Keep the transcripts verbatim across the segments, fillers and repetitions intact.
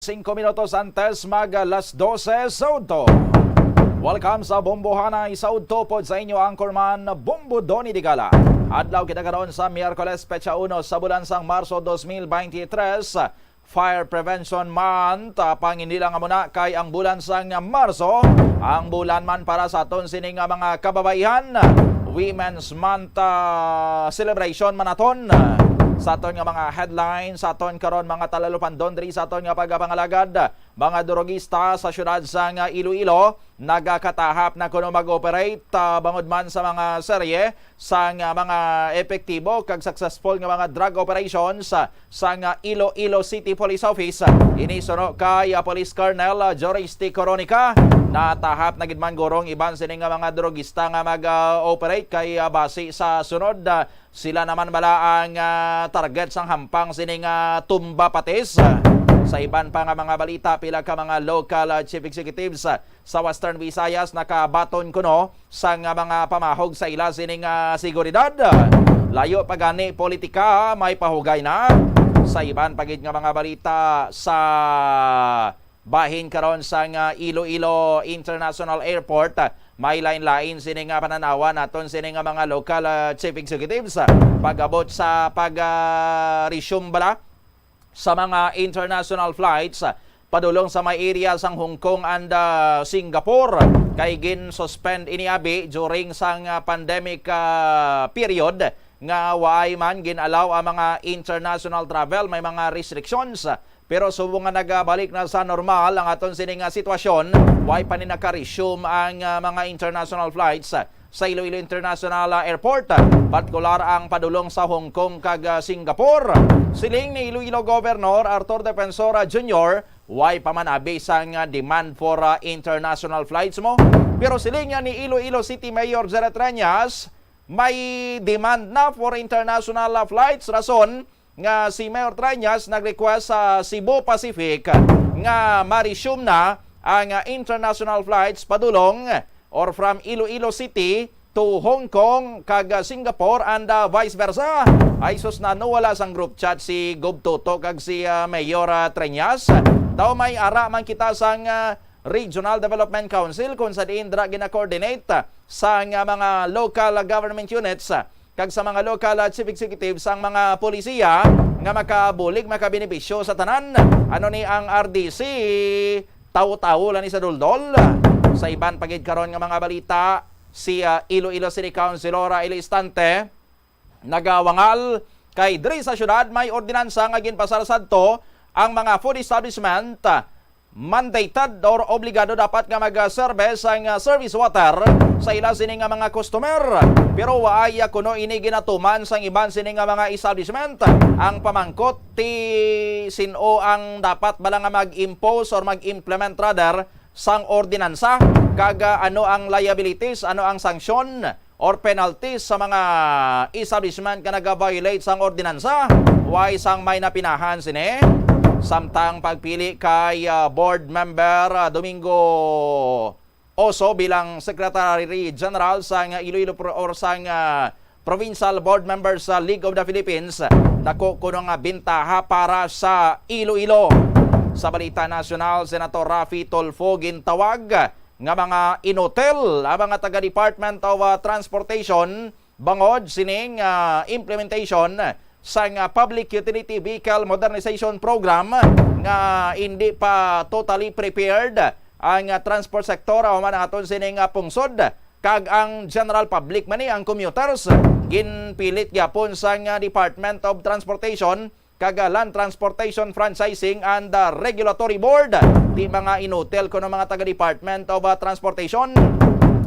Singko minutos antes mag alas dose sa udto. Welcome sa Bombohanay sa udto pod sa inyo anchorman, Bombo Donny Digala. Adlaw kita karon sa Miyerkules, petsa uno sa bulan sang Marso dos mil beintitrés, Fire Prevention Month. Ah, pangin nila nga muna kay ang bulan sang Marso, ang bulan man para sa aton sini nga mga kababaihan. Women's Month, ah, celebration man aton. Sa aton nga mga headlines, sa aton karon mga talalupandon diri sa aton nga pagpangalagad, mga durogista sa siyudad sang Iloilo nagakatahap na kuno mag-operate, ah, bangod man sa mga serye sang, ah, mga epektibo kag successful nga mga drug operations, ah, sang, ah, Iloilo City Police Office. Ini suno kay, ah, Police Colonel, ah, Joris T. Coronica. Natahap na gid man guro ang iban sini nga mga drogista nga mag, ah, operate kay, ah, basi sa sunod, ah, sila naman bala ang, ah, target sang hampang sini nga tumba patis. Sa iban pa nga mga balita, pila ka mga local, ah, chief executives, ah, sa Western Visayas nakabaton kuno sang, ah, mga pamahog sa ila sining, ah, seguridad. Layo pa gani politika, may pahugay na. Sa iban pa gid nga mga balita, sa bahin karon sang, ah, Iloilo International Airport, ah, may lain-lain sini nga pananawan naton sini nga mga local, ah, chief executives, ah, pag-abot sa pag, ah, resume bala sa mga international flights, ah, padulong sa may area sang Hong Kong and, ah, Singapore, kay gin-suspend ini abi during sang, ah, pandemic, ah, period nga waay man gin-allow ang mga international travel, may mga restrictions. Pero subong nga nagabalik na sa normal ang aton sini nga sitwasyon, way pa ni naka-resume ang, ah, mga international flights, ah, sa Iloilo International, ah, Airport, partikular ang padulong sa Hong Kong kag, ah, Singapore. Siling ni Iloilo Governor Arthur Defensor, ah, Junior, way pa man abi sang, ah, demand for, ah, international flights mo. Pero siling niya ni Iloilo City Mayor Jerry Treñas, may demand na for international, ah, flights. Rason nga si Mayor Treñas nag-request sa Cebu Pacific nga ma-resume na ang, ah, international flights padulong or from Iloilo City to Hong Kong kag, ah, Singapore and, ah, vice versa. Ay sus, nawala sang group chat si Gov Toto kag si, ah, Mayor, ah, Treñas. Daw may ara man kita sang, ah, Regional Development Council kung sa diin dira gina-coordinate, ah, sang, ah, mga local government units, ah, kag sa mga local, ah, chief executive sang mga polisiya nga makabulig, makabenepisyo sa tanan. Ano ni ang R D C? Tawo-tawo lang ni sa duldol. Sa iban pa gid karon nga mga balita, si, ah, Iloilo City Councilor, ah, Eli Estante, nagawangal kay diri sa syudad may ordinansa nga ginpasar sadto ang mga food establishment, ah, mandated or obligado dapat nga mag-serve sang, ah, service water sa ila sini nga mga customer. Pero waay, ah, kuno ini ginatuman sang iban sini nga mga establishment. Ang pamangkot ti sin-o ang dapat bala nga mag-impose or mag-implement rather sang ordinansa, kag, ah, ano ang liabilities, ano ang sanksyon or penalties sa mga establishment nga naga-violate sang ordinansa? Way sang may napinahan sini. Samtang pagpili kay, ah, Board Member, ah, Domingo Oso bilang Secretary General sang Iloilo Pro-, or sang, ah, Provincial Board Member sa League of the Philippines, dako kuno nga bintaha para sa Iloilo. Sa balita nasyonal, Senator Raffy Tulfo gintawag nga mga inutil ang mga taga Department of, ah, Transportation bangod sining, ah, implementation sang, ah, Public Utility Vehicle Modernization Program nga hindi pa totally prepared ang, ah, transport sector, ah, human ang aton sining, ah, pungsod kag ang general public man ni ang commuters. Ginpilit gyapon sang, ah, Department of Transportation kag, ah, Land Transportation Franchising and, ah, Regulatory Board, ti mga inutil kuno mga taga Department of, ah, Transportation.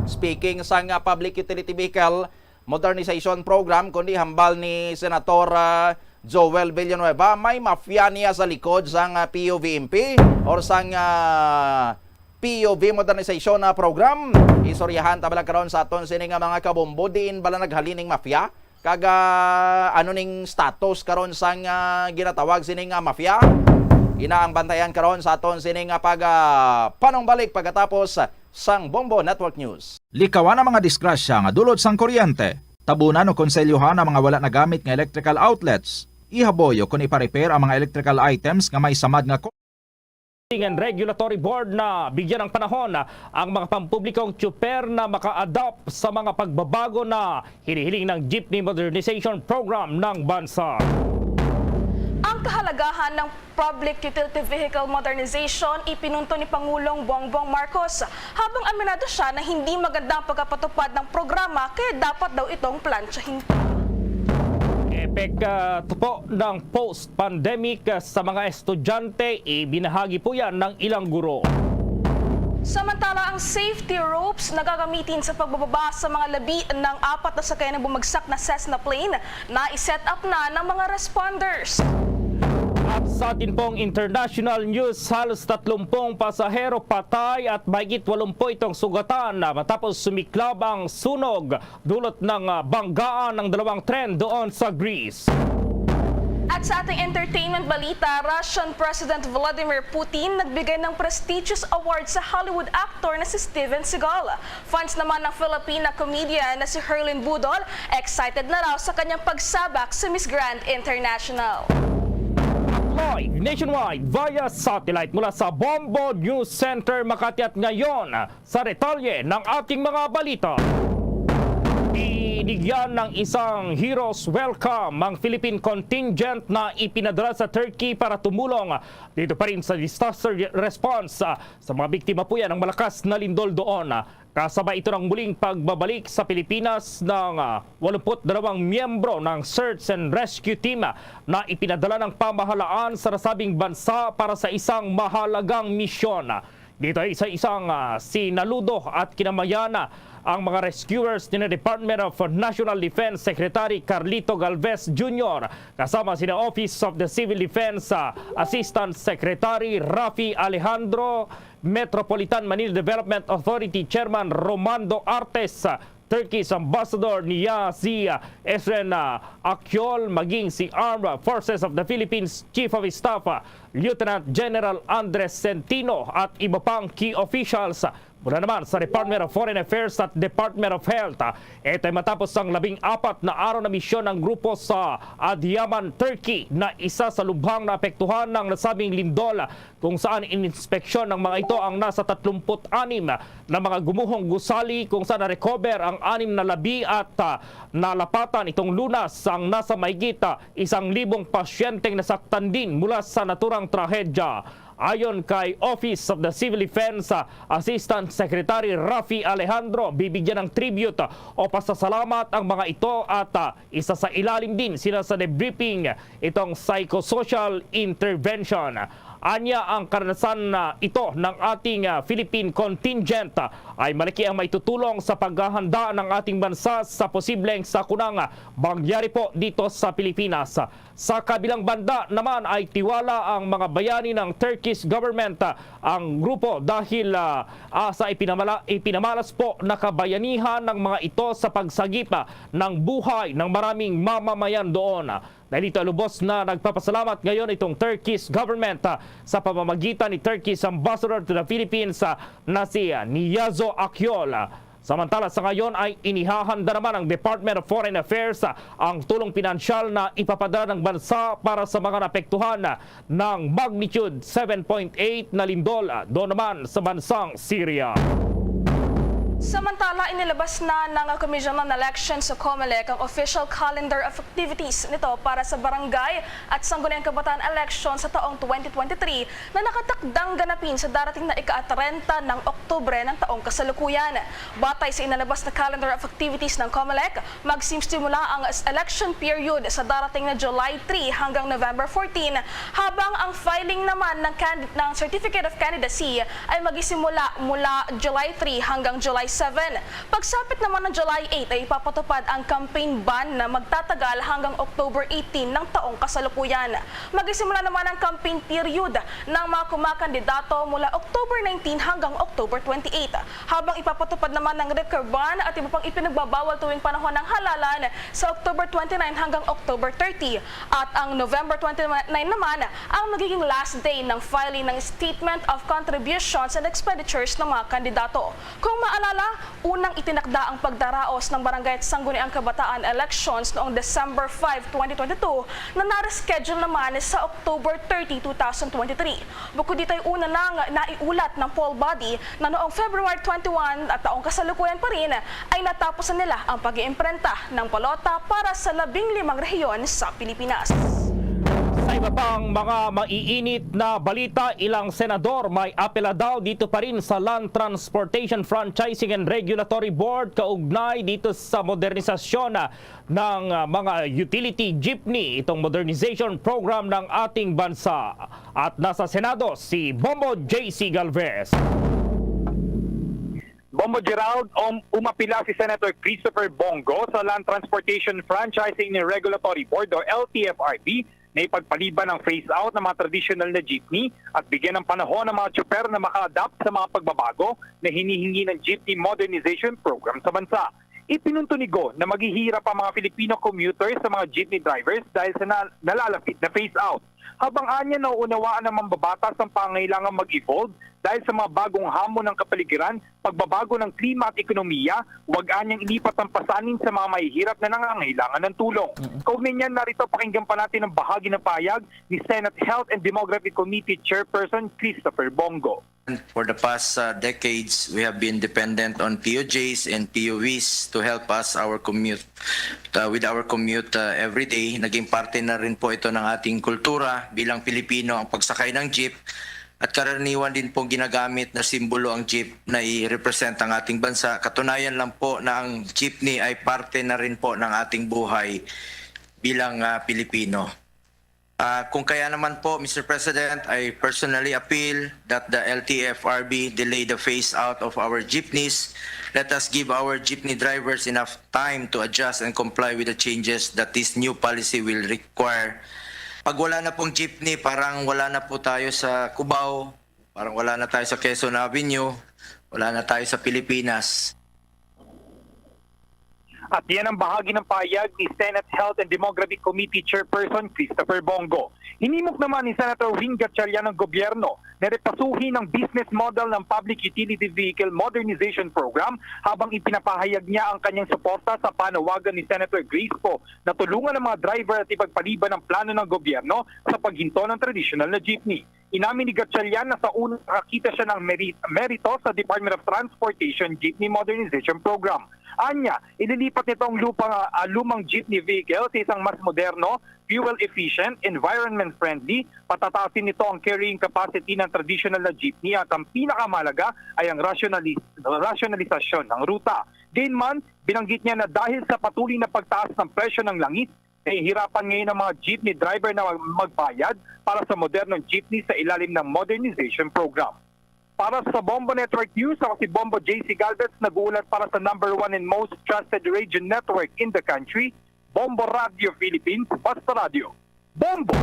Speaking sang, ah, Public Utility Vehicle Modernization Program, kundi hambal ni Senator, ah, Joel Villanueva, may mafia niya sa likod sang, ah, P U V M P or sang, ah, P U V modernization, ah, program. Istoryahan ta bala karon sa aton sini nga mga kabombo, diin bala naghalin ning mafia? Kag, ah, ano ning status karon sang, ah, ginatawag sini nga mafia? Ina ang bantayan karon sa aton sini nga pag, ah, panumbalik pagkatapos sang Bombo Network News. Likawan ang mga disgrasya nga dulot sang kuryente. Tabunan o konselyohan ang mga wala nagamit nga electrical outlets. Ihaboy o kon ipa-repair ang mga electrical items nga may samad nga and Regulatory Board na bigyan ng panahon ang mga pampublikong tsuper na maka-adapt sa mga pagbabago na hinihiling ng Jeepney Modernization Program ng bansa. Ang kahalagahan ng Public Utility Vehicle Modernization ipinunto ni Pangulong Bongbong Marcos habang aminado siya na hindi maganda ang pagkapatupad ng programa kaya dapat daw itong plantsahin pa. Epekto po ng post-pandemic sa mga estudyante, ibinahagi po yan ng ilang guro. Samantala, ang safety ropes na gagamitin sa pagbababa sa mga labi ng apat na sakayan ng bumagsak na Cessna plane na i-set up na ng mga responders. At sa atin pong international news, halos tatlumpung pasahero patay at mahigit walumpung itong sugatan na matapos sumiklab ang sunog dulot ng, ah, banggaan ng dalawang tren doon sa Greece. At sa ating entertainment balita, Russian President Vladimir Putin nagbigay ng prestigious award sa Hollywood actor na si Steven Seagal. Fans naman ng Filipina comedian na si Herlin Budol, excited na raw sa kanyang pagsabak sa Miss Grand International. Live nationwide via satellite mula sa Bombo News Center, Makati, at ngayon, sa detalye ng ating mga balita. Binigyan ng isang hero's welcome ang Philippine contingent na ipinadala sa Turkey para tumulong dito pa rin sa disaster response, ah, sa mga biktima po yan ng malakas na lindol doon. Kasabay ito ng muling pagbabalik sa Pilipinas ng, ah, walumput dalawang miyembro ng search and rescue team na ipinadala ng pamahalaan sa nasabing bansa para sa isang mahalagang misyon. Dito ay sa isang, ah, sinaludo at kinamayan, ah, ang mga rescuers ni Department of National Defense Secretary Carlito Galvez Junior, kasama sina Office of the Civil Defense, ah, Assistant Secretary Rafi Alejandro, Metropolitan Manila Development Authority Chairman Romando Artes, ah, Turkey's Ambassador Niyazi, ah, Esren, ah, Akyol, maging si Armed Forces of the Philippines Chief of Staff, ah, Lieutenant General Andres Centino, at iba pang key officials, ah, mula naman sa Department of Foreign Affairs at Department of Health. Ah, ito ay matapos ang labing apat na araw na misyon ng grupo sa Adiyaman, Turkey, na isa sa lubhang naapektuhan ng nasabing lindol, kung saan ininspeksyon ng mga ito ang nasa tatlumpu't anim na mga gumuhong gusali, kung saan na-recover ang anim na labi at, ah, nalapatan itong lunas ang nasa mahigit, ah, isang libong pasyenteng nasaktan din mula sa naturang trahedya. Ayon kay Office of the Civil Defense, ah, Assistant Secretary Rafi Alejandro, bibigyan ng tribute, ah, o pasasalamat ang mga ito at, ah, isa sa ilalim din sila sa debriefing itong psychosocial intervention. Anya, ang karanasan na ito ng ating, ah, Philippine contingent, ah, ay malaki ang maitutulong sa paghahanda ng ating bansa sa posibleng sakunang, ah, mangyari po dito sa Pilipinas. Sa kabilang banda naman ay tiwala ang mga bayani ng Turkish government, ah, ang grupo dahil, ah, ah, sa ipinamala-, ipinamalas po na kabayanihan ng mga ito sa pagsagip, ah, ng buhay ng maraming mamamayan doon. Dahil dito, lubos na nagpapasalamat ngayon itong Turkish government, ah, sa pamamagitan ni Turkish Ambassador to the Philippines, ah, na si, ah, Niyazo Akyol. Samantala, sa ngayon ay inihahanda naman ng Department of Foreign Affairs, ah, ang tulong pinansyal na ipapadala ng bansa para sa mga naapektuhan, ah, ng magnitude seven point eight na lindol, ah, doon naman sa bansang Syria. Samantala, inilabas na ng Commission on Elections o COMELEC ang official calendar of activities nito para sa barangay at sangguniang kabataan election sa taong twenty twenty-three na nakatakdang ganapin sa darating na ika-trenta ng Oktubre ng taong kasalukuyan. Batay sa inalabas na calendar of activities ng COMELEC, magsisimula ang s-, election period sa darating na July three hanggang November fourteen, habang ang filing naman ng candid-, ng Certificate of Candidacy ay magisimula mula July three hanggang July seven. Pagsapit naman ng July eight ay ipapatupad ang campaign ban na magtatagal hanggang October eighteen ng taong kasalukuyan. Magisimula naman ang campaign period ng mga kumakandidato mula October nineteen hanggang October twenty-eight, habang ipapatupad naman ang liquor ban at iba pang ipinagbabawal tuwing panahon ng halalan sa October twenty-nine hanggang October thirty, at ang November twenty-nine naman ang magiging last day ng filing ng Statement of Contributions and Expenditures ng mga kandidato. Kung maalala, Unang itinakda ang pagdaraos ng Barangay at Sangguniang Kabataan elections noong December five, twenty twenty-two, na na-reschedule naman sa October thirty, two thousand twenty-three. Bukod dito'y una nang naiulat ng poll body na noong February twenty-one at taong kasalukuyan pa rin ay natapos na nila ang pag-iimprenta ng balota para sa labing limang rehiyon sa Pilipinas. Sa iba pang mga maiinit na balita, ilang senador may apela daw dito pa rin sa Land Transportation Franchising and Regulatory Board kaugnay dito sa modernisasyon, ah, ng, ah, mga utility jeepney, itong modernization program ng ating bansa. At nasa Senado si Bombo J C Galvez. Bombo Gerald, um, umapila si Senator Christopher Bong Go sa Land Transportation Franchising and Regulatory Board o L T F R B na ipagpaliban ang phase-out ng mga tradisyonal na jeepney at bigyan ng panahon ang mga tsuper na maka-adapt sa mga pagbabago na hinihingi ng Jeepney Modernization Program sa bansa. Ipinunto ni Go na maghihirap ang mga Filipino commuters sa mga jeepney drivers dahil sa na-, nalalapit na phase-out. Habang anya, nauunawaan ng mambabatas ang pangangailangan mag-evolve dahil sa mga bagong hamon ng kapaligiran, pagbabago ng klima at ekonomiya, wag anyang ilipat ang pasanin sa mga mahihirap na nangangailangan ng tulong. Mm-mm. Kaugnay niyan, narito, pakinggan pa natin ang bahagi ng pahayag ni Senate Health and Demography Committee Chairperson Christopher Bong Go. For the past, uh, decades, we have been dependent on P O Js and P O Vs to help us our commute, uh, with our commute, uh, every day. Naging parte na rin po ito ng ating kultura bilang Pilipino ang pagsakay ng jeep. At karaniwan din pong ginagamit na simbolo ang jeep na i-represent ang ating bansa. Katunayan lang po na ang jeepney ay parte na rin po ng ating buhay bilang, ah, Pilipino. Ah, kung kaya naman po, Mister President, I personally appeal that the L T F R B delay the phase out of our jeepneys. Let us give our jeepney drivers enough time to adjust and comply with the changes that this new policy will require. Pag wala na pong jeepney, parang wala na po tayo sa Cubao, parang wala na tayo sa Quezon Avenue, wala na tayo sa Pilipinas. At yan ang bahagi ng pahayag ni Senate Health and Demography Committee Chairperson Christopher Bong Go. Hinimok naman ni Senator Win Gatchalian ang gobyerno na repasuhin ang business model ng Public Utility Vehicle Modernization Program, habang ipinapahayag niya ang kanyang suporta sa panawagan ni Senator Grace Poe na tulungan ang mga driver at ipagpaliban ang plano ng gobyerno sa paghinto ng tradisyonal na jeepney. Inamin ni Gatchalian na sa una nakakita siya ng meri-, merito sa Department of Transportation Jeepney Modernization Program. Anya, ililipat nito ang lupang, ah, lumang jeepney vehicle sa isang mas moderno, fuel-efficient, environment-friendly. Patataasin nito ang carrying capacity ng traditional na jeepney at ang pinakamahalaga ay ang rasyonali-, rasyonalisasyon ng ruta. Gayunman, binanggit niya na dahil sa patuloy na pagtaas ng presyo ng langis, nahihirapan ngayon ang mga jeepney driver na mag-, magbayad para sa modernong jeepney sa ilalim ng modernization program. Para sa Bombo Network News, ako si Bombo J C Galvez, nag-uulat para sa number one and most trusted radio network in the country, Bombo Radio Philippines, Basta Radio. Bombo!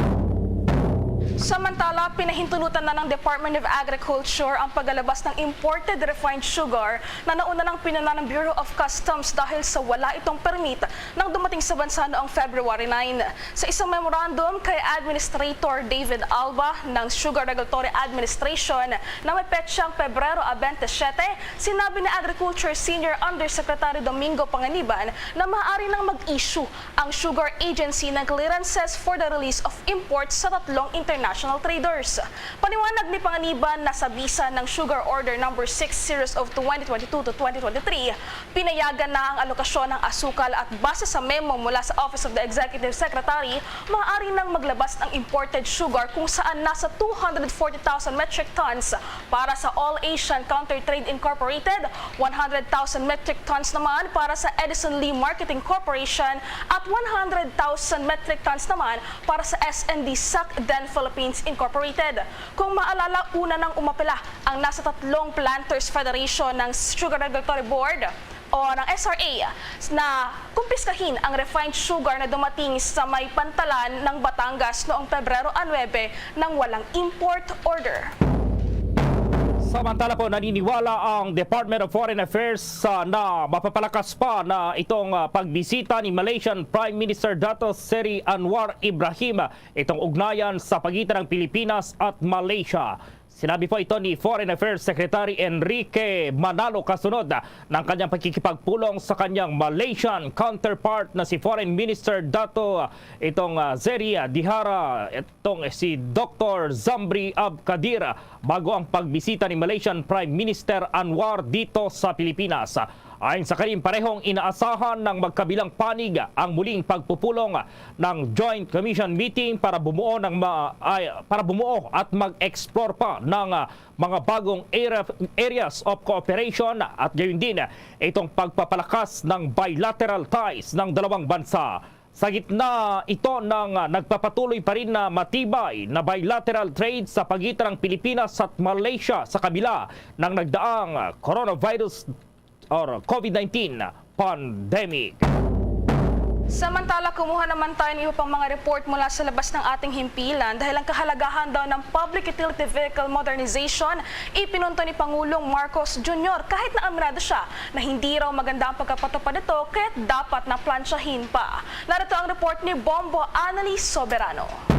Samantala, pinahintulutan na ng Department of Agriculture ang paglalabas ng imported refined sugar na nauna nang pinuna ng Bureau of Customs dahil sa wala itong permit nang dumating sa bansa noong February nine. Sa isang memorandum kay Administrator David Alba ng Sugar Regulatory Administration na may petsang Pebrero a twenty-seven, sinabi ni Agriculture Senior Undersecretary Domingo Panganiban na maaari nang mag-issue ang Sugar Agency ng clearances for the release of imports sa tatlong international traders. Paliwanag ni Panganiban na sa bisa ng Sugar Order Number Six Series of twenty twenty-two to twenty twenty-three, pinayagan na ang alokasyon ng asukal at base sa memo mula sa Office of the Executive Secretary, maaari nang maglabas ng imported sugar kung saan nasa two hundred forty thousand metric tons para sa All Asian Counter Trade Incorporated, one hundred thousand metric tons naman para sa Edison Lee Marketing Corporation at one hundred thousand metric tons naman para sa S and D Sac Den Philippines Incorporated. Kung maalala, una nang umapela ang nasa tatlong Planters Federation ng Sugar Regulatory Board o ng S R A na kumpiskahin ang refined sugar na dumating sa may pantalan ng Batangas noong Pebrero a nuebe nang walang import order. Samantala po, naniniwala ang Department of Foreign Affairs, ah, na mapapalakas pa na itong, ah, pagbisita ni Malaysian Prime Minister Dato Seri Anwar Ibrahim, itong ugnayan sa pagitan ng Pilipinas at Malaysia. Sinabi po ito ni Foreign Affairs Secretary Enrique Manalo kasunod ng kanyang pakikipagpulong sa kanyang Malaysian counterpart na si Foreign Minister Dato itong, ah, Zeri Dihara, itong si Doktor Zamri Abkadir, bago ang pagbisita ni Malaysian Prime Minister Anwar dito sa Pilipinas. Ayon sa kanin, parehong inaasahan ng magkabilang panig ang muling pagpupulong ng Joint Commission meeting para bumuo ng ma-, ay, para bumuo at mag-explore pa ng, ah, mga bagong area, areas of cooperation at gayon din itong pagpapalakas ng bilateral ties ng dalawang bansa. Sa gitna ito ng, ah, nagpapatuloy pa rin na matibay na bilateral trade sa pagitan ng Pilipinas at Malaysia sa kabila ng nagdaang coronavirus or COVID nineteen pandemic. Samantala, kumuha naman tayo ng iba pang mga report mula sa labas ng ating himpilan dahil ang kahalagahan daw ng Public Utility Vehicle Modernization ipinunto ni Pangulong Marcos Junior kahit na aminado siya na hindi raw maganda ang pagkapatupad nito kaya't dapat na plansyahin pa. Narito ang report ni Bombo Annalise Soberano.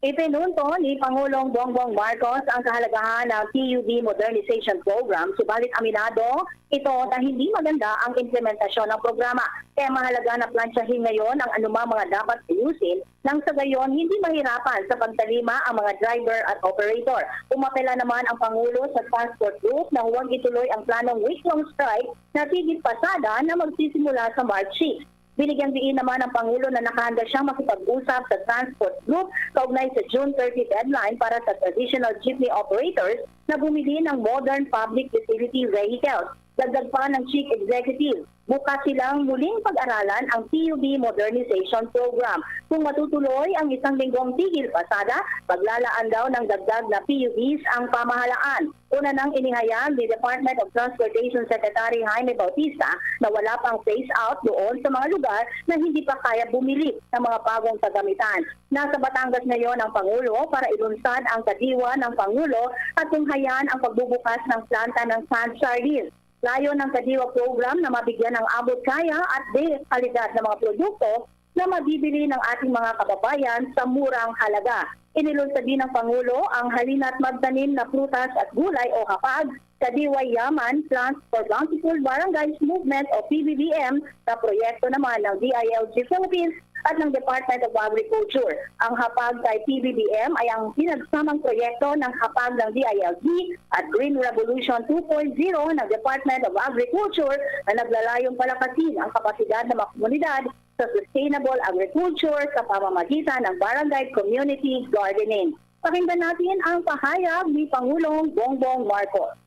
Ipinunto ni Pangulong Bongbong Marcos ang kahalagahan ng P U V Modernization Program, subalit aminado ito na hindi maganda ang implementasyon ng programa. Kaya mahalaga na plansyahin ngayon ang anumang mga dapat ayusin nang sa gayon hindi mahirapan sa pagtalima ang mga driver at operator. Umapela naman ang Pangulo sa transport group na huwag ituloy ang planong week-long strike na tigit pasada na magsisimula sa March six. Binigyang diin naman ang Pangulo na nakahanda siyang makipag-usap sa transport group kaugnay sa June thirty deadline para sa traditional jeepney operators na bumili ng modern public utility vehicles. Dagdag pa ng Chief Executive, bukas silang muling pag-aralan ang P U V Modernization Program. Kung matutuloy ang isang linggong tigil pasada, paglalaan daw ng dagdag na P U Vs ang pamahalaan. Una nang inihayag ni Department of Transportation Secretary Jaime Bautista na wala pang phase out doon sa mga lugar na hindi pa kaya bumili ng mga bagong kagamitan. Nasa Batangas ngayon ang Pangulo para ilunsad ang kadiwa ng Pangulo at tunghayan ang pagbubukas ng planta ng sand sardines. Layo ng kadiwa program na mabigyan ng abot kaya at de kalidad ng mga produkto na mabibili ng ating mga kababayan sa murang halaga. Inilunsad din ng Pangulo ang Halina't Magtanim na Prutas at Gulay o HAPAG, Kadiwa Yaman, Plants for Bountiful Barangays Movement o P B B M, na proyekto naman ng D I L G Philippines at ng Department of Agriculture. Ang HAPAG kay P B B M ay ang pinagsamang proyekto ng HAPAG ng D I L G at Green Revolution two point zero ng Department of Agriculture na naglalayong palakasin ang kapasidad ng mga komunidad sa sustainable agriculture sa pamamagitan ng barangay community gardening. Pakinggan natin ang pahayag ni Pangulong Bongbong Marcos.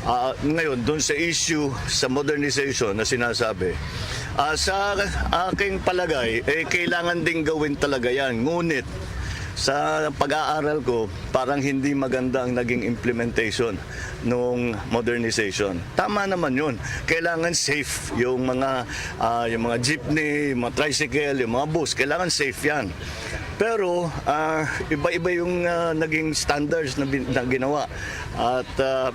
Ah, ngayon, dun sa issue sa modernization na sinasabi, ah, sa aking palagay, eh, kailangan ding gawin talaga yan. Ngunit, sa pag-aaral ko, parang hindi maganda ang naging implementation nung modernization. Tama naman yun. Kailangan safe yung mga, ah, yung mga jeepney, yung mga tricycle, yung mga bus. Kailangan safe yan. Pero, ah, iba-iba yung, ah, naging standards na bin-, na ginawa. At, ah,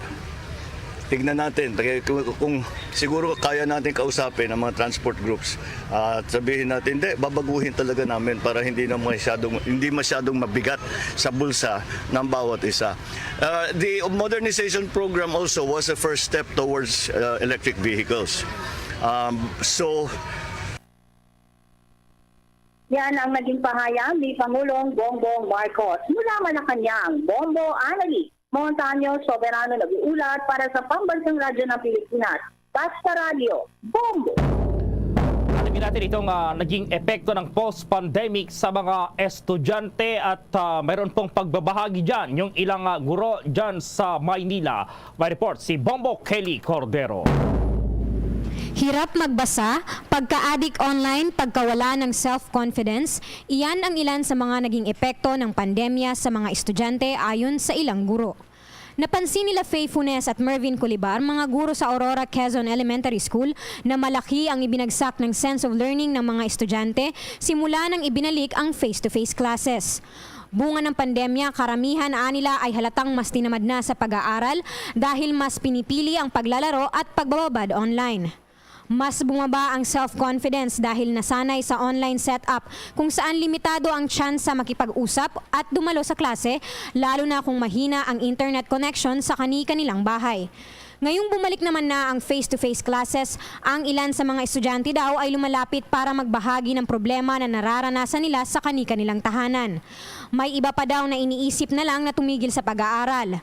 tignan natin, kaya kung, kung siguro kaya natin kausapin ang mga transport groups at sabihin natin, "Hindi, babaguhin talaga namin para hindi na masyadong, hindi masyadong mabigat sa bulsa ng bawat isa." Uh, the modernization program also was a first step towards, uh, electric vehicles. Um, so, Yan ang naging pahayag ni Pangulong Bongbong Marcos. Mula Malacañang, Bombo Anali, Montaño Soberano nag-uulat para sa Pambansang Radyo ng Pilipinas, Basta Radyo, Bombo! Alamin natin itong, ah, naging epekto ng post-pandemic sa mga estudyante at, ah, mayroon pong pagbabahagi dyan yung ilang, ah, guro dyan sa Maynila. May report si Bombo Kelly Cordero. Hirap magbasa, pagka-adik online, pagkawala ng self-confidence, iyan ang ilan sa mga naging epekto ng pandemya sa mga estudyante ayon sa ilang guro. Napansin nila Faye Funes at Mervin Culibar, mga guro sa Aurora Quezon Elementary School, na malaki ang ibinagsak ng sense of learning ng mga estudyante simula nang ibinalik ang face-to-face classes. Bunga ng pandemya, karamihan anila ay halatang mas tinamad na sa pag-aaral dahil mas pinipili ang paglalaro at pagbababad online. Mas bumaba ang self-confidence dahil nasanay sa online setup kung saan limitado ang tsansa makipag-usap at dumalo sa klase, lalo na kung mahina ang internet connection sa kani-kanilang bahay. Ngayong bumalik naman na ang face-to-face classes, ang ilan sa mga estudyante daw ay lumalapit para magbahagi ng problema na nararanasan nila sa kani-kanilang tahanan. May iba pa daw na iniisip na lang na tumigil sa pag-aaral.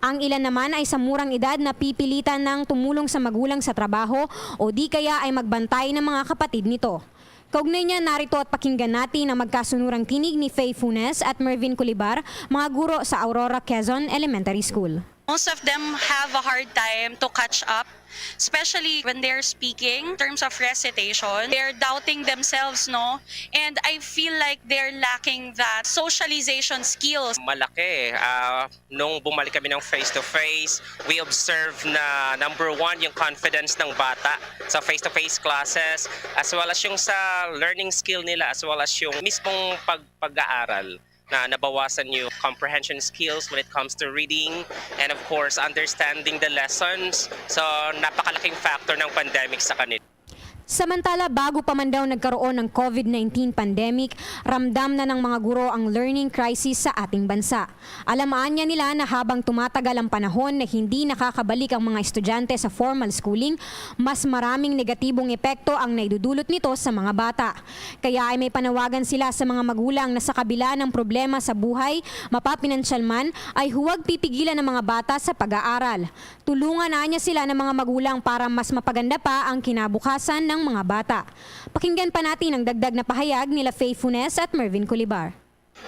Ang ilan naman ay sa murang edad na pipilitan ng tumulong sa magulang sa trabaho o di kaya ay magbantay ng mga kapatid nito. Kaugnay niya, narito at pakinggan natin ang magkasunurang tinig ni Faye Funes at Mervin Culibar, mga guro sa Aurora Quezon Elementary School. Most of them have a hard time to catch up, especially when they're speaking. In terms of recitation, they're doubting themselves, no? And I feel like they're lacking that socialization skills. Malaki. Ah, nung bumalik kami ng face-to-face, we observe na, number one, yung confidence ng bata sa face-to-face classes, as well as yung sa learning skill nila, as well as yung mismong pag-, pag-aaral na nabawasan yung comprehension skills when it comes to reading and, of course, understanding the lessons. So, napakalaking factor ng pandemic sa kanila. Samantala, bago pa man daw nagkaroon ng COVID nineteen pandemic, ramdam na ng mga guro ang learning crisis sa ating bansa. Alam anya nila na habang tumatagal ang panahon na hindi nakakabalik ang mga estudyante sa formal schooling, mas maraming negatibong epekto ang naidudulot nito sa mga bata. Kaya ay may panawagan sila sa mga magulang na sa kabila ng problema sa buhay, mapapinansyal man, ay huwag pipigilan ang mga bata sa pag-aaral. Tulungan anya sila ng mga magulang para mas mapaganda pa ang kinabukasan ng mga bata. Pakinggan pa natin ang dagdag na pahayag nila Faye Funes at Mervin Culibar.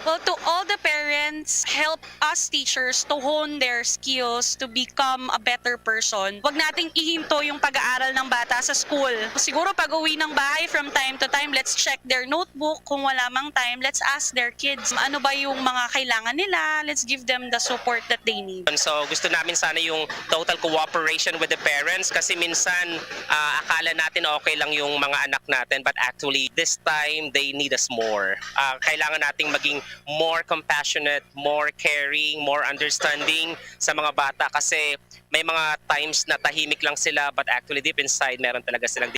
Well, to all the parents, help us teachers to hone their skills to become a better person. Huwag nating ihinto yung pag-aaral ng bata sa school. Siguro pag uwi ng bahay, from time to time, let's check their notebook. Kung wala mang time, let's ask their kids, ano ba yung mga kailangan nila? Let's give them the support that they need. So, gusto namin sana yung total cooperation with the parents kasi minsan, ah, akala natin okay lang yung mga anak natin, but actually, this time, they need us more. Ah, kailangan nating maging more compassionate, more caring, more understanding sa mga bata kasi may mga times na tahimik lang sila, but actually, deep inside, meron talaga silang.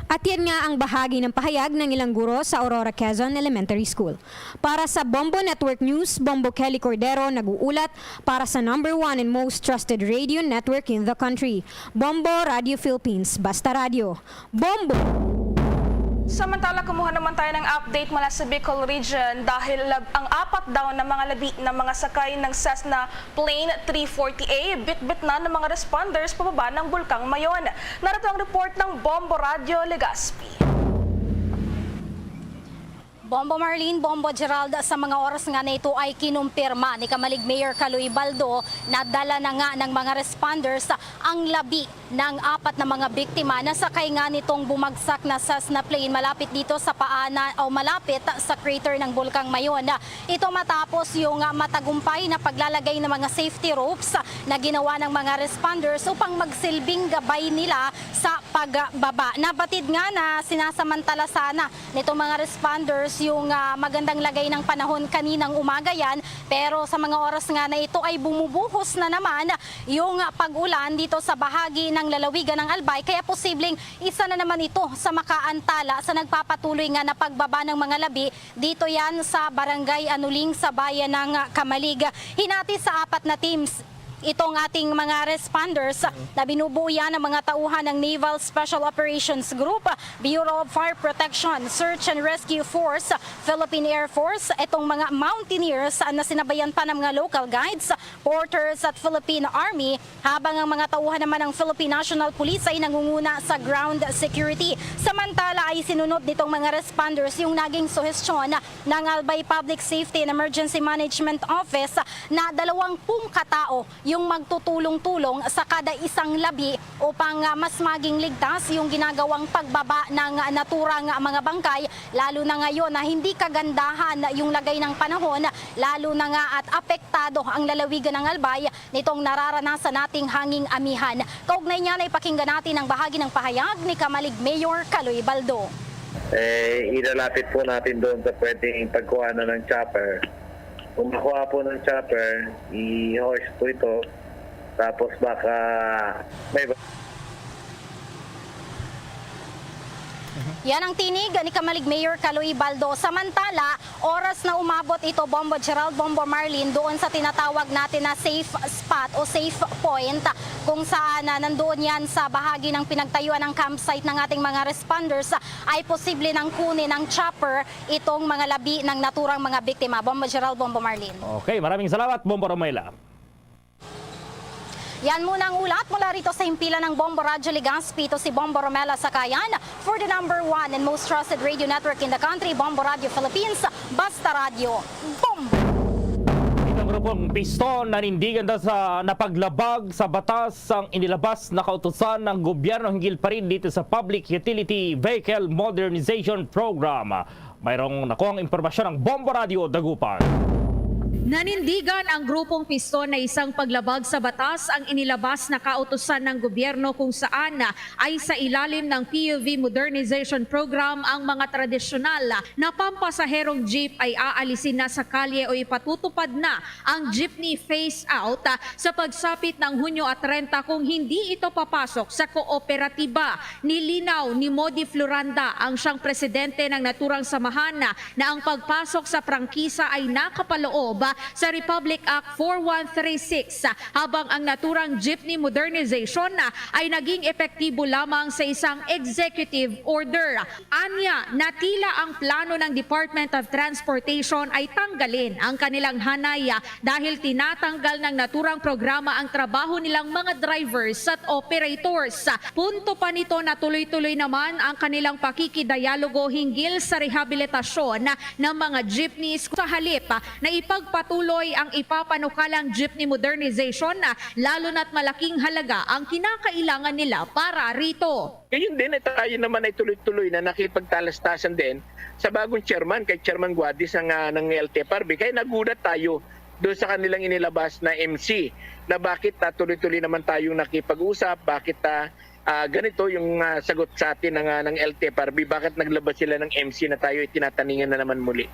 At yan nga ang bahagi ng pahayag ng ilang guro sa Aurora Quezon Elementary School. Para sa Bombo Network News, Bombo Kelly Cordero nag-uulat para sa number one and most trusted radio network in the country, Bombo Radio Philippines, Basta Radio. Bombo! Samantala, kumuha naman tayo ng update mula sa Bicol Region dahil lab-, ang apat daw na mga labi na mga sakay ng Cessna Plane three forty A bitbit na ng mga responders pababa ng Bulkang Mayon. Narito ang report ng Bombo Radyo Legazpi. Bombo Marlene, Bombo Gerald, sa mga oras nga na ito ay kinumpirma ni Kamalig Mayor Kaloy Baldo na dala na nga ng mga responders ang labi ng apat na mga biktima na sakay nga nitong bumagsak na Cessna plane malapit dito sa paanan o malapit sa crater ng Bulkang Mayon. Ito matapos yung, ah, matagumpay na paglalagay ng mga safety ropes na ginawa ng mga responders upang magsilbing gabay nila sa pagbaba. Nabatid nga na sinasamantala sana nitong mga responders yung, ah, magandang lagay ng panahon kaninang umaga yan, pero sa mga oras nga na ito ay bumubuhos na naman yung pag-ulan dito sa bahagi ng lalawigan ng Albay, kaya posibleng isa na naman ito sa makaantala sa nagpapatuloy nga na pagbaba ng mga labi dito yan sa Barangay Anuling sa bayan ng Camalig. Hinati sa apat na teams itong ating mga responders na binubuo yan ng mga tauhan ng Naval Special Operations Group, Bureau of Fire Protection, Search and Rescue Force, Philippine Air Force, itong mga mountaineers na sinabayan pa ng mga local guides, porters at Philippine Army, habang ang mga tauhan naman ng Philippine National Police ay nangunguna sa ground security. Samantala ay sinunod nitong mga responders yung naging suhestyon ng Albay Public Safety and Emergency Management Office na dalawampung katao yung magtutulong-tulong sa kada isang labi upang, ah, mas maging ligtas yung ginagawang pagbaba ng naturang mga bangkay, lalo na ngayon na hindi kagandahan yung lagay ng panahon, lalo na nga at apektado ang lalawigan ng Albay nitong nararanasan nating hanging amihan. Kaugnay niyan ay pakinggan natin ang bahagi ng pahayag ni Kamalig Mayor Kaloy Baldo. Eh, ilalapit po natin doon sa pwedeng pagkuhanan ng chopper. Kung makuha po ng chopper, i-hoist po ito. Tapos baka may ba- Yan ang tinig ni Kamalig Mayor Kaloy Baldo. Samantala, oras na umabot ito, Bombo Gerald, Bombo Marlene, doon sa tinatawag natin na safe spot o safe point, kung saan, ah, nandoon yan sa bahagi ng pinagtayuan ng campsite ng ating mga responders, ay posible nang kunin ng chopper itong mga labi ng naturang mga biktima. Bombo Gerald, Bombo Marlene. Okay, maraming salamat, Bombo Romela. Yan muna ang ulat mula rito sa himpilan ng Bombo Radyo Legazpi. Ito si Bombo Romela Sakayan for the number one and most trusted radio network in the country, Bombo Radyo Philippines, Basta Radyo, Bombo! Itong grupong Piston nanindigan daw sa napaglabag sa batas ang inilabas na kautusan ng gobyerno hinggil pa rin dito sa Public Utility Vehicle Modernization Program. Mayroong nakuhang impormasyon ang Bombo Radyo Dagupan. Nanindigan ang grupong Piston na isang paglabag sa batas ang inilabas na kautusan ng gobyerno kung saan ay sa ilalim ng P U V Modernization Program ang mga tradisyonal na pampasaherong jeep ay aalisin na sa kalye o ipatutupad na ang jeepney phase out sa pagsapit ng Hunyo trenta kung hindi ito papasok sa kooperatiba. Nilinaw ni Modi Floranda, ang siyang presidente ng naturang samahan, na ang pagpasok sa prangkisa ay nakapaloob sa Republic Act four one three six, habang ang naturang jeepney modernization ay naging epektibo lamang sa isang executive order. Anya, natila ang plano ng Department of Transportation ay tanggalin ang kanilang hanay dahil tinatanggal ng naturang programa ang trabaho nilang mga drivers at operators. Punto pa nito na tuloy-tuloy naman ang kanilang pakikidayalogo hinggil sa rehabilitasyon ng mga jeepneys sa halip na ipagpatuloy ang ipapanukalang jeepney modernization, lalo na't malaking halaga ang kinakailangan nila para rito. Gayon din ay tayo naman ay tuloy-tuloy na nakipagtalastasan din sa bagong chairman, kay Chairman Guadis ng, ah, ng L T F R B. Kaya nagulat tayo doon sa kanilang inilabas na M C na bakit, ah, tuloy-tuloy naman tayong nakipag-usap, bakit, ah, ah, ganito yung, ah, sagot sa atin ng, ah, ng L T F R B, bakit naglabas sila ng M C na tayo ay tinataningan na naman muli.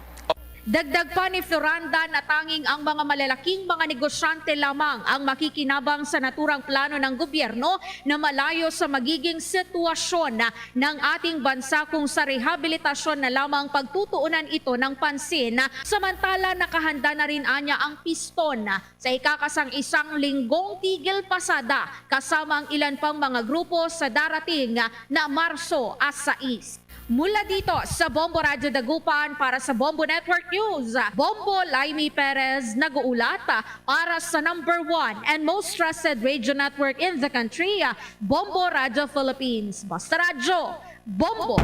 Dagdag pa ni Floranda na tanging ang mga malalaking mga negosyante lamang ang makikinabang sa naturang plano ng gobyerno na malayo sa magiging sitwasyon ng ating bansa kung sa rehabilitasyon na lamang pagtutuunan ito ng pansin. Samantala, nakahanda na rin anya ang Piston sa ikakasang isang linggong tigil pasada kasama ang ilan pang mga grupo sa darating na Marso sais. Mula dito sa Bombo Radyo Dagupan para sa Bombo Network News, Bombo Laimi Perez nag-uulat para sa number one and most trusted radio network in the country, Bombo Radyo Philippines. Basta Radyo, Bombo!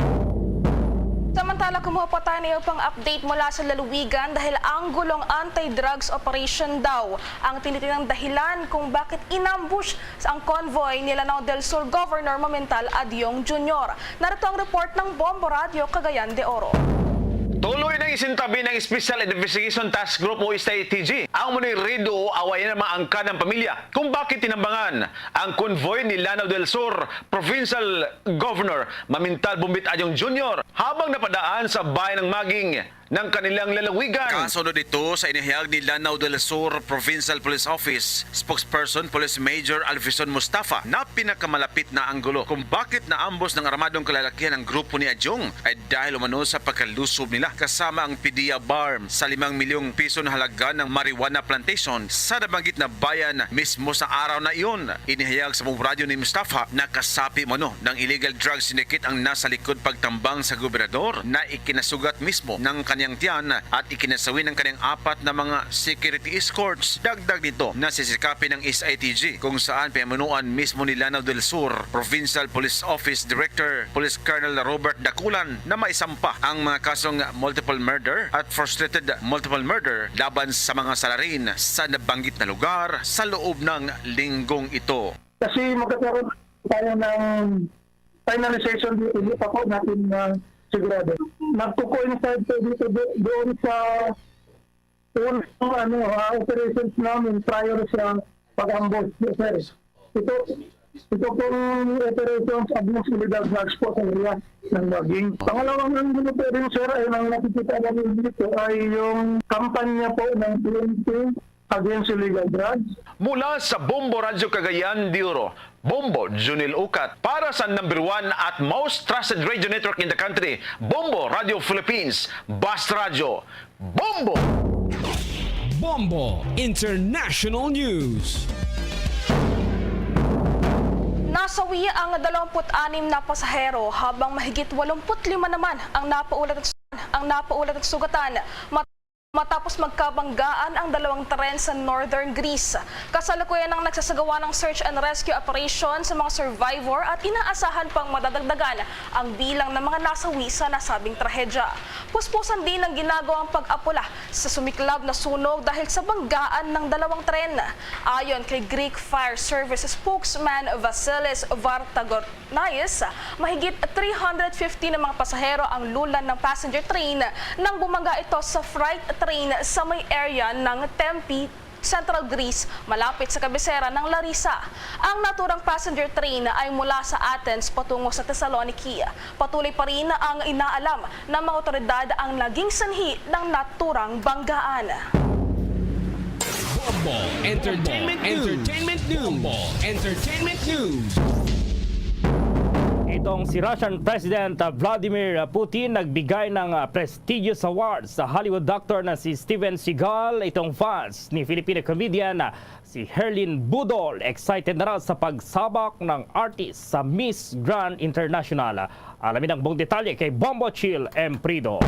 Samantala, kumuha pa tayo ng iba pang update mula sa lalawigan dahil anggulong anti-drugs operation daw ang tinitingnan dahilan kung bakit inambush ang convoy ni Lanao del Sur Governor Mamintal Adyong Junior. Narito ang report ng Bombo Radyo Cagayan de Oro. Tuloy na isintabi ng Special Investigation Task Group o S I T G ang umano'y redo o awayan na maangkan ng pamilya kung bakit tinambangan ang convoy ni Lanao del Sur Provincial Governor Mamintal Bumbit Adyong Junior habang napadaan sa bayan ng Maging ng kanilang lalawigan. Kasunod ito sa inihayag ni Lanao del Sur Provincial Police Office Spokesperson Police Major Alvison Mustafa na pinakamalapit na anggulo kung bakit naambos ng armadong kalalakihan ang grupo ni Adyong ay dahil umano sa pagkalusob nila kasama ang PDEA BARMM sa limang milyong piso na halaga ng marijuana plantation sa nabanggit na bayan mismo sa araw na iyon. Inihayag sa Bombo Radyo ni Mustafa na kasapi umano ng illegal drug syndicate ang nasa likod pagtambang sa gobernador na ikinasugat mismo ng kanyang tiyan at ikinasawi ng kanyang apat na mga security escorts. Dagdag nito na sisikapin ng S I T G kung saan pinunuan mismo ni Lanao del Sur Provincial Police Office Director Police Colonel Robert Daculan na maisampa ang mga kasong multiple murder at frustrated multiple murder laban sa mga salarin sa nabanggit na lugar sa loob ng linggong ito. Kasi magkakaroon tayo ng finalization dito, hindi pa po natin na sigurado. Nagko-coincide po dito do- doon sa unang ano, ah, operations namin prior sa pag-ambush, sir. Ito, ito pong operations against illegal drugs po sa area ng Maging. Pangalawang angulo po rin, sir, ay nang nakikita namin dito ay yung kampanya po ng P N P against illegal drugs. Mula sa Bombo Radyo Cagayan de Oro, Bombo Junil Ucat. Para sa number one at most trusted radio network in the country, Bombo Radio Philippines, Basta Radyo, Bombo! Bombo International News. Nasawi ang dalawampu't anim na pasahero habang mahigit walumput lima naman ang napaulat ang napaulat at sugatan. Mat- Matapos magkabanggaan ang dalawang tren sa Northern Greece, kasalukuyan ang nagsasagawa ng search and rescue operation sa mga survivor at inaasahan pang madadagdagan ang bilang ng mga nasawi sa nasabing trahedya. Puspusan din ang ginagawang pag-apula sa sumiklab na sunog dahil sa banggaan ng dalawang tren. Ayon kay Greek Fire Service spokesman Vasilis Vartagor, Nice, mahigit three hundred fifty na mga pasahero ang lulan ng passenger train nang bumangga ito sa freight train sa may area ng Tempe, Central Greece, malapit sa kabisera ng Larissa. Ang naturang passenger train ay mula sa Athens patungo sa Thessaloniki. Patuloy pa rin ang inaalam ng mga otoridad ang naging sanhi ng naturang banggaan. Bombo Entertainment News. Entertainment News. Bombo Entertainment News. Itong si Russian President, uh, Vladimir Putin nagbigay ng, uh, prestigious award sa Hollywood actor na si Steven Seagal. Itong fans ni Filipino comedian, uh, si Herlin Budol, excited na raw sa pagsabak ng artist sa Miss Grand International. Alamin ang buong detalye kay Bombo Chill Emprido.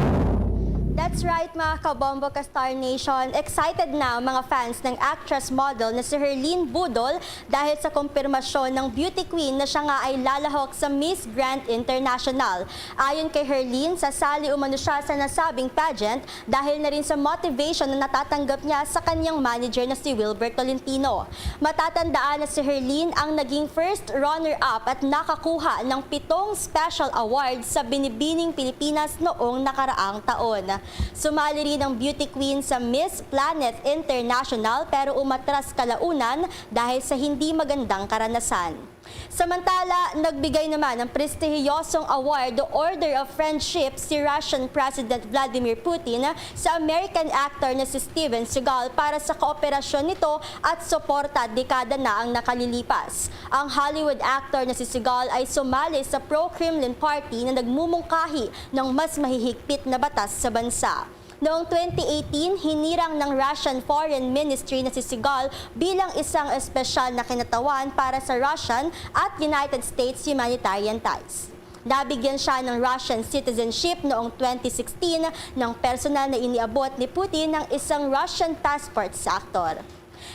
That's right, mga Kabombo ka Star Nation. Excited na ang mga fans ng actress model na si Herlin Budol dahil sa kumpirmasyon ng beauty queen na siya nga ay lalahok sa Miss Grand International. Ayon kay Herlin, sasali umano siya sa nasabing pageant dahil na rin sa motivation na natatanggap niya sa kanyang manager na si Wilbert Tolentino. Matatandaan na si Herlin ang naging first runner-up at nakakuha ng pitong special awards sa Binibining Pilipinas noong nakaraang taon. Sumali rin ang beauty queen sa Miss Planet International pero umatras kalaunan dahil sa hindi magandang karanasan. Samantala, nagbigay naman ng prestihiyosong award o Order of Friendship si Russian President Vladimir Putin sa American actor na si Steven Seagal para sa kooperasyon nito at suporta dekada na ang nakalilipas. Ang Hollywood actor na si Seagal ay sumali sa pro-Kremlin party na nagmumungkahi ng mas mahihigpit na batas sa bansa. Noong twenty eighteen, hinirang ng Russian Foreign Ministry na si Seagal bilang isang espesyal na kinatawan para sa Russian at United States humanitarian ties. Nabigyan siya ng Russian citizenship noong twenty sixteen nang personal na iniabot ni Putin ang isang Russian passport sa aktor.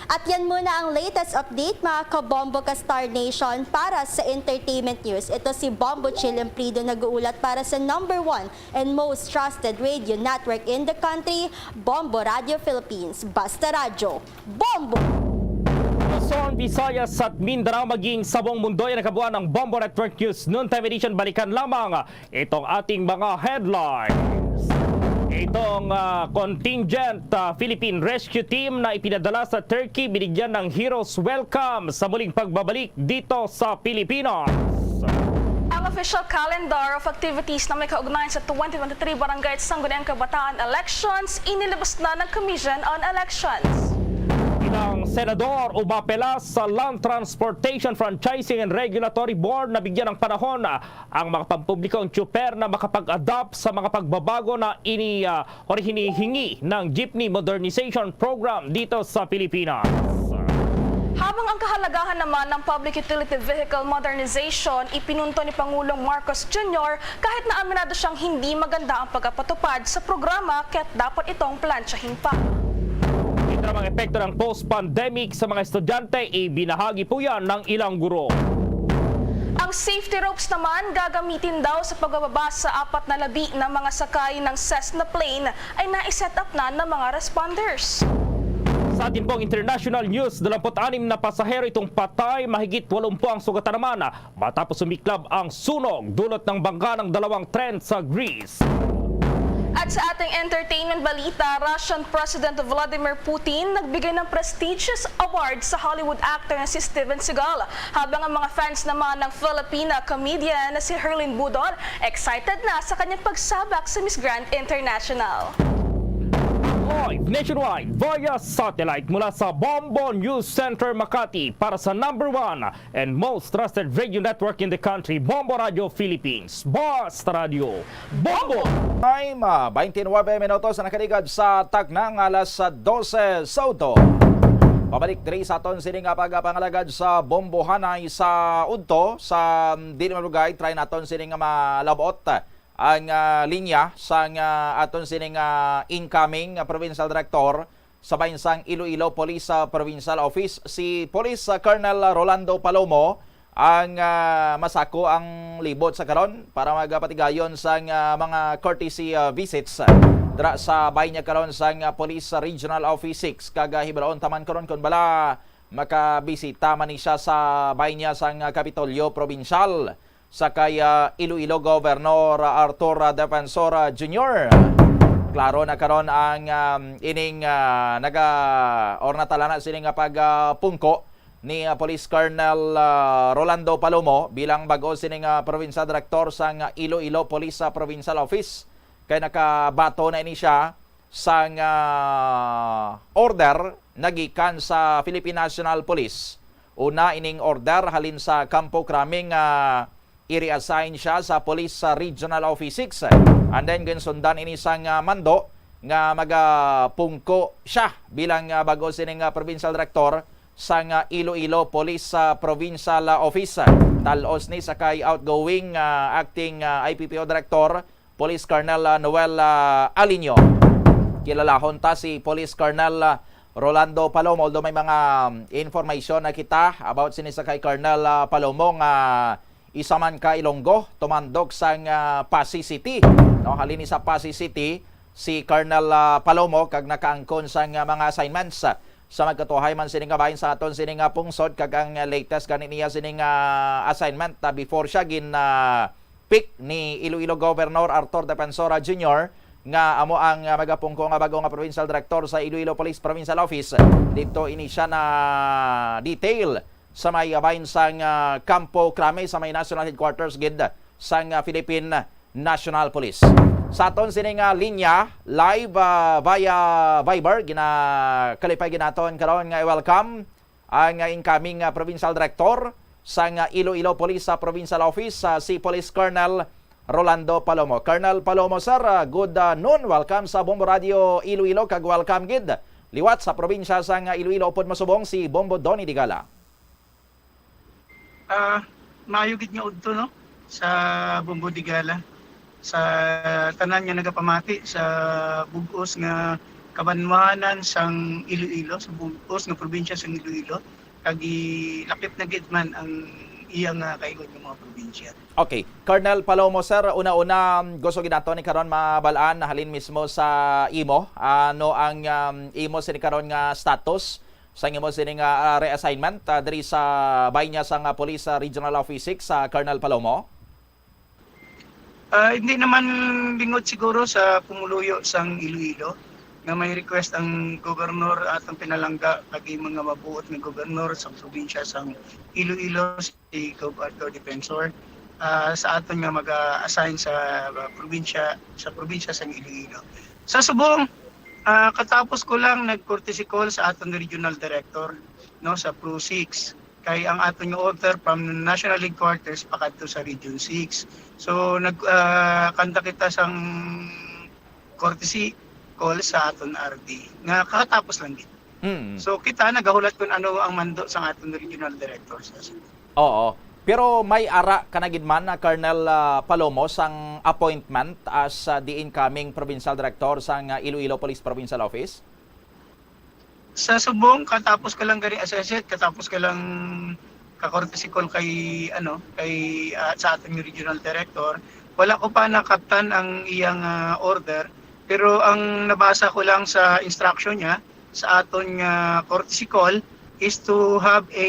At yan muna ang latest update, mga Kabombo ka Star Nation, para sa entertainment news. Ito si Bombo Chill Emprido nag-uulat para sa number one and most trusted radio network in the country, Bombo Radio Philippines. Basta Radyo, Bombo! Luzon, Visayas at Mindanao, maging sa buong mundo ay nakabuan ng Bombo Network News Noontime Edition. Balikan lamang itong ating mga headlines. Itong, ah, contingent, ah, Philippine Rescue Team na ipinadala sa Turkey binigyan ng hero's welcome sa muling pagbabalik dito sa Pilipinas. Ang official calendar of activities na may kaugnayan sa twenty twenty-three Barangay at Sangguniang Kabataan elections inilabas na ng Commission on Elections. Ilang senador umapela sa Land Transportation Franchising and Regulatory Board na bigyan ng panahon, ah, ang mga pampublikong tsuper na makapag-adapt sa mga pagbabago na ini, ah, or hinihingi ng Jeepney Modernization Program dito sa Pilipinas. Habang ang kahalagahan naman ng Public Utility Vehicle Modernization ipinunto ni Pangulong Marcos Junior kahit na aminado siyang hindi maganda ang pagkapatupad sa programa kaya't dapat itong plantsahin pa. Ito namang epekto ng post-pandemic sa mga estudyante, ibinahagi po yan ng ilang guro. Ang safety ropes naman gagamitin daw sa pagbababa sa apat na labi na mga sakay ng Cessna plane ay nai-set up na ng mga responders. Sa atin pong international news, dalawampu't anim na pasahero itong patay, mahigit walumpu ang sugatan naman matapos sumiklab ang sunog dulot ng bangga ng dalawang tren sa Greece. At sa ating entertainment balita, Russian President Vladimir Putin nagbigay ng prestigious award sa Hollywood actor na si Steven Seagal, habang ang mga fans naman ng Filipina comedian na si Herlin Budol excited na sa kanyang pagsabak sa Miss Grand International. Hoy, Nationwide via satellite mula sa Bombo News Center Makati para sa number one and most trusted radio network in the country, Bombo Radio Philippines, Basta Radio, Bombo! Time, ah, twenty-nine minutos na nakaligad sa taknang alas dose sa udto. Pabalik diri sa aton sini nga pagpangalagad sa bombohanay sa udto. Sa, mm, di naman lugay, try naton sini nga malabot ang, ah, linya sang, ah, aton sining, ah, incoming, ah, provincial director sa bahin sang Iloilo Police, ah, Provincial Office, si Police, ah, Colonel Rolando Palomo, ang, ah, masako ang libot sa karon para magapatigayon sang, ah, mga courtesy, ah, visits, ah, dira sa bahin niya karon sang, ah, Police, ah, Regional Office six. Kag, ah, hibaluon ta man karon kon bala makabisita man ni siya sa bahin niya sang, ah, Kapitolyo Probinsyal sa kay, ah, Iloilo Governor, ah, Arthur, ah, Defensor, ah, Junior. Klaro na karon ang, um, ining, ah, naga-, or natalana sini nga pag, ah, pungko ni, ah, Police Colonel, ah, Rolando Palomo bilang bag-o sini nga provincial director sang, ah, Iloilo Police, ah, Provincial Office. Kay nakabaton na ini siya sang, ah, order nagikan sa Philippine National Police. Una ining order halin sa Campo Crame nga i-reassign siya sa police sa Regional Office six. And then ginsundan ini sang, ah, mando nga magapungko siya bilang, ah, bag-o sining, ah, provincial director sang, ah, Iloilo Police, ah, Provincial, ah, Office. Tal-os ni sa kay outgoing, ah, acting, ah, I P P O director, Police Colonel, ah, Noel, ah, Alinio. Kilalahon ta si Police Colonel, ah, Rolando Palomo, although may mga, um, information na kita about sini sa kay Colonel, ah, Palomo nga isa man ka Ilonggo, tumandok sang, ah, Passi City. No, halin ni sa Passi City si Colonel, ah, Palomo kag nakaangkon sang, ah, mga assignments. Sa magkatuhay man sini nga bahin sa aton sini nga pungsod kag ang latest gani niya sini nga assignment, ah, before siya gin, ah, pick ni Iloilo Governor Arthur Defensor, ah, Junior, nga amo ang, ah, magapungko nga bago nga provincial director sa Iloilo Police Provincial Office. Dito ini siya na detail sa may, ah, bahin sang, ah, Campo Crame sa may national headquarters gid sang, ah, Philippine National Police. Sa aton sini nga linya, live, ah, via Viber, gina-, kalipay gid naton karon nga i-welcome ang, ah, incoming, ah, provincial director sang, ah, Iloilo Police, ah, Provincial Office, ah, si Police Colonel Rolando Palomo. Colonel Palomo, sir, ah, good, ah, noon. Welcome sa Bombo Radio Iloilo, kag welcome gid liwat sa probinsya sang, ah, Iloilo upod masubong si Bombo Donny Digala. Ah, maayo gid nga udto, no, sa Bombo Digala, sa tanan nga nagapamati sa bug-os nga kabanwahanan sang Iloilo, sa bug-os nga probinsya sang Iloilo, kag gilakip na gid man ang iya nga kaingon nga mga probinsya. Okay. Colonel Palomo, sir, una-una, gusto gid nato ni karon mabal-an halin mismo sa imo. Ano ang, um, imo sini karon nga status sa imo sini nga, ah, reassignment, ah, diri sa bahin niya sang, ah, Police, ah, Regional Office six, ah, Colonel Palomo? Ah, hindi naman lingod siguro sa pumuluyo sang Iloilo nga may request ang gobernador atong pinalangga kag mga mabuot nga gobernador sa probinsya sang Iloilo, si Gov Arthur Defensor, ah, sa aton nga mag-assign sa, ah, probinsya, sa probinsya sang Iloilo. Sa subong, ah, katapos ko lang nag-courtesy call sa aton regional director, no, sa Pro six. Kay ang aton nga order from national headquarters pakadto sa Region six. So, nag, ah, kanta kita sang courtesy call sa aton R D nga kakatapos lang gid. Mm. So, kita nagahulat kung ano ang mando sang aton regional director sa Cebu. Oo. Pero may ara ka na gid man, ah, Colonel, ah, Palomo, sang appointment as, ah, the incoming provincial director sang, ah, Iloilo Police Provincial Office? Sa subong, katapos ka lang gani, as I said, katapos ka lang ka-courtesy call kay, ano, kay, ah, sa aton regional director, wala ko pa nakaptan ang iyang, ah, order. Pero ang nabasa ko lang sa instruction niya, sa aton nga courtesy call is to have a,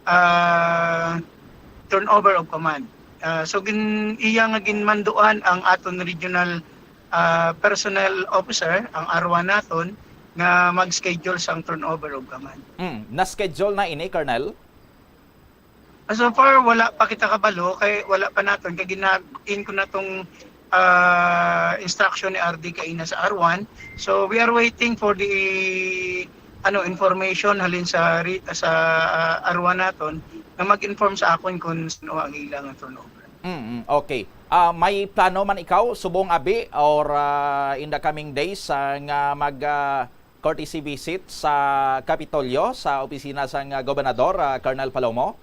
ah, turnover of command. Ah, so, gin-, iya nga ginmanduan ang aton regional, ah, personnel officer, ang R one naton, nga mag-schedule sang turnover of command. Mm, na-schedule na ini, Colonel? Ah, so far, wala pa kita kabalo, kay wala pa naton, kay gina-in ko na tong, ah, instruction ni R D kaina sa R one. So, we are waiting for the, ano, information halin sa re-, sa, ah, R one naton nga mag-inform sa akon kung sino ang ilang turnover. Mm, okay. Ah, may plano man ikaw subong abi or, ah, in the coming days, ah, nga mag, ah, courtesy visit sa Kapitolyo, sa opisina sang, ah, gobernador, ah, Colonel Palomo?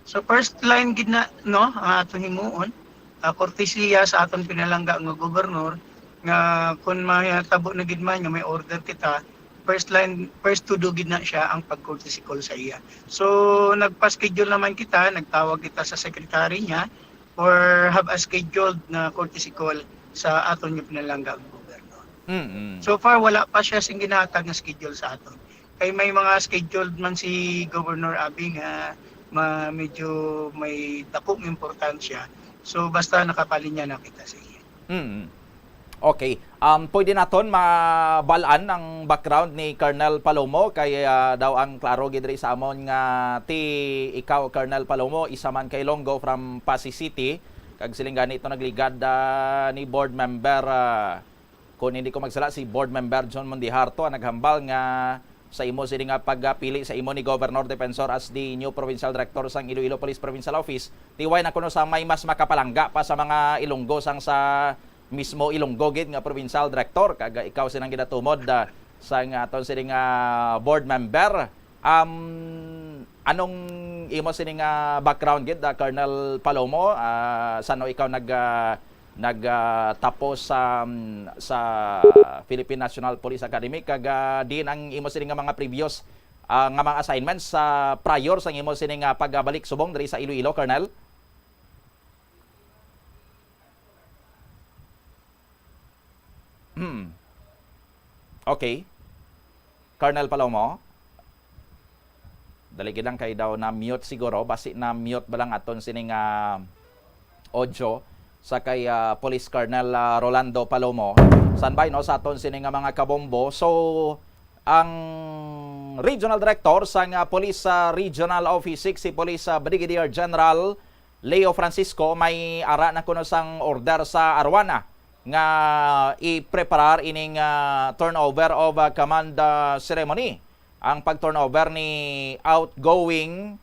So, first line gid na, no, ang atong himuon. Ah, kortesiya sa aton pinalangga nga gobernador nga kung mahitabo na gid man nga may order kita, first line, first to do gid na siya ang pag-courtesy call sa iya. So, nagpa-schedule naman kita, nagtawag kita sa secretary niya for have a scheduled na courtesy call sa aton nga pinalangga nga gobernador. Mm-mm. So far, wala pa siya sing ginahatag nga schedule sa aton. Kay may mga scheduled man si Governor Abi nga ma-, medyo may dako nga importansya. So, basta nakapalinya na kita sa iya. Mm. Okay. Um, pwede naton mabal-an ang background ni Colonel Palomo kay, ah, daw ang klaro gid diri sa amon nga ti ikaw, Colonel Palomo, isa man ka Ilonggo from Passi City. Kag siling gani ito nagligad, ah, ni board member, ah, Kung hindi ko magsala, si Board Member John Mondijarto ang naghambal nga sa imo sini nga pagpili sa imo ni Governor Defensor as the new provincial director sang Iloilo Police Provincial Office, tiway na kuno sa may mas makapalangga pa sa mga Ilonggo sang sa mismo Ilonggo gid nga provincial director, kag ikaw sinang ginatumod, ah, sang aton sini nga board member. Um, anong imo sini nga background gid, ah, Colonel Palomo? Ah, sano ikaw nag, ah, nag, ah, tapos sa, um, sa Philippine National Police Academy, kag, ah, diin ang imo sini nga mga previous, ah, nga mga assignments sa prior sang imo sini nga pagbalik subong diri sa Iloilo, Colonel? Hmm. Okay. Colonel Palomo? Dali gid lang kay daw na-mute siguro. Basi na-mute ba lang aton sini nga audio sa kay, ah, Police Colonel, ah, Rolando Palomo. Standby, no, sa aton sini nga mga kabombo. So, ang Regional Director sang, ah, Police, ah, Regional Office six, si Police, ah, Brigadier General Leo Francisco, may ara na kuno sang order sa Aruana nga i-preparar ining, ah, turnover of, ah, command, ah, ceremony. Ang pag-turnover ni outgoing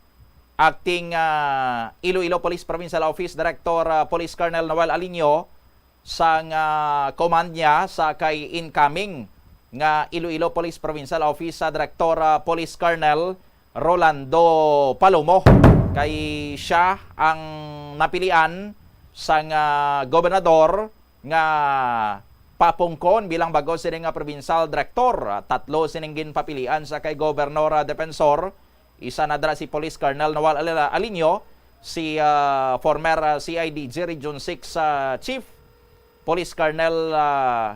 acting, ah, Iloilo Police Provincial Office Director, ah, Police Colonel Noel Alinio sang, ah, command niya sa kay incoming nga Iloilo Police Provincial Office, ah, Director, ah, Police Colonel Rolando Palomo. Kay siya ang napilian sang, ah, gobernador nga papungkon bilang bag-o sini nga provincial director. Ah, tatlo sining ginpapilian sa kay Gobernador, ah, Defensor. Isa na dira si Police Colonel Noel Al-, Alinio, si, ah, former, ah, C I D G Region six, ah, Chief Police Colonel, ah,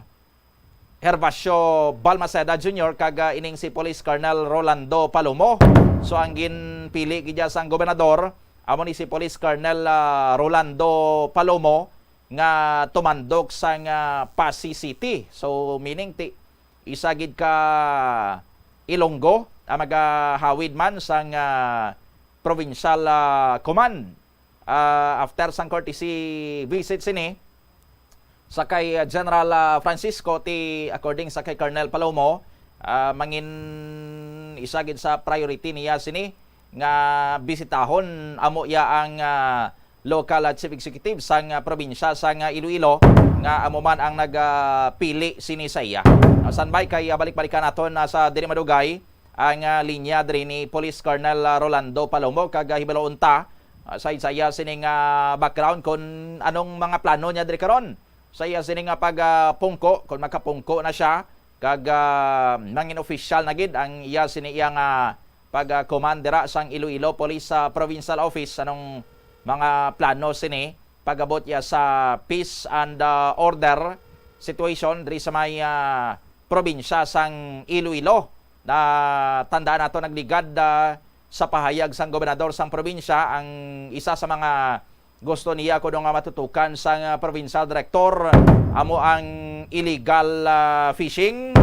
Gervasio Balmaceda Junior, kag, ah, ining si Police Colonel Rolando Palomo. So, ang ginpili gid sang gobernador amo ni si Police Colonel, ah, Rolando Palomo nga tumandok sang, ah, Passi City. So, meaning ti isa gid ka Ilonggo ang magahawid man sang, ah, provincial, ah, command. Ah, after sang courtesy visit sini sa kay, ah, General, ah, Francisco, ti according sa kay Colonel Palomo, ah, mangin isa gid sa priority niya sini nga bisitahon amo iya ang, ah, local, ah, chief executive sang, ah, probinsya sang, ah, Iloilo nga amo man ang nagpili sini sa iya. Ah, standby kay, ah, balik-balikan naton, ah, sa diri madugay ang, ah, linya diri ni Police Colonel, ah, Rolando Palomo, kag, ah, hibaluon ta, ah, sa, sa iya sining, ah, background kung anong mga plano niya diri karon sa iya sining, ah, pag, ah, pungko, kung makapungko na siya, kag, ah, nangin official na gid ang iya sini iya nga pag, ah, command dira sang Iloilo Police, ah, Provincial Office. Anong mga plano sini pag-abot iya sa peace and, ah, order situation diri sa may, ah, probinsya sang Iloilo? Na tandaan nato, nagligad, ah, sa pahayag sang gobernador sang probinsya, ang isa sa mga gusto niya kuno nga matutukan sang, ah, provincial director amo ang illegal, ah, fishing,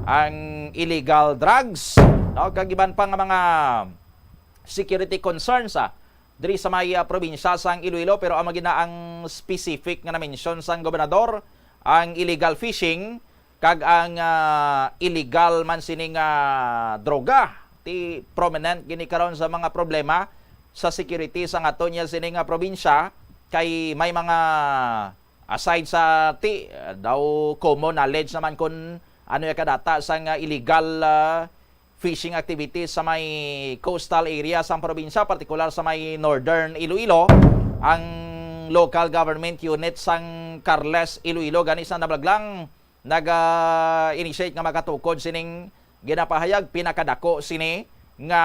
ang illegal drugs, no, kag iban pa nga mga security concerns, ah, diri sa may, ah, probinsya sang Iloilo, pero amo gid na ang specific nga na-mention sang gobernador, ang illegal fishing kag ang, ah, illegal man sini nga droga. Ti prominent gini karon sa mga problema sa security sang aton niya sini nga probinsya, kay may mga, aside sa ti, ah, daw common knowledge naman kun ano ya kadata sang, ah, illegal, ah, fishing activities sa may coastal area sang probinsya, partikular sa may Northern Iloilo. Ang local government unit sang Carles, Iloilo, gani sa nablaglang nag-initiate nga makatukod sining ginapahayag, pinakadako sini nga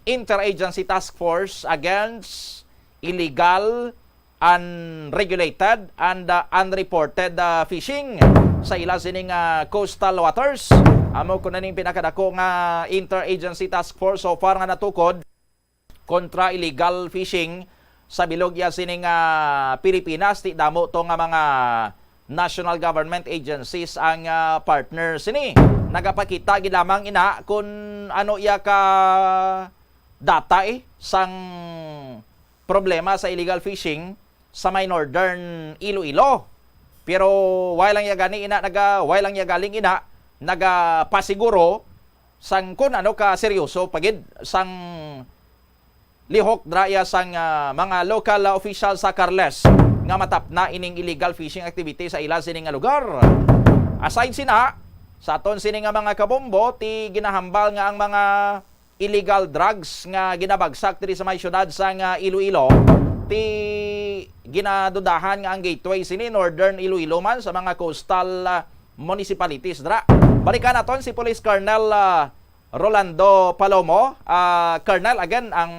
interagency task force against illegal, unregulated, and, uh, unreported, uh, fishing sa ila sining, uh, coastal waters. Amo ko na ning pinakadako nga interagency task force so far nga natukod kontra illegal fishing sa bilog iya sining, ah, Pilipinas. Ti damo to nga mga national government agencies ang, ah, partner sini. Nagapakita gid lamang ina kun ano iya ka data, eh, sang problema sa illegal fishing sa may Northern Iloilo. Pero wala lang iya gani ina naga, wala lang iya galing ina nagapasiguro sang kun ano ka seryoso pa gid sang lihok dra iya sang, ah, mga local, ah, official sa Carles nga matapna ining illegal fishing activity sa ila sini nga lugar. Aside sina, sa aton sini nga mga kabombo, ti ginahambal nga ang mga illegal drugs nga ginabagsak diri sa may siyudad sang, ah, Iloilo, ti ginadudahan nga ang gateway sini Northern Iloilo man sa mga coastal, ah, municipalities dra. Balikan naton si Police Colonel, ah, Rolando Palomo. Ah, Colonel, again, ang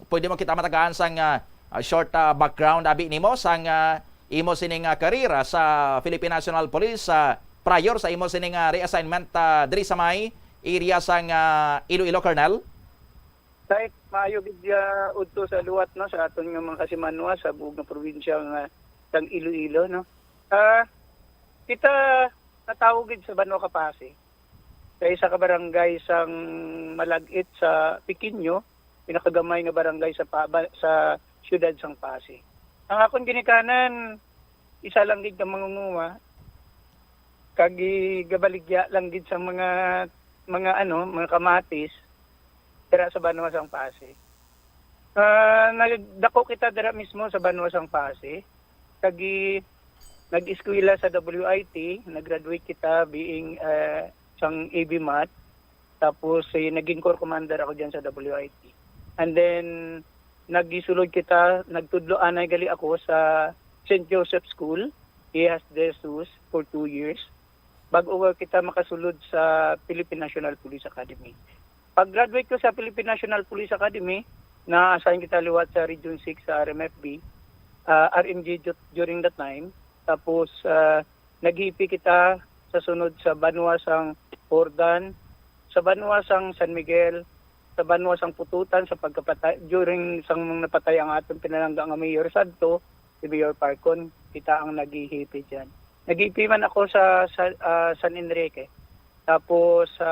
pwede mo kita matagaan sang, ah, ah, short, ah, background abi nimo sang, ah, imo sining, ah, karera sa Philippine National Police, ah, prior sa imo sining, ah, reassignment, ah, diri sa may area sang, ah, Iloilo, Colonel? Right, maayo gid, ah, udto sa luwat, no, sa aton nga mga kasimanwa sa buog nga probinsya nga sang Iloilo, no. Ah, kita natawo gid sa Banwa Kapasi, sa isa ka barangay sang malag-it sa Pequeño, pinakagamay nga barangay sa pa-, ba-, sa siyudad sang Pasi. Ang akon ginikanan, isa lang gid ka mangunguha, kag gigabaligya lang gid sa mga, mga ano, mga kamatis dira sa banwa sang Pasi. Ah, nagdako kita dira mismo sa banwa sang Pasi. Kag gi-, nag-eskwela sa W I T, nag-graduate kita being, ah, sang A B Mat. Tapos, eh, naging corps commander ako dyan sa W I T. And then, nagsulod kita, nagtudlo anay gali ako sa Saint Joseph School, Hijas de Jesus, for two years. Bago kita makasulod sa Philippine National Police Academy. Pag-graduate ko sa Philippine National Police Academy, na-assign kita liwat sa Region six sa R M F B, ah, R M G du-, during that time. Tapos, ah, naghipi kita sa sunod sa banwa sang Jordan, sa banwa sang San Miguel, sa banwa sang Pututan, sa pagkapatay, during sang napatay ang aton pinalangga nga mayor sadto, si Mayor Parcon, kita ang naghihipi diyan. Naghipi man ako sa, sa, ah, San Enrique. Tapos, sa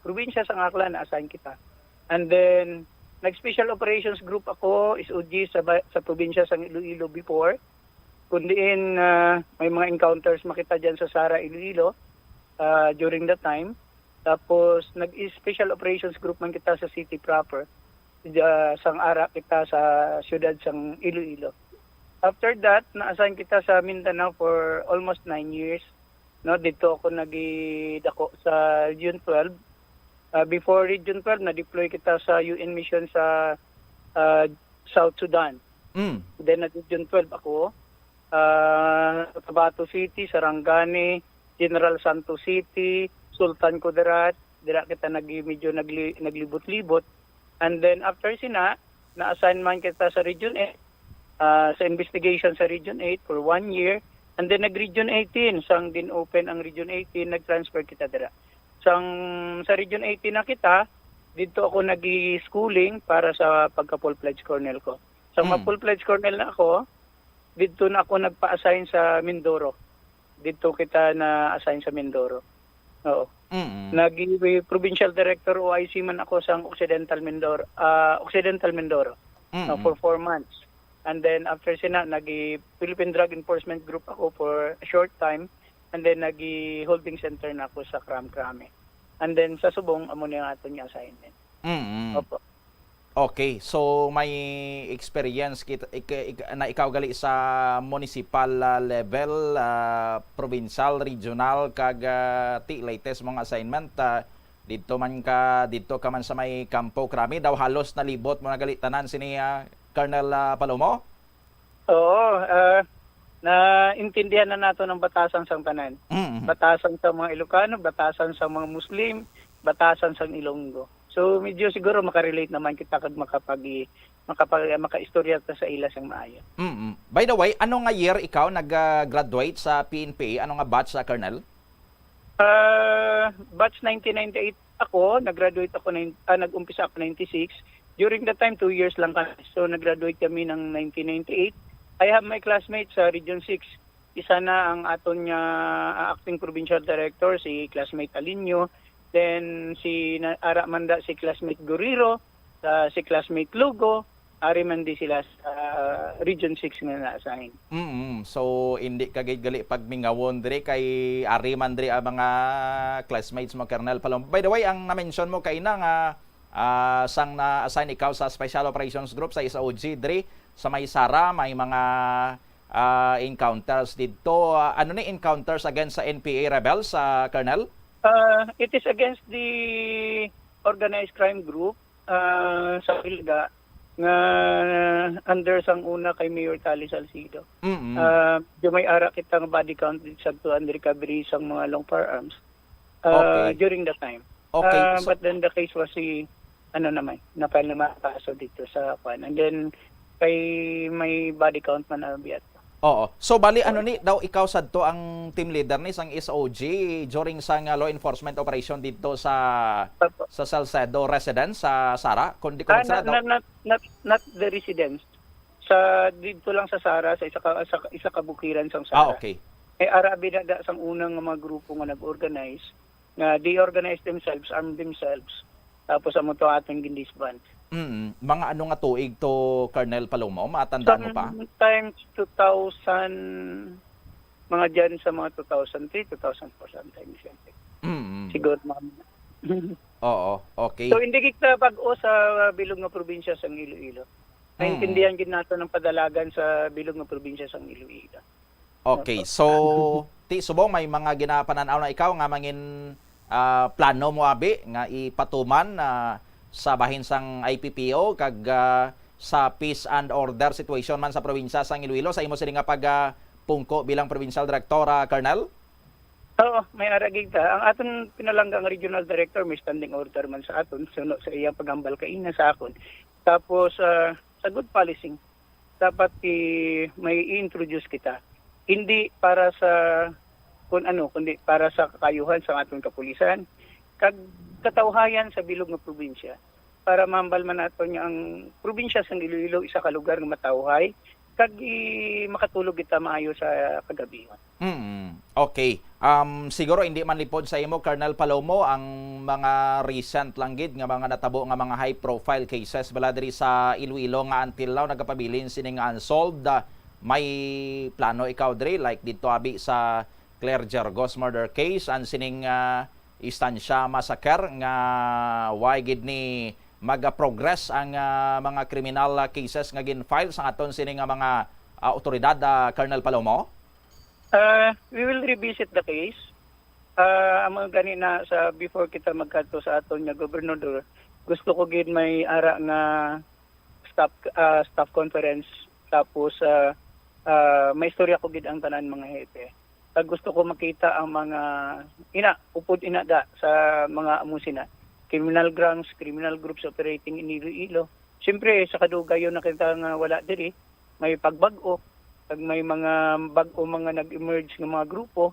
probinsya sang Aklan, na-assign kita. And then, nag-special operations group ako, S O G, sa ba-, sa probinsya sang Iloilo before. Kun diin, ah, may mga encounters makita dyan sa Sara, Iloilo, ah, during that time. Tapos, nag-special operations group man kita sa city proper. Ah, sang ara kita sa siyudad sang Iloilo. After that, na-assign kita sa Mindanao for almost nine years. No, dito ako nagidako sa Region twelve. Ah, before Region twelve, na-deploy kita sa U N mission sa, ah, South Sudan. Mm. Then, nag-Region twelve ako. Ah, Tabato City, Sarangani, General Santos City, Sultan Kudarat, dira kita nag-, medyo nagli-, naglibot-libot. And then after sina, na-assign man kita sa Region eight, ah, sa investigation sa Region eight for one year. And then nag-Region eighteen, sang gin-open ang Region eighteen, nag-transfer kita dira. Sang sa Region eighteen na kita, dito ako nag-schooling para sa pagka full-fledged colonel ko. Sa mga Mm. full-fledged colonel na ako, dito na ako nagpa-assign sa Mindoro. Dito kita na-assign sa Mindoro. Oo. Mm. Naging provincial director O I C man ako sa Occidental Mindoro, ah, Occidental Mindoro. no, Mm. for four months. And then after sina, nagi Philippine Drug Enforcement Group ako for a short time. And then nagi holding center na ako sa Kram Krame. And then sa Subong, amo ni ang aton nga assignment. Mm. Opo. Okay, so may experience kita, ik-, ik-, na ikaw gali sa municipal, ah, level, ah, provincial, regional, kag, ah, ti latest mong assignment, ah, didto man ka, didto ka man sa may Campo Crame, daw halos nalibot mo na gali tanan sini, ah, Colonel, ah, Palomo? Oo, ah, naintindihan na nato ang batasan sang tanan. Mm. Batasan sa mga Ilocano, batasan sa mga Muslim, batasan sang Ilonggo. So, medyo siguro makarelate naman kita kag makapag-, makapag-, makaistorya ta sa ila sang maayo. Mm. By the way, ano nga year ikaw nag-graduate sa P N P A? Ano nga batch sa, Colonel? Ah, batch nineteen ninety-eight ako, nag-graduate ako nine-, ah, nag-umpisa ako ninety-six. During that time, two years lang kami. So, nag-graduate kami ng nineteen ninety-eight. I have my classmates sa Region six. Isa na ang aton nga, ah, acting provincial director, si classmate Alinio. Then, si na-, ara man da si classmate Guriro, sa, si classmate Lugo, ari man di sila sa Region six nga na-assign. Mm, so, hindi ka gid gali pagmingawon diri kay ari man diri ang mga classmates mo, Colonel Palom. By the way, ang na-mention mo kaina nga, ah, sang na-assign ikaw sa Special Operations Group sa S O G diri sa may Sara, may mga, ah, encounters didto. Ah, ano ni encounters against sa N P A rebels, ah, Colonel? Ah, it is against the organized crime group, ah, sa Pilga nga under sang una kay Mayor Tali Salcido. Mm. Ah, di may ara kita nga body count dito sa tuan recovery sang mga long firearms, ah, Okay. during that time. Okay, Ah, so but then the case was si, ano naman, na-file naman ang kaso dito sa kwan. And then, kay may body count man na biya. Oo. So, bali, ano ni, daw ikaw sadto ang team leader ni sang S O G during sang, ah, law enforcement operation dito sa, Opo. sa Salcedo residence sa Sara? Kung di ko Ah, magsala, not, daw not, not, not, not the residence. Sa, dito lang sa Sara, sa isa ka, sa isa ka bukiran sang Ah, Sara. Okay. May arabi na da sang unang mga grupo nga nag-organize, nga they organize themselves, arm themselves. Tapos amo to atong gindisband. Mm. Mga ano nga tuig to, Colonel Palomo? Matandaan mo pa? Sometimes two thousand, mga dyan sa mga two thousand three, two thousand four, sometimes, siyempre. Mm. Siguro, mga Oo, okay. So, hindi kita bag-o sa bilog nga probinsya sang Iloilo. Mm. Naintindihan gid nato ang padalagan sa bilog nga probinsya sang Iloilo. Okay, Opo. so, ti subong may mga ginapanan-aw na ikaw nga mangin, ah, plano mo abi nga ipatuman, ah, sa bahin sang I P P O kag, ah, sa peace and order situation man sa probinsya sang Iloilo sa imo sini nga pag, ah, pungko bilang provincial director, ah, Colonel? Oo, may ara gid ta. Ang aton pinalangga nga regional director may standing order man sa aton, suno sa iyang paghambal kaina sa akon. Tapos, ah, sa good policing, dapat i-, may i-introduce kita. Hindi para sa kun ano, kundi para sa kakayuhan sa aton kapulisan, kag katawhayan sa bilog nga probinsya, para mahambal man naton nga ang probinsya sang Iloilo isa ka lugar nga matawhay, kag i-, makatulog kita maayo sa kagabihon. Mm, okay. Um, siguro hindi man lipod sa imo, Colonel Palomo, ang mga recent lang gid nga mga natabo nga mga high-profile cases bala diri sa Iloilo nga until now nagapabilin sini nga unsolved. Ah, may plano ikaw diri, like didto abi sa Claire Gergos murder case, and sining, ah, Estancia massacre nga why gid ni maga-progress ang, ah, mga criminal, ah, cases nga gin-file sang aton sini nga mga, ah, awtoridad, ah, Colonel Palomo? Uh, we will revisit the case. Uh, amo gani na sa before kita magkadto sa aton nga gobernador, gusto ko gid may ara nga staff, ah, staff conference, tapos, ah, ah, maistorya ko gid ang tanan mga hepe. Kag gusto ko makita ang mga ina, upod ina da sa mga amo sina criminal gangs, criminal groups operating in Iloilo. Siyempre, sa kadugayon na kita nga wala diri, may pagbag-o, kag may mga bag-o mga nag-emerge nga mga grupo,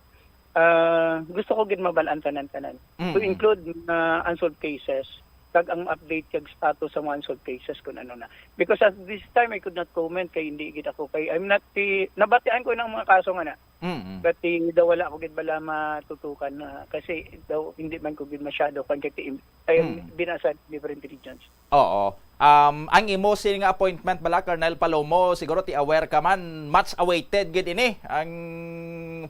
ah, gusto ko gid mabal-an tanan-tanan. To Mm. include mga unsolved cases, kag ang update kag status sa mga unsolved cases kung ano na. Because at this time, I could not comment kay hindi gid ako kay I'm not the, nabatian ko ng mga kaso nga na. Mm. But, eh, daw wala ko gid bala matutukan na, kasi daw hindi man ko gid masyado kan kay ti-, ay, Mm. binasa different regions. Oo. Um, ang imo sini nga appointment bala, Colonel Palomo, siguro ti aware ka man, much awaited gid ini, ang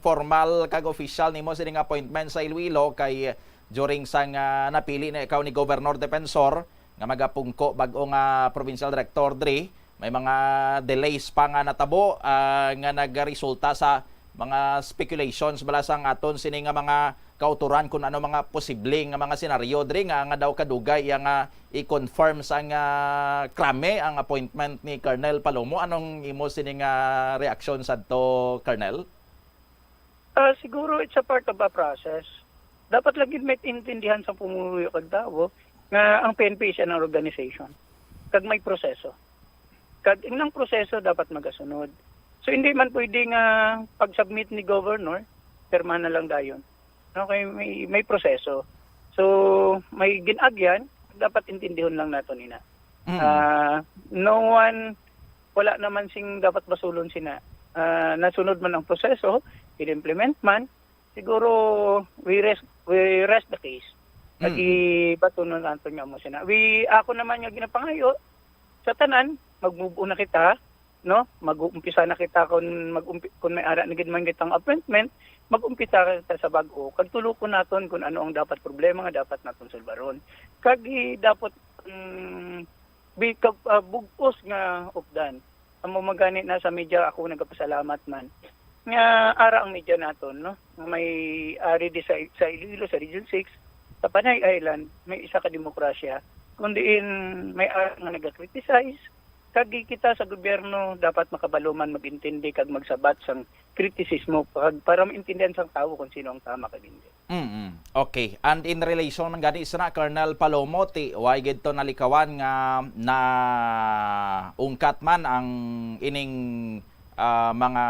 formal kag official nimo sini nga appointment sa Iloilo kay during sang, ah, napili na ikaw ni Governor Defensor nga magapungko bag-o nga provincial director diri, may mga delays pa nga natabo, ah, nga nagresulta sa mga speculations bala sang aton sini nga mga kautoran kun ano mga posible nga mga senaryo diri nga, nga daw kadugay iya nga i-confirm sang, ah, krami ang appointment ni Colonel Palomo. Anong imo sini nga reaksyon sadto, Colonel? Ah, siguro it's a part of a process. Dapat lang gid maintindihan sa pumuluyo kag tawo nga ang P N P is an organization. Kag may proseso. Kag ang proseso dapat magasunod. So, hindi man pwede nga pag-submit ni Governor, pirma na lang dayon. Okay, may, may proseso. So, may gin-agyan, dapat intindihon lang nato nina. Mm. Ah, no one, wala naman sing dapat basulon sina. Ah, nasunod man ang proseso, in-implement man, siguro we rest, we rest the case. At Mm. ibatunon nato nga mo sina. We, ako naman nga ginapangayo, sa tanan, mag-move on na kita, no? Mag-uumpisa na kita kung mag-umpi-, kung may ara na gid man kitang appointment, mag-umpisa kita sa bag-o. Kag tulukon naton kung ano ang dapat problema nga dapat naton sulbaron. Kag i-, dapat, mm, bi-, kag, ah, bug-os nga updan. Amo man gani na sa media ako nagapasalamat man nga ara ang media naton, no? Nga may ari di sa, sa Iloilo, sa Region six, sa Panay Island, may isa ka demokrasya, kun diin may ara nga naga-criticize, kag kita sa gobyerno dapat makabalo man mag-intindi kag magsabat sang kritisismo kag para maintindihan sang tawo kung sino ang tama kag hindi. Mm-mm. Okay. And in relation man gani sina, Colonel Palomo, ti way gid to nalikawan nga naungkat man ang ining, ah, mga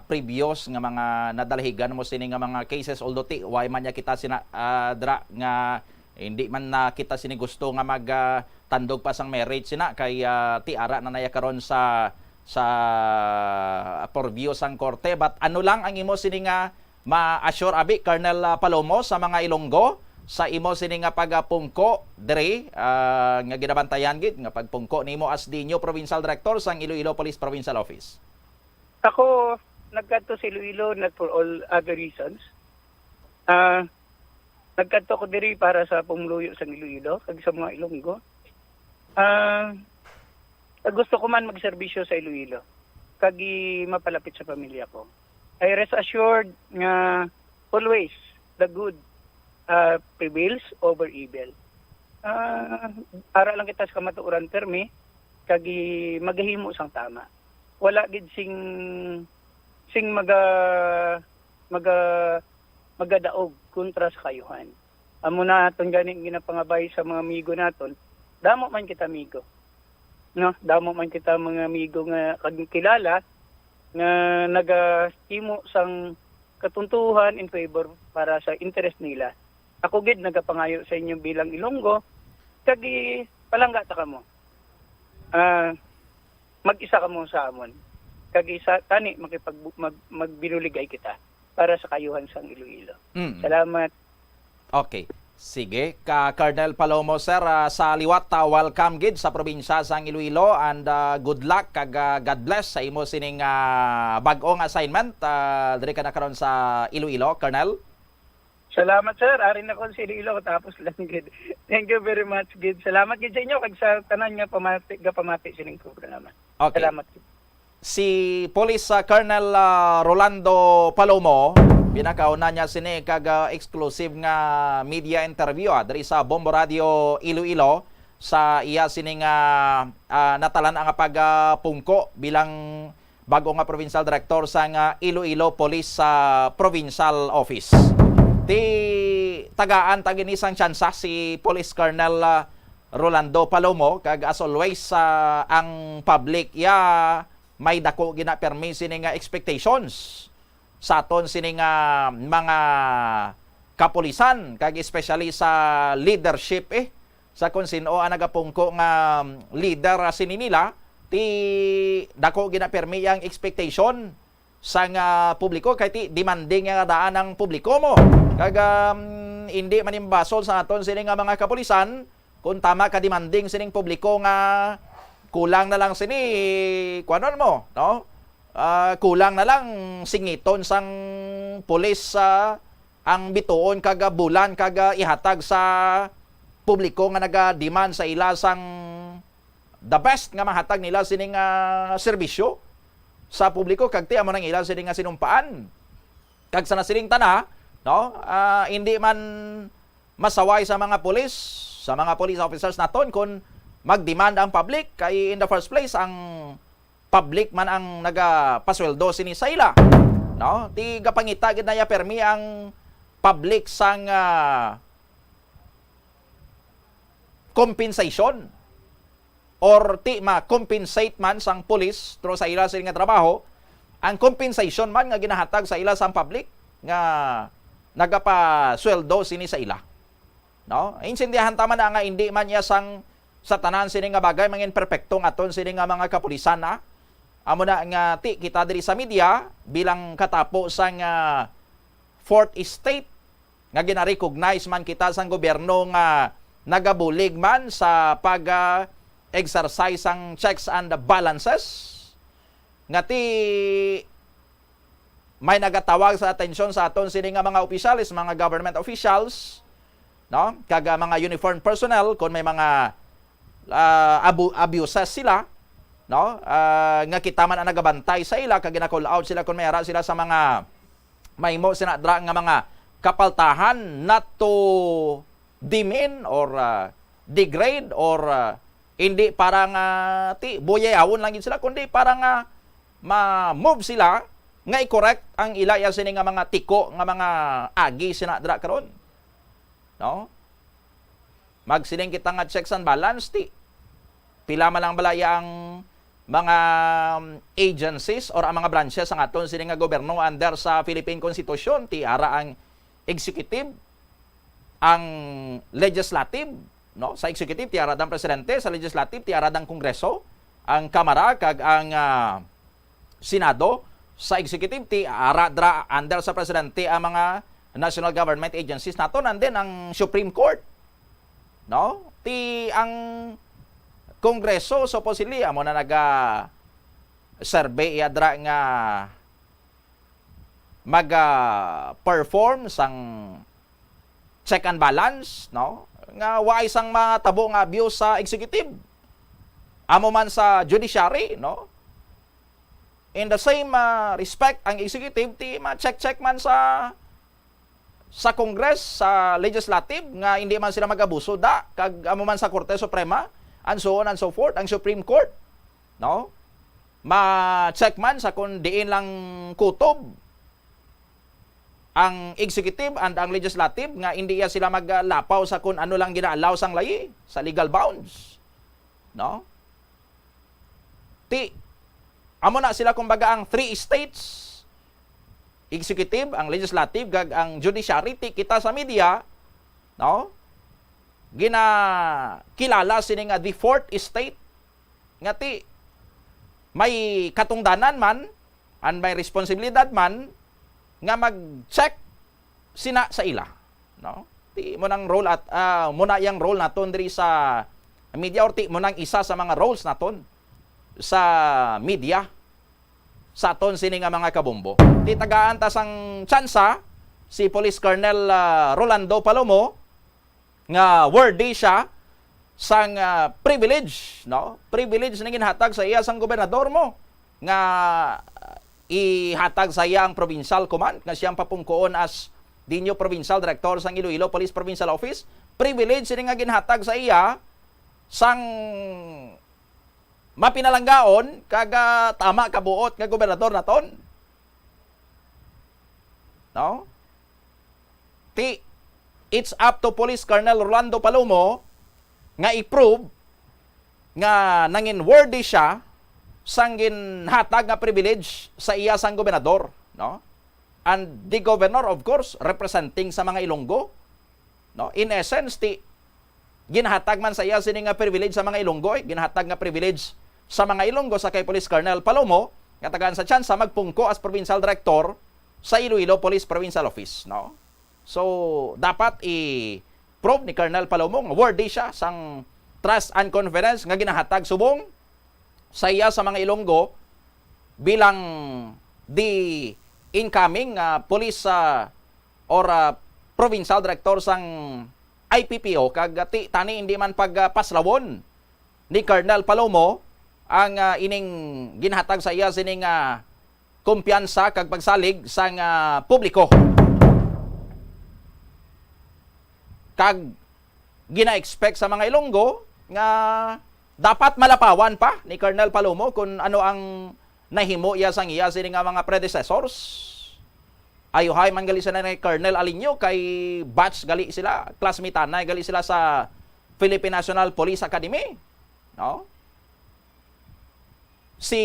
previous nga mga nadalahigan mo sini nga mga cases, although ti way man niya kita sina, ah, dra nga hindi man na kita sini gusto nga mag, ah, tandog pa sang merit sina kay, ah, ti ara na naya karon sa, sa purview sang korte. But ano lang ang imo sini nga ma-assure abi, Colonel, ah, Palomo, sa mga Ilonggo sa imo sini nga pagapungko diri, ah, nga ginabantayan gid nga pagpungko nimo as the new provincial director sang Iloilo Police Provincial Office? Ako nagkadto sa Iloilo not for all other reasons. Ah, nagkadto ko diri para sa pumuluyo sang Iloilo kag sa mga Ilonggo. Ah, gusto ko man magserbisyo sa Iloilo kag i-, mapalapit sa pamilya ko. I rest assured nga always the good, ah, prevails over evil. Ah, ara lang kita sa kamatuoran permi kag i-, magahimo sang tama. Wala gid sing, sing maga-, maga-, magadaog kontra sa kayuhan. Amo na aton gani ginapangabay sa mga amigo naton. Damo man kita amigo. No, damo man kita mga amigo nga kag kilala nga nagahimo sang katuntuhan in favor para sa interes nila. Ako gid nagapangayo sa inyo bilang Ilonggo, kag i-, palangga ta kamo. Ah, mag-isa kamo sa amon. Kag isa tani makipag-, mag-, magbinuligay kita para sa kayuhan sang Iloilo. Mm. Salamat. Okay. Sige, ka Colonel Palomo, sir, ah, sa liwat, ah, welcome gid sa probinsya sang Iloilo and, ah, good luck kag, ah, God bless sa imo sining, ah, bag-ong assignment, ah, diri ka na karon sa Iloilo, Colonel. Salamat, sir. Ari na ko sa Iloilo, tapos lang gid. Thank you very much gid. Salamat gid sa inyo kag sa tanan nga pamati, gapamati sining programa. Okay. Salamat gid. Si Police, ah, Colonel, ah, Rolando Palomo, pinakauna niya sini kag, ah, exclusive nga media interview, ah, diri sa Bombo Radio Iloilo sa iya sini nga, ah, natalan-a nga pagpungko bilang bag-o nga provincial director sang, ah, Iloilo Police, ah, Provincial Office. Ti tagaan ta gini sang tsansa si Police Colonel, ah, Rolando Palomo, kag as always, ah, ang public ya may dako gina permi sini nga expectations sa aton sini nga mga kapulisan, kag especially sa leadership, eh, sa kung sin-o ang nagapungko nga leader, ah, sini nila, ti dako gina permi ang expectation sang, ah, publiko, kay ti demanding nga daan ang publiko mo. Kag, um, hindi man imbasol sa aton sini nga mga kapulisan kung tama ka demanding sining publiko nga kulang na lang sini, kuanon mo, no? Ah, kulang na lang singiton sang pulis sa ang bituon kag bulan kag, ah, ihatag sa publiko nga naga-demand sa ila sang the best nga mahatag nila sining, ah, serbisyo sa publiko, kag ti amo nang ila sini nga sinumpaan. Kag sa nasiling tana, no, ah, hindi man masaway sa mga pulis, sa mga police officers naton, kung mag-demand ang public, kay in the first place ang public man ang nagapasweldo sini sa ila, no? Ti gapangita gid na ya permi ang public sang, ah, compensation, or ti ma-compensate man sang pulis through sa ila sini nga trabaho, ang compensation man nga ginahatag sa ila sang public nga nagapasweldo sini sa ila. No? Intindihan ta man na nga hindi man iya sang sa tanan sini nga bagay mangin perpekto ang aton sini nga mga kapulisan, ha. Amo na nga ti kita diri sa media bilang katapo sang, ah, fourth estate nga gina-recognize man kita sang gobyerno nga nagabulig man sa pag, ah, exercise sang checks and balances, nga ti may nagatawag sa atensyon sa aton sini nga mga opisyales, mga government officials, no? Kag, ah, mga uniformed personnel, kung may mga, ah, abu-, abuses sila, no? Ah, nga kita man ang nagabantay sa ila, kag gina-call out sila kung may ara sila sa mga mahimo sina dra nga mga kapaltahan, not to demean or, ah, degrade or, ah, hindi para nga ti buyayawon lang gid sila, kundi para nga ma-move sila nga i-correct ang ila ya sini nga mga tiko nga mga agi sina dra karon. No? Magsiling kita nga checks and balance, ti pila man lang bala ya ang mga, um, agencies or ang mga branches sang aton sini nga gobyerno under sa Philippine Constitution, ti ara ang executive, ang legislative, no? Sa executive, ti ara ang presidente, sa legislative, ti ara ang Kongreso, ang Kamara, kag ang, ah, Senado. Sa executive, ti ara dra under sa presidente ang mga national government agencies naton, and then ang Supreme Court, no? Ti ang Kongreso, supposedly, amo na naga-survey iya dra nga maga-perform sang check and balance, no? Nga waay sang matabo nga abuse sa executive. Amo man sa judiciary, no? In the same, ah, respect, ang executive, ti ma-check-check man sa, sa Congress, sa legislative, nga hindi man sila mag-abuso da, kag amo man sa Korte Suprema, and so on and so forth, ang Supreme Court, no? Ma-check man sa kung diin lang kutob ang executive and ang legislative, nga hindi ya sila maglapaw sa kung ano lang gina-allow sang layi sa legal bounds, no? Ti, amo na sila, kumbaga, ang three estates, executive, ang legislative, kag ang judiciary. Ti kita sa media, no? Ginakilala sini nga the fourth estate, nga ti may katungdanan man and may responsibilidad man nga mag-check sina sa ila, no? Ti mo nang role at, ah, mo na yang role naton diri sa media, or ti mo nang isa sa mga roles naton sa media sa aton sini nga mga kabombo. Ti tagaan ta sang tsansa si Police Colonel, ah, Rolando Palomo, nga worthy siya sang, ah, privilege, no? Privilege na ginhatag sa iya sang gobernador mo, nga, ah, ihatag sa iya ang provincial command, nga siyang papungkoon as the new provincial director sang Iloilo Police Provincial Office. Privilege sini nga ginhatag sa iya sang mapinalanggaon kag, ah, tama ka buot nga gobernador naton. No? Ti, it's up to Police Colonel Rolando Palomo nga i-prove nga nangin worthy siya sang ginhatag nga privilege sa iya sang gobernador, no? And the governor, of course, representing sa mga Ilonggo, no? In essence, ti ginhatag man sa iya sini nga privilege sa mga Ilonggo, eh. Ginhatag nga privilege sa mga Ilonggo sa kay Police Colonel Palomo, katagaan sa tsansa magpungko as provincial director sa Iloilo Police Provincial Office, no? So, dapat i-prove ni Colonel Palomo nga worthy siya sang trust and confidence nga ginahatag subong sa iya sa mga Ilonggo bilang the incoming, ah, police, ah, or, ah, provincial director sang I P P O, kag, ah, ti-, tani hindi man pagpaslawon ni Colonel Palomo ang, ah, ining ginhatag sa iya sining, ah, kumpiyansa kag pagsalig sang, ah, publiko. Kag gina-expect sa mga Ilonggo nga dapat malapawan pa ni Colonel Palomo kung ano ang nahimo iya sang iya sini nga mga predecessors. Ayuhay man gali sila ni Colonel Alinio, kay batch gali sila, classmate-anay gali sila sa Philippine National Police Academy, no? Si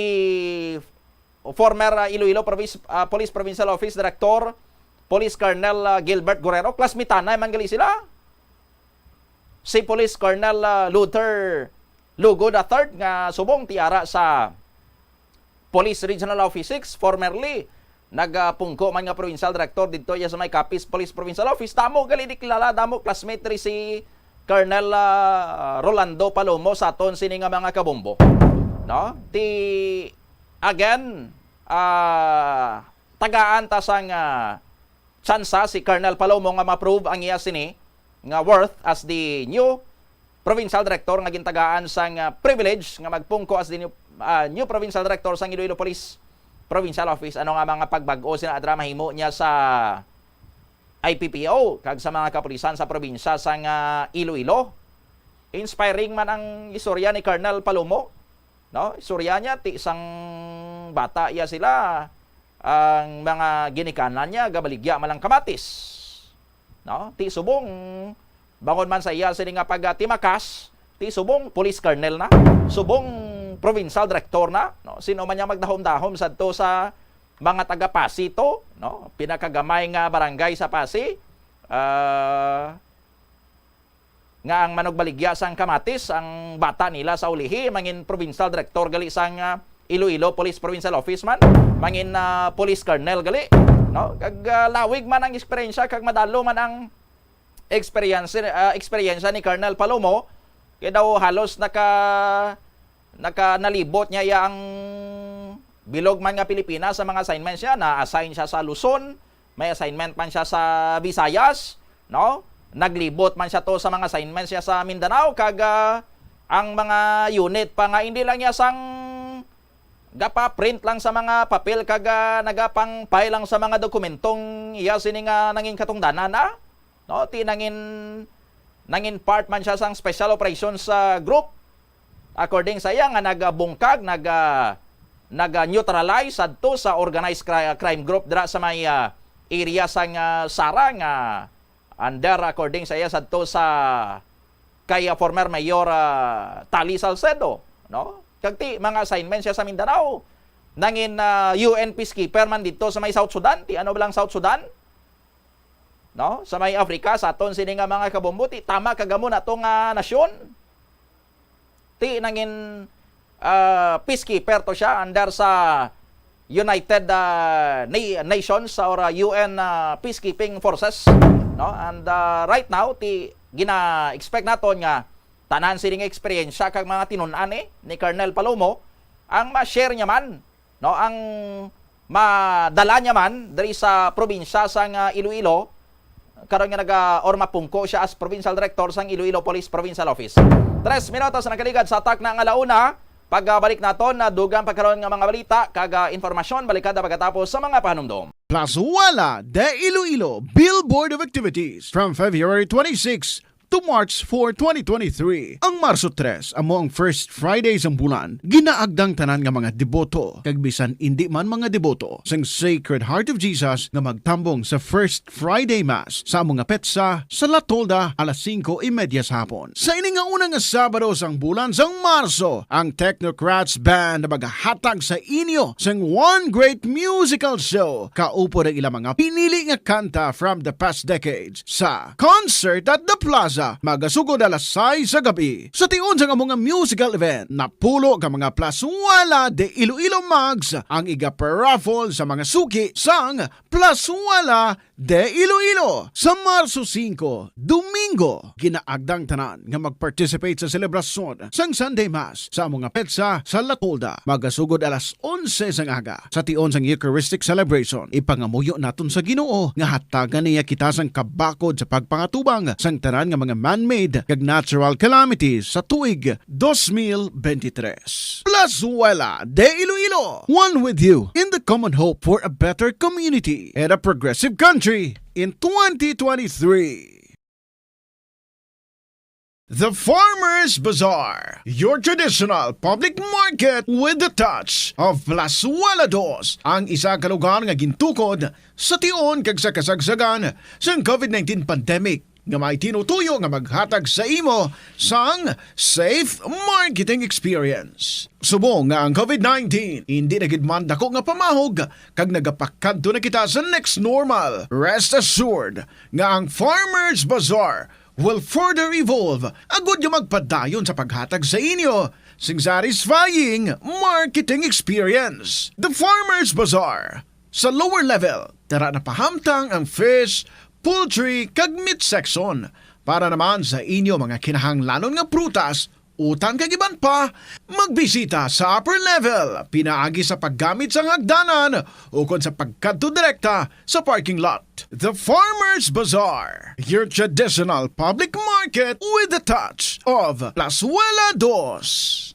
former, ah, Iloilo Province, ah, Police Provincial Office Director, Police Colonel, ah, Gilbert Guerrero, classmate-anay man gali sila. Si Police Colonel, ah, Luther Lugo the third nga subong ti ara sa Police Regional Office six, formerly nagapungko man nga provincial director didto iya sa may Capiz Police Provincial Office. Damo gali di kilala, damo classmate diri si Colonel, ah, Rolando Palomo sa aton sini nga mga kabombo. No? Ti, again, ah, tagaan ta sang, ah, tsansa si Colonel Palomo nga ma-prove ang iya sini nga worth as the new provincial director nga gintagaan sang, ah, privilege nga magpungko as the new, ah, new provincial director sang Iloilo Police Provincial Office. Ano nga mga pagbag-o sina adra mahimo niya sa I P P O kag sa mga kapulisan sa probinsya sang, ah, Iloilo? Inspiring man ang istorya ni Colonel Palomo, no? Istorya niya, ti sang bata iya sila, ang mga ginikanan niya gabaligya man lang kamatis, no? Ti subong, bangon man sa iya sini nga pagtimakas, ti subong police colonel na, subong provincial director na, no? Sino man niya magdahom-dahom sadto sa mga taga Pasi to, no? Pinakagamay nga barangay sa Pasi, ah, nga ang manugbaligya sang kamatis, ang bata nila sa ulihi, mangin provincial director gali sang, ah, Iloilo Police Provincial Office man, mangin, ah, police colonel gali, no? Kag, ah, lawig man ang eksperyensya, kag madalo man ang eksperyensya, ah, eksperyensya ni Colonel Palomo, kay daw halos naka, naka, nalibot niya iya ang bilog man nga Pilipinas sa mga assignments niya. Na-assign siya sa Luzon, may assignment man siya sa Visayas, no? Naglibot man siya to sa mga assignments niya sa Mindanao, kag, ah, ang mga unit pa nga hindi lang niya sang gapa-print lang sa mga papel kag, ah, nagapang-file lang sa mga dokumentong iya sini nga nangin katungdanan na, no? Ti nangin, nangin part man siya sang special operations, ah, group. According sa iya nga nagabungkag, naga-, naga-neutralize sadto sa organized cri-, crime group dira sa may, ah, area sang, ah, Sara nga under, according sa iya sadto sa kay, ah, former Mayor, ah, Tali Salcedo, no? Kag ti mga assignment siya sa Mindanao. Nangin, ah, U N peacekeeper man dito sa may South Sudan. Ti ano ba lang South Sudan? No? Sa may Africa, sa aton sini nga mga kabombo, ti tama kagamo na to nga nasyon. Ti nangin, ah, peacekeeper to siya under sa United, ah, Na-, Nations or, ah, U N, ah, peacekeeping forces, no? And, ah, right now, ti gina-expect naton nga tanan sini nga eksperyensya kag mga tinun-an, eh, ni Colonel Palomo ang ma-share niya man, no, ang madala niya man diri sa probinsya sang, ah, Iloilo, karon nga naga-, or mapungko siya as provincial director sang Iloilo Police Provincial Office. Tres minutos na nakaligad sa takna nga ala una. Pagbalik naton, ah, dugang pa karon nga mga balita kag, ah, impormasyon, balikan ta pagkatapos sa mga panumdom. Plazuela de Iloilo, Billboard of Activities, from February twenty-six to March four, twenty twenty-three. Ang Marso tres amo ang first Friday sang bulan. Ginaagdang tanan nga mga deboto, kag bisan indi man mga deboto, sang Sacred Heart of Jesus nga magtambong sa First Friday Mass sa amo nga petsa sa La Tolda alas singko y media sa hapon. Sa ini nga una nga Sabado sang bulan sang Marso, ang Technocrats Band magahatag sa inyo sang one great musical show. Kaupod ang ilang mga pinili nga kanta from the past decades sa Concert at the Plaza. Direkta, magasugod alas sais sa gabi. Sa tion sang amo nga musical event, napulo ka mga Plazuela de Iloilo mugs ang iga-paraffle sa mga suki sang Plazuela de Iloilo. Sa Marso singko, Domingo, ginaagda ang tanan nga mag-participate sa selebrasyon sang Sunday Mass sa amo nga petsa sa La Tolda, magasugod alas onse sang aga. Sa tion sang Eucharistic celebration, ipangamuyo naton sa Ginoo nga hatagan niya kita sang kabakod sa pagpangatubang sang tanan nga mga man-made kag natural calamities sa tuig dos mil benti tres. Plazuela de Iloilo, one with you in the common hope for a better community and a progressive country in twenty twenty-three. The Farmers Bazaar, your traditional public market with the touch of Plazuela Dos, ang isa ka lugar nga gintukod sa tion kag sa kasagsagan sang covid nineteen pandemic, nga may tinutuyo nga maghatag sa imo sang safe marketing experience. Subong nga ang covid nineteen indi na gid man dako nga pamahog kag nagapakadto na kita sa next normal, rest assured nga ang Farmers Bazaar will further evolve agud nga magpadayon sa paghatag sa inyo sing satisfying marketing experience. The Farmers Bazaar, sa lower level, tara na pahamtang ang fish, poultry, kag meat section. Para naman sa inyo mga kinahanglanon nga prutas, utan kag iban pa, magbisita sa upper level pinaagi sa paggamit sang hagdanan ukon sa pagkadto direkta sa parking lot. The Farmers Bazaar, your traditional public market with a touch of Plazuela Dos.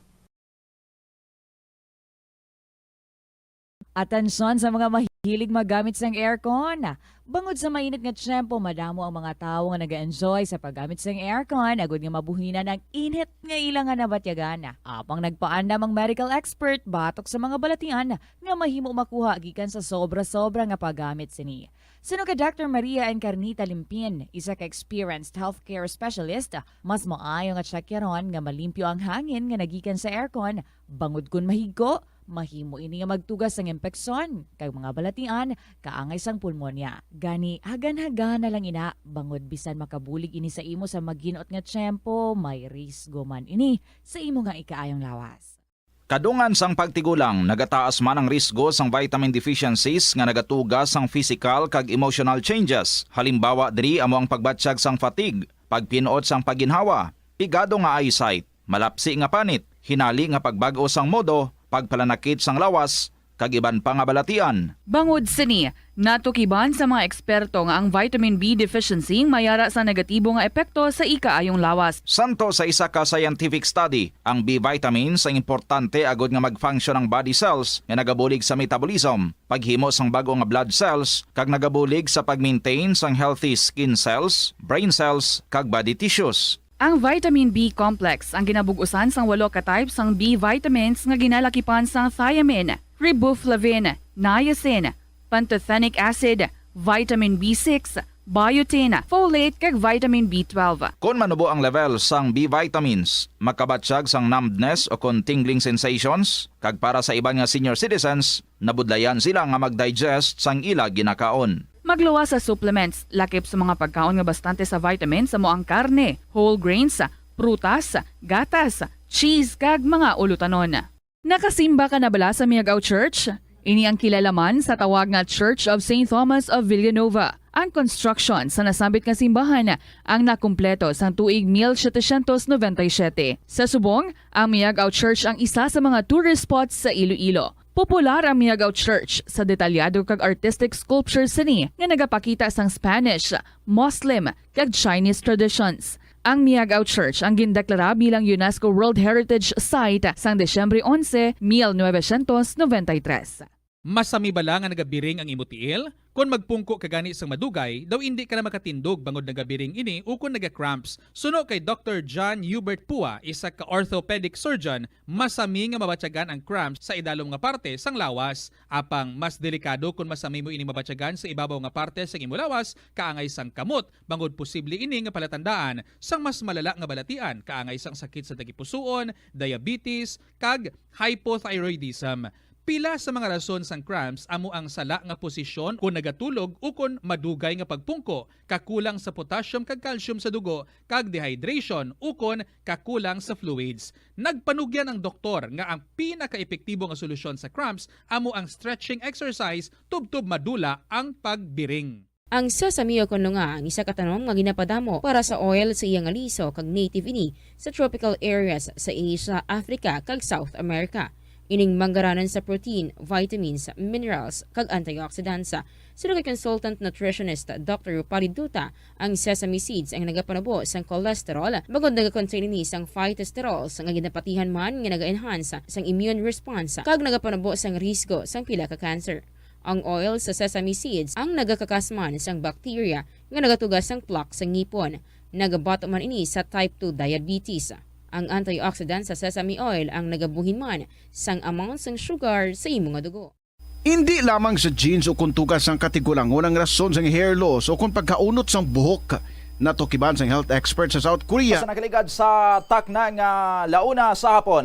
Atensyon sa mga mahilig maggamit sang aircon. Bangod sa mainit nga tiyempo, madamo ang mga tawo nga nag-enjoy sa paggamit sang aircon, agud nga mabuhinan ang init nga ila nga nabatyagan. Apang nagpaandam ang medical expert batok sa mga balatian nga mahimo makuha gikan sa sobra-sobra nga paggamit sini. Suno kay Doctor Maria Encarnita Limpin, isa ka experienced healthcare specialist, mas maayo nga tsakyaron nga malimpyo ang hangin nga nagikan sa aircon, bangod kon mahigko, mahimo ini nga magtuga sang impeksyon kag mga balatian kaangay sang pulmonya. Gani, hagan-hagana lang ina, bangod bisan makabulig ini sa imo sa maginot nga tiyempo, may risgo man ini sa imo nga ikaayong lawas. Kadungan sang pagtigulang, nagataas man ang risgo sang vitamin deficiencies nga nagatuga sang physical kag emotional changes. Halimbawa diri amo ang pagbatyag sang fatigue, pagpin-ot sang pagginhawa, pigado nga eyesight, malapsi nga panit, hinali nga pagbag-o sang modo, pagpalanakit sang lawas, kag iban pa nga balatian. Bangod sini, natukiban sa mga eksperto nga ang vitamin B deficiency may ara sa negatibo nga epekto sa ikaayong lawas. Santo sa isa ka scientific study, ang B vitamins ang importante agud nga mag-function ang body cells nga nagabulig sa metabolism, paghimo sang bag-o nga blood cells, kag nagabulig sa pag-maintain sang healthy skin cells, brain cells, kag body tissues. Ang vitamin B complex ang ginabug-usan sang walo ka type sang B vitamins nga ginalakipan sang thiamine, riboflavin, niacin, pantothenic acid, vitamin B six, biotin, folate, kag vitamin B twelve. Kon manubo ang level sang B vitamins, makabatyag sang numbness o kon tingling sensations, kag para sa iban nga senior citizens, nabudlayan sila nga mag-digest sang ila ginakaon. Magluwas sa supplements, lakip sa mga pagkaon nga bastante sa vitamins amo ang karne, whole grains, prutas, gatas, cheese, kag mga ulutanon. Nakasimba ka na bala sa Miagao Church? Ini ang kilala man sa tawag nga Church of Saint Thomas of Villanova. Ang construction sa nasambit nga simbahan ang nakumpleto sang tuig mil setecientos noventa y siete. Sa subong, ang Miagao Church ang isa sa mga tourist spots sa Iloilo. Popular ang Miagao Church sa detalyado kag artistic sculptures sini nga nagapakita sang Spanish, Muslim, kag Chinese traditions. Ang Miagao Church ang gindeklara bilang UNESCO World Heritage Site sang Disyembre onse, mil novecientos noventa y tres. Masami bala nga nagabiring ang imo tiil? Kon magpungko ka gani sang madugay, daw indi ka na makatindog bangod nagabiring ini ukon naga-cramps. Suno kay Doctor John Hubert Pua, isa ka orthopedic surgeon, masami nga mabatyagan ang cramps sa idalom nga parte sang lawas. Apang mas delikado kon masami mo ini mabatyagan sa ibabaw nga parte sang imo lawas, kaangay sang kamot, bangod posible ini nga palatandaan sang mas malala nga balatian, kaangay sang sakit sa tagipusoon, diabetes, kag hypothyroidism. Pila sa mga rason sang cramps amo ang sala nga posisyon kon nagatulog ukon madugay nga pagpungko, kakulang sa potassium kag calcium sa dugo, kag dehydration ukon kakulang sa fluids. Nagpanugyan ang doktor nga ang pinakaepektibo nga solusyon sa cramps amo ang stretching exercise tubtob madula ang pagbiring. Ang sesame o kon lunga ang isa ka tanom nga ginapadamo para sa oil sa iya nga liso kag native ini sa tropical areas sa Asia, Africa, kag South America. Ining manggaranan sa protein, vitamins, minerals, kag antioxidants. Suno kay consultant nutritionist Doctor Rupali Duta, ang sesame seeds ang nagapanubo sang cholesterol, bangod nagakontain ini sang phytosterols nga ginapatihan man nga naga-enhance sang immune response kag nagapanubo sang risgo sang pila ka cancer. Ang oil sa sesame seeds ang nagakakas man sang bacteria nga nagatuga sang plaque sa ngipon. Nagabato man ini sa type two diabetes. Ang antioxidant sa sesame oil ang nagabuhin man sang amount sang sugar sa imo nga dugo. Indi lamang sa genes o kon tuga sang katigulangon ang rason sang hair loss o kon pagkaunot sang buhok. Natukiban sang health expert sa South Korea. Sa nakaligad sa takna nga launa sa hapon,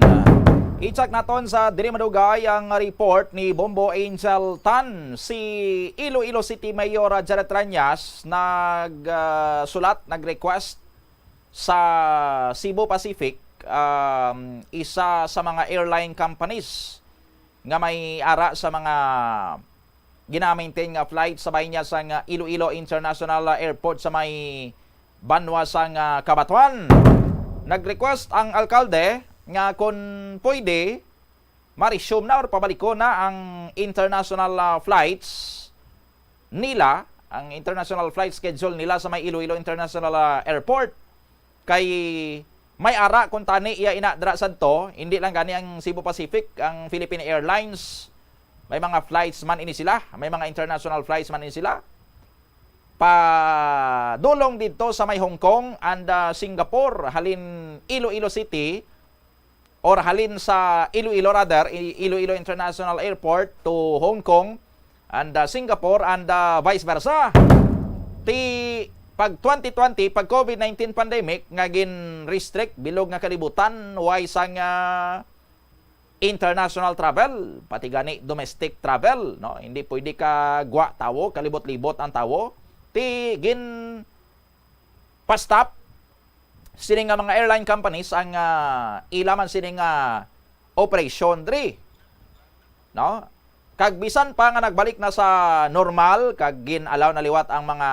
i-check naton sa diri madugay ang report ni Bombo Angel Tan. Si Iloilo City Mayor Janet Rañas nag, ah, sulat, nag-request sa Cebu Pacific, um, isa sa mga airline companies nga may ara sa mga ginamaintain nga flight sa bahin niya sang Iloilo International Airport sa may banwa sang Cabatuan. Nag-request ang alkalde nga kon pwede, ma-resume na or pabalikon na ang international, ah, flights nila, ang international flight schedule nila sa may Iloilo International, ah, Airport. Kay may ara kuntani iya ina dira sadto, hindi lang gani ang Cebu Pacific, ang Philippine Airlines, may mga flights man ini sila, may mga international flights man ini sila. Padulong didto sa may Hong Kong and, ah, Singapore, halin Iloilo City, or halin sa Iloilo rather, I-, Iloilo International Airport to Hong Kong and, ah, Singapore and, ah, vice versa. Ti pag twenty twenty, pag COVID nineteen pandemic nga gin-restrict bilog nga kalibutan, way sang, ah, international travel, pati gani domestic travel, no? Hindi pwede ka gwa tawo, kalibot-libot ang tawo. Ti gin pa-stop sini nga mga airline companies ang, ah, ila man sini nga operasyon diri, no? Kag bisan pa nga nagbalik na sa normal, kag gin-allow na liwat ang mga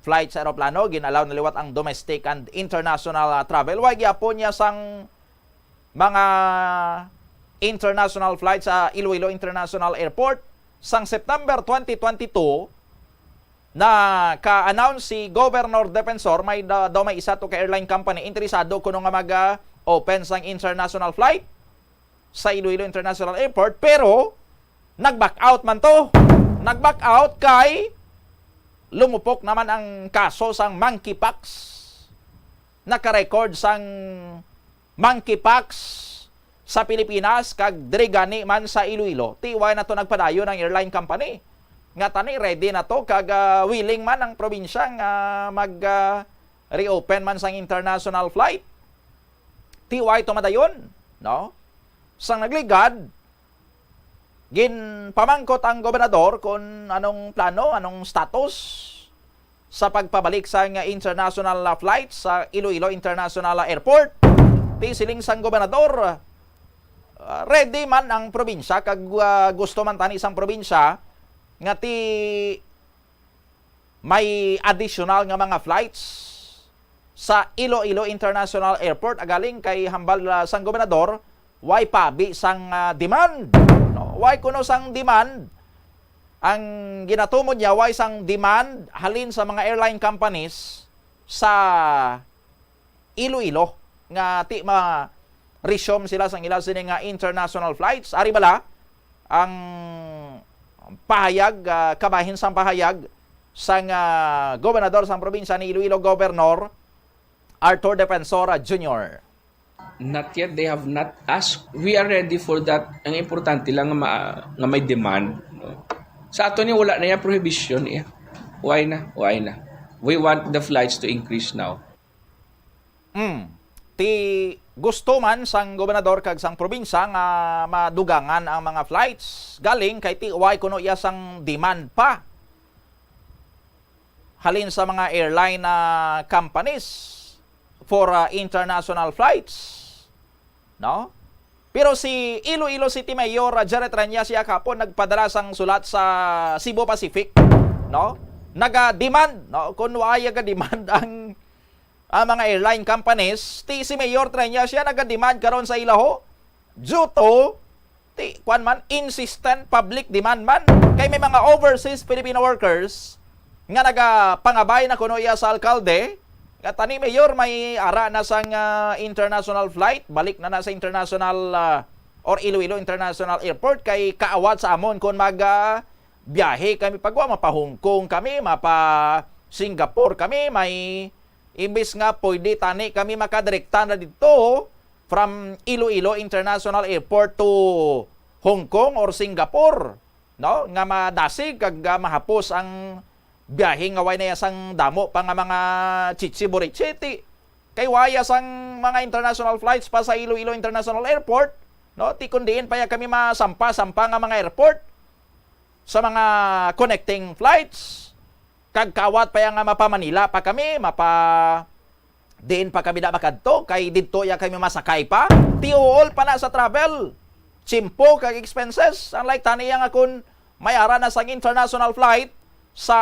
flight sa eroplano, gin-allow na liwat ang domestic and international, ah, travel, way gyapon niya sang mga international flight sa Iloilo International Airport. Sang September twenty twenty-two, naka-announce si Governor Defensor, may da-, daw may isa to ka airline company interesado kuno nga mag, ah, open sang international flight sa Iloilo International Airport, pero nag-back out man to. Nag-back out kay lumupok naman ang kaso sang monkeypox. Naka-record sang monkeypox sa Pilipinas kag diri gani man sa Iloilo. Ti way na to nagpadayon ang airline company. Nga tani, ready na to kag, ah, willing man ang probinsya nga mag, ah, reopen man sang international flight. Ti way to madayon, no? Sang nagligad, ginpamangkot ang gobernador kung anong plano, anong status sa pagpabalik sang international, ah, flight sa Iloilo International Airport. Ti siling sang gobernador, ah, ready man ang probinsya kag, ah, gusto man tani sang probinsya nga ti may additional nga mga flights sa Iloilo International Airport, agaling kay hambal, ah, sang gobernador, way pabi sang, ah, demand, no? Way kuno sang demand. Ang ginatumod niya, way sang demand halin sa mga airline companies sa Iloilo nga ti ma-resume sila sang ila sini nga international flights. Ari bala ang pahayag, ah, kabahin sang pahayag sang, ah, gobernador sang probinsya ni Iloilo, Governor Arthur Defensor Junior. Not yet, they have not asked. We are ready for that. Ang importante lang nga, ma-, nga may demand, no? Sa ato ni wala na yung prohibition, eh. Why na? Why na? We want the flights to increase now. Mm. Ti gusto man sang gobernador kag sang probinsya nga madugangan ang mga flights galing kay ti-, way kuno iya sang demand pa halin sa mga airline, ah, companies for, ah, international flights, no? Pero si Iloilo City Mayor, ah, Jerry Treñas, iya kahapon nagpadala sang sulat sa Cebu Pacific, no? Naga-demand, no? Kung wala ga-demand ang, ang mga airline companies, ti si Mayor Treñas siya naga-demand karon sa ila ho. Due to, ti, kwan man, insistent public demand man. Kay may mga overseas Filipino workers nga nagapangabay na kuno iya sa alkalde, nga tani, Mayor, may ara na sang, ah, international flight, balik na na sa international, ah, or Iloilo International Airport, kay kaawat sa amon kung mag, ah, biyahe kami pagwa, mapa Hong Kong kami, mapa Singapore kami, may imbis nga pwede tani kami makadirekta na dito from Iloilo International Airport to Hong Kong or Singapore, no? Nga madasig kag, ah, mahapos ang biyahe nga way na iya sang damo pa nga mga chichi-burichi, ti kay wala iya sang mga international flights pa sa Iloilo International Airport, no? Ti kun diin pa iya kami masampa-sampa nga mga airport sa mga connecting flights, kag kaawat pa iya nga mapa Manila pa kami, mapa diin pa kami na makadto, kay didto iya kami masakay pa. Ti uol pa na sa travel, tiyempo kag expenses. Unlike tani iya nga kun may ara na sang international flight sa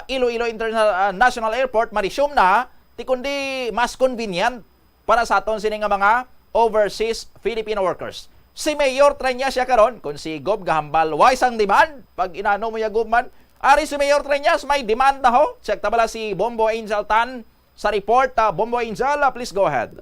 Iloilo Interna-, ah, National Airport, ma-resume na, ti kundi mas convenient para sa aton sini nga mga overseas Filipino workers. Si Mayor Treñas siya karon, kung si Gob gahambal, way sang demand, pag inano mo ya, Gob man, ari si Mayor Treñas, may demand na ho. Check ta bala si Bombo Angel Tan sa report. Ah, Bombo Angel, ah, please go ahead.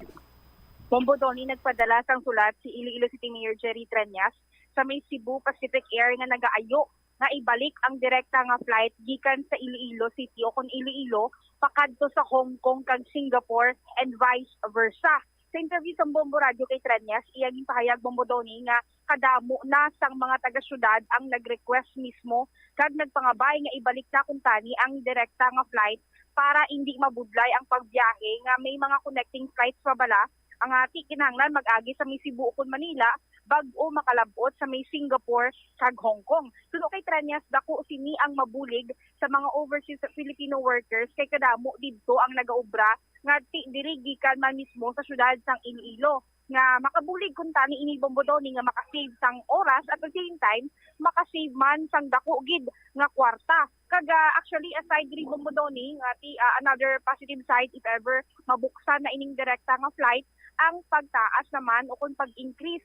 Bombo Donny, nagpadala sang sulat si Iloilo City Mayor Jerry Treñas sa may Cebu Pacific Air nga nagaayo nga ibalik ang direkta nga flight gikan sa Iloilo City o kon Iloilo pakadto sa Hong Kong kag Singapore and vice versa. Sa interview sa Bombo Radio kay Treñas, iya ginpahayag, Bombo Donny, nga kadamo na sang mga taga-syudad ang nag-request mismo kag nagpangabay nga ibalik na kuntani ang direkta nga flight para indi mabudlay ang pagbiyahe, nga may mga connecting flights pa bala ang ati kinahanglan mag-agi sa may Cebu ukon Manila bag-o makalab-ot sa may Singapore kag Hong Kong. Suno kay Treñas, dako sini ang mabulig sa mga overseas Filipino workers kay kadamo didto ang nagaobra nga ti diri gikan man mismo sa syudad sang Iloilo, nga makabulig kuntani ini, Bombo Donny, nga makasave sang oras, at the same time makasave man sang dako gid nga kwarta. Kag, ah, actually, aside diri, Bombo Donny, nga ti, ah, another positive side, if ever mabuksan na ining direkta nga flight, ang pagtaas naman o kung pag-increase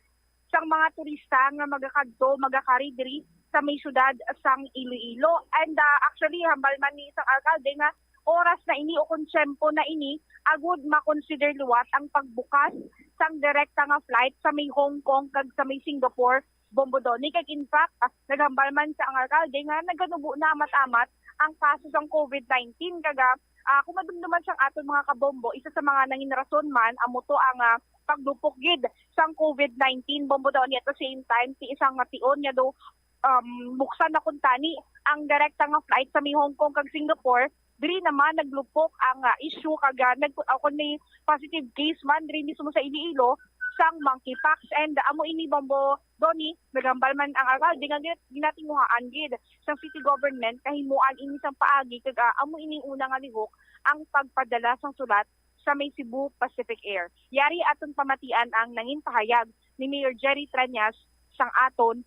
sang mga turista nga magakadto, magakari diri sa may syudad sang Iloilo. And, ah, actually, hambal man ni sang alkalde nga oras na ini o kon tiyempo na ini agud makonsider liwat ang pagbukas sang direkta nga flight sa may Hong Kong kag sa may Singapore, Bombo Donny. Kag in fact, ah, naghambal man sa ang alkalde nga naganubo na amat-amat ang kaso sang covid nineteen. Kag, ah, ah, kung madumduman sang aton mga kabombo, isa sa mga nangin rason man amo to ang, ah, paglupok gid sang covid nineteen, Bombo Donny. At the same time, ti isang nga tion nga do, um, buksan na kuntani ang direkta nga flight sa may Hong Kong kag Singapore, diri naman naglupok ang, ah, issue kag, ah, nag-, ah, kung may positive case man diri mismo sa Iloilo sang monkeypox. And amo ini, Bombo Donny, naghambal man ang alkalde nga gina-, ginatinguhaan gid sang city government kahimuan ini sang paagi kag, ah, amo ini una nga lihok ang pagpadala sang sulat sa may Cebu Pacific Air. Yari aton pamatian ang nangin pahayag ni Mayor Jerry Treñas sang aton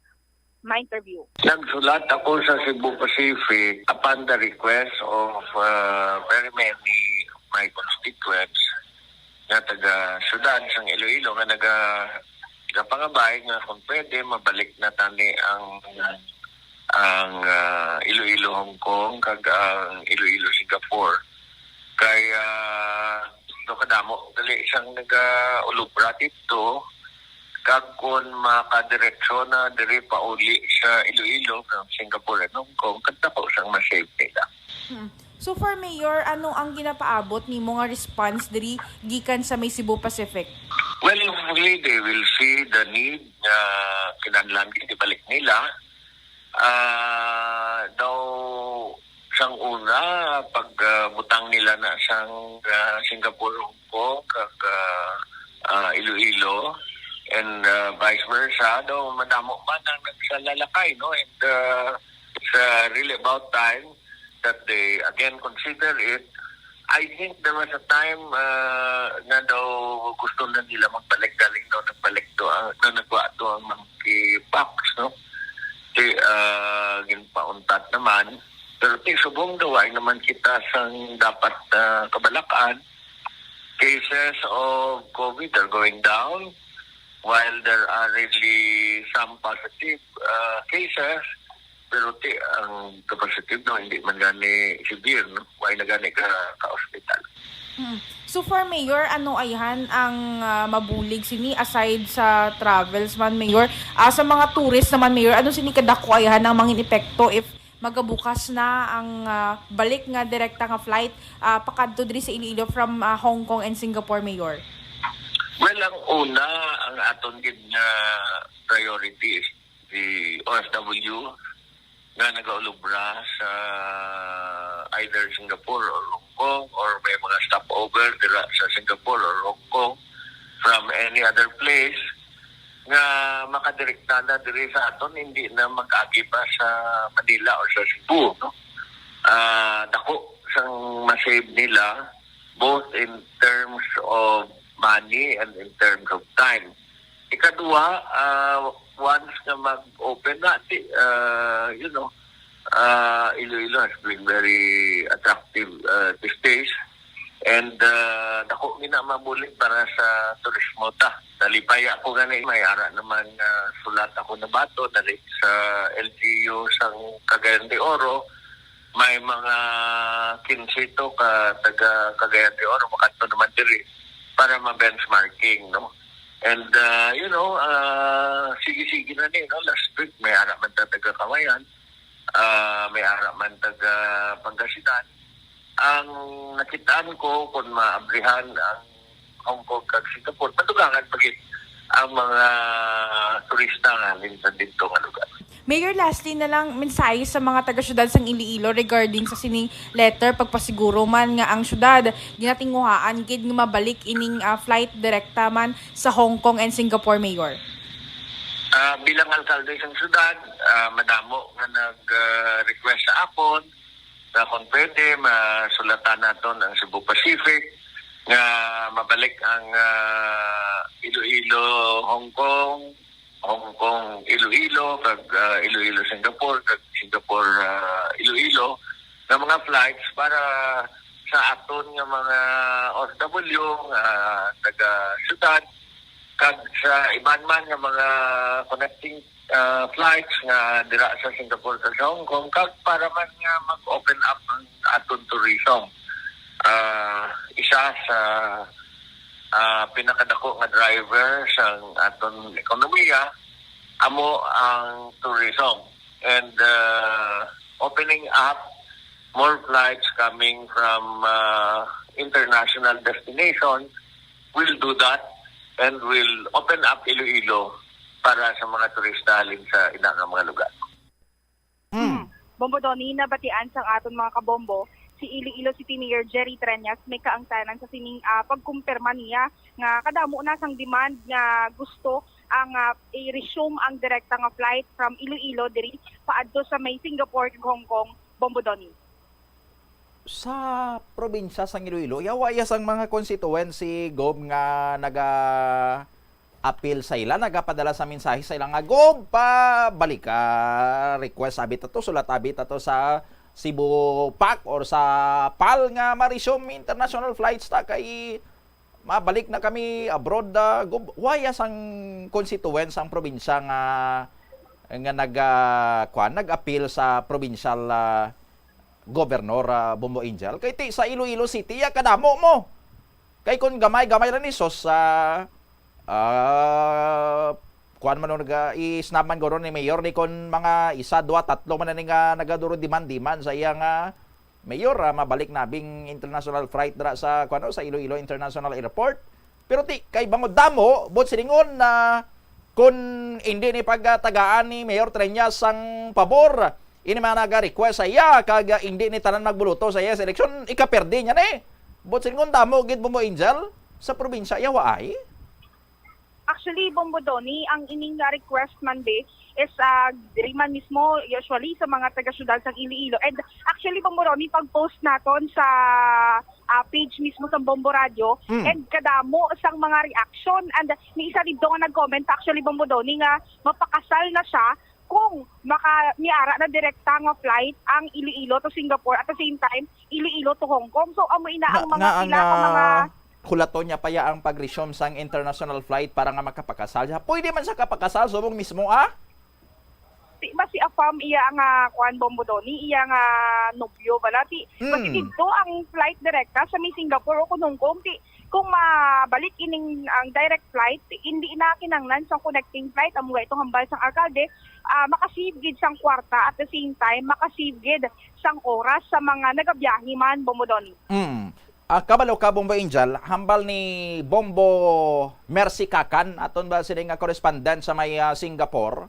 ma-interview. Nagsulat ako sa Cebu Pacific upon the request of, uh, very many of my constituents nga taga syudad sang Iloilo nga naga-, nagapangabay nga kung pwede mabalik na tani ang, ang, ah, Iloilo Hong Kong kag ang Iloilo Singapore. Kay, ah, do kadamo gali sang nagaulobra dito, kag kun makadiretso na diri pauli sa Iloilo, sa Singapore and Hong Kong, kag dako sang ma-save nila. Hmm. So far, Mayor, ano ang ginapaabot nimo nga response diri gikan sa may Cebu Pacific? Well, hopefully they will see the need nga kinahanglan gid ibalik nila. Ah, daw sang una, pag, ah, butang nila na sang, ah, Singapore, Hong Kong, kag, ah, ah, Iloilo, and, ah, vice versa, daw madamo man ang nagsalalakay, no? And, ah, it's, ah, really about time that they again consider it. I think there was a time, ah, nga daw gusto na nila magbalik, galing daw nagbalik to, ah, na nagwa to ang monkeypox, no? Ti, ah, ginpauntat naman. Pero ti subong daw, ay naman kita sang dapat, ah, kabalakan. Cases of COVID are going down, while there are really some positive, ah, cases. Pero ti, ang positive, no, hindi man gani severe, no? Why na gani ka, ka-hospital? Mm. So far, Mayor, ano ayhan ang, ah, mabulig sini aside sa travels man, Mayor? Ah, sa mga tourist naman, Mayor, ano sini kadako ayhan ang mangin epekto if magabukas na ang, ah, balik nga direkta nga flight, ah, pakadto diri sa Iloilo from, ah, Hong Kong and Singapore, Mayor? Well, ang una, ang aton gid nga priority is the O F W nga nagaulubra sa either Singapore or Hong Kong, or may mga stopover dira sa Singapore or Hong Kong from any other place nga makadirekta na diri sa aton, hindi na mag-agi pa sa Manila or sa Cebu, no? Ah, dako sang ma-save nila, both in terms of money and in terms of time. Ikadua, ah, once nga mag-open na, ti, ah, you know, ah, Iloilo has been very attractive, ah, these days. And, ah, dako gina mabulig para sa turismo ta. Nalipay ako gani, may ara naman nga sulat ako nabato dali sa L G U sang Cagayan de Oro. May mga kinse to ka taga Cagayan de Oro makadto naman diri para ma-benchmarking, no? And, ah, you know, ah, sige-sige na ni, no? Last week, may ara man ta taga Cauayan, ah, may ara man taga Pangasinan. Ang nakitaan ko, kung maabrihan ang Hong Kong kag Singapore, madugangan pa gid ang mga turista nga halin sa dito nga lugar. Mayor, lastly na lang, mensahe sa mga taga-syudad sang Iloilo regarding sa sining letter, pagpasiguro man nga ang syudad ginatinguhaan gid nga mabalik ining, ah, flight direkta man sa Hong Kong and Singapore, Mayor. Ah, bilang alkalde sang syudad, ah, madamo nga nag, ah, request sa akon nga kung pwede, masulatan naton ang Cebu Pacific nga mabalik ang, ah, Iloilo, Hong Kong, Hong Kong, Iloilo, kag, ah, Iloilo, Singapore, kag Singapore, ah, Iloilo, nga mga flights para sa aton nga mga O F W nga taga syudad, kag sa iban man nga mga connecting, ah, flights nga dira sa Singapore kag sa Hong Kong, kag para man nga mag-open up ang aton tourism. Ah, isa sa, ah, pinakadako nga driver sang aton ekonomiya amo ang tourism. And, ah, opening up more flights coming from, ah, international destinations will do that and will open up Iloilo para sa mga turista halin sa ina nga mga lugar. Mm. Bombo Donny, nabatian sang aton mga kabombo, si Iloilo City Mayor Jerry Treñas may kaangtanan sa sining, ah, pagkumpirma niya nga kadamo na sang demand nga gusto ang, ah, i-resume ang direkta nga flight from Iloilo diri paadto sa may Singapore kag Hong Kong. Bombo Donny. Sa probinsya sang Iloilo, yawa iya sang mga constituency, Gob, nga naga apil sa ila, nagapadala sa mensahe sa ila nga, "Gob, pa balika, request abi ta to, sulat abi ta to sa Cebu Pac or sa pal nga ma-resume international flights ta kay mabalik na kami abroad." Ah, Gob, why sang constituents ang probinsya nga, nga nag, ah, kwan, nag-apil sa provincial, ah, governor, ah, Bombo Angel? Kay ti sa Iloilo City, ya kadamo mo. Kay kung gamay-gamay lang ni sos, ah, ah, kuan man, naga isnab man guro ni mayor ni kon mga isa, dua, tatlo man ni nga nagaduro demand-demand sa iya nga mayor, ah, mabalik nabing international flight dira sa, kuan, sa Iloilo International Airport. Pero ti kay bangod damo, buot silingon na kun hindi ni pagtagaan ni Mayor Treñas sang pabor ini mga naga-request sa iya, kag, ah, hindi ni tanan magbuluto sa iya sa eleksyon, ikaperde niya ni. Buot silingon damo gid, Bombo Angel, sa probinsya, yawa ay. Actually, Bombo Donny, ang ining nga request man di is, ah, diri man mismo, usually sa mga taga-syudad sang Iloilo. And actually, Bombo Donny, pag-post naton sa, ah, page mismo sa Bombo Radio, Mm. and kadamo sang mga reaction. And may isa dito nga nag-comment, actually, Bombo Donny, nga mapakasal na siya kung maka-, may ara na direkta nga flight ang Iloilo to Singapore, at the same time, Iloilo to Hong Kong. So, amo ina ang mga nga pila ka mga, ah, hulaton niya pa ya ang pag-resume sang international flight para nga makapakasal siya. Pwede man siya kapakasal subong mismo, ah? Di ba si Afam iya nga, kuan, Bombo Donny, iya nga nobyo bala? Di, Hmm. Kasi dito ang flight direkta sa may Singapore o kung Hong Kong. Di, kung mabalik ining ang direct flight, hindi na kinanglan sa connecting flight. Amo nga itong hambal sang alkalde, ah, makasave gid sang kwarta, at the same time, makasave gid sang oras sa mga nagabiyahe man, Bombo Donny. Mm. Ah, kabalo ka, Bombo Angel, hambal ni Bombo Mercy Kakan, aton ba sini nga correspondent sa may, ah, Singapore,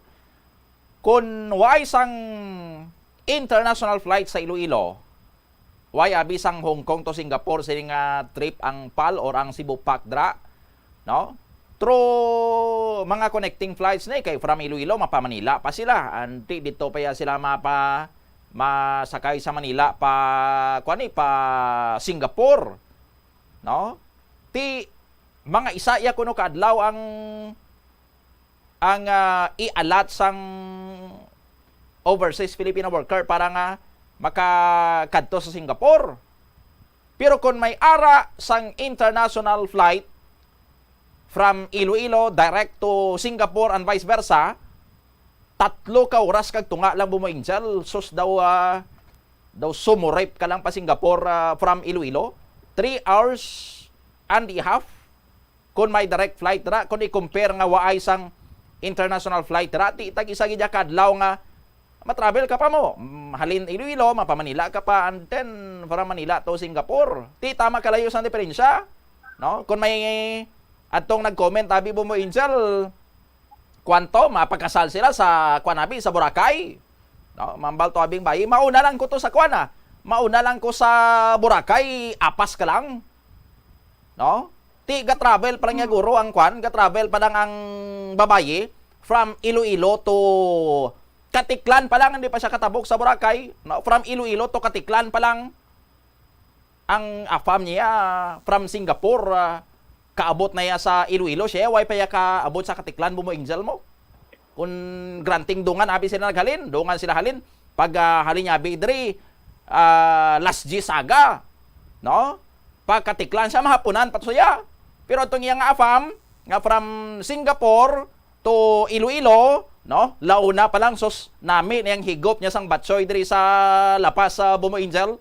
kun why sang international flight sa Iloilo, why abi sang Hong Kong to Singapore sini nga trip ang pal or ang Cebu Pac dra, no? Through mga connecting flights na, kay from Iloilo, mapa Manila pa sila. Anti dito pa ya sila mapa, masakay sa Manila pa, kuan ni, pa Singapore, no? Ti, mga isa ya kuno ka adlaw ang, ang, ah, i-allot sang overseas Filipino worker para nga makakadto sa Singapore. Pero kung may ara sang international flight from Iloilo direct to Singapore and vice versa, tatlo ka oras kag tunga lang, Bombo Angel, sus daw, ah, daw sumurip ka lang pa Singapore, ah, from Iloilo. Three hours and a half. Kung may direct flight ra, kung i-compare nga waay sang international flight ra, ti tag isa gid ka adlaw nga ma-travel ka pa mo. Mm, halin Iloilo, mapa Manila ka pa, and then from Manila to Singapore. Ti tama kalayo sang diferensya, no? Kung may atong nag-comment, abi, Bombo Angel, kwanto, mapakasal sila sa, kwan, abi, sa Boracay. No? Mambal to abing bayi, mauna lang ko to sa, kwan, ah. Mauna lang ko sa Boracay, apas ka lang. No? Ti, ga-travel pa lang niya, guro, ang, kwan, ga-travel pa lang ang babayi from Iloilo to Caticlan pa lang, hindi pa siya katabok sa Boracay. No? From Iloilo to Caticlan pa lang ang afam niya from Singapore, ah, kaabot na ya sa Iloilo, siya, way pa ya kaabot sa Caticlan, Bombo Angel, mo. Kung granting dungan, abi sila naghalin, dungan sila halin. Pag, ah, halin niya, abi, diri, ah, last G saga, no? Pag Caticlan siya, mahapunan pa to siya. Pero itong iya nga afam, nga from Singapore to Iloilo, no? Launa pa lang, sus, nami na yung higop niya sang batchoy diri sa La Paz, sa Bombo Angel.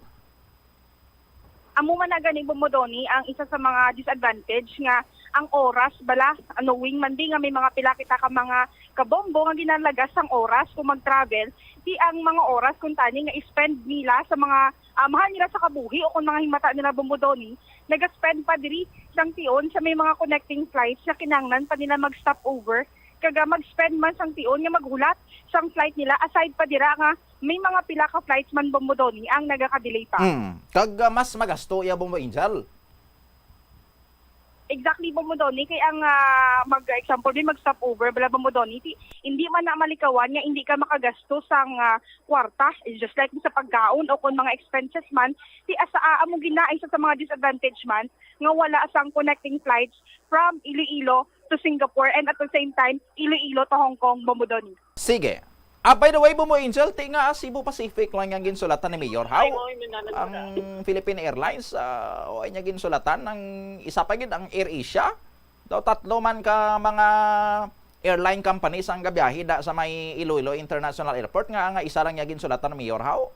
Amo man na gani, Bombo Donny, ang isa sa mga disadvantage nga ang oras bala, knowing man di nga may mga pila kita ka mga kabombo nga ginalagas sang oras kung mag-travel, di ang mga oras kung tani nga i-spend nila sa mga, ah, mahal nila sa kabuhi o kung mga himata nila, Bombo Donny, nag-spend pa diri sang tion sa may mga connecting flights nga kinahanglan pa nila mag-stop over, kag, ah, mag-spend man sang tion nga maghulat sang flight nila, aside pa dira nga may mga pila ka flights man, Bombo Donny, ang nagaka-delay pa. Mm. Kag, ah, mas magasto iya, Bombo Angel. Exactly, Bombo Donny. Kay ang, ah, mag-example din, mag-stop over, bala, Bombo Donny, ti, hindi man na malikawan nga hindi ka makagasto sang, ah, kwarta, just like sa pagkaon o kung mga expenses man, ti asa, ah, amo gina isa sa mga disadvantage man nga wala sang connecting flights from Iloilo to Singapore and at the same time, Iloilo to Hong Kong, Bombo Donny. Sige. Ah, by the way, Bombo Angel, ti nga Cebu Pacific lang yang ginsulatan ni Mayor Hao. Ay, mo, may nanan ko na. Ang Philippine Airlines, ah, o niya ginsulatan, ang isa pa gid ang AirAsia. Daw tatlo man ka mga airline companies ang gabiyahe da sa may Iloilo International Airport, nga, nga isa lang niya ginsulatan ni Mayor Hao.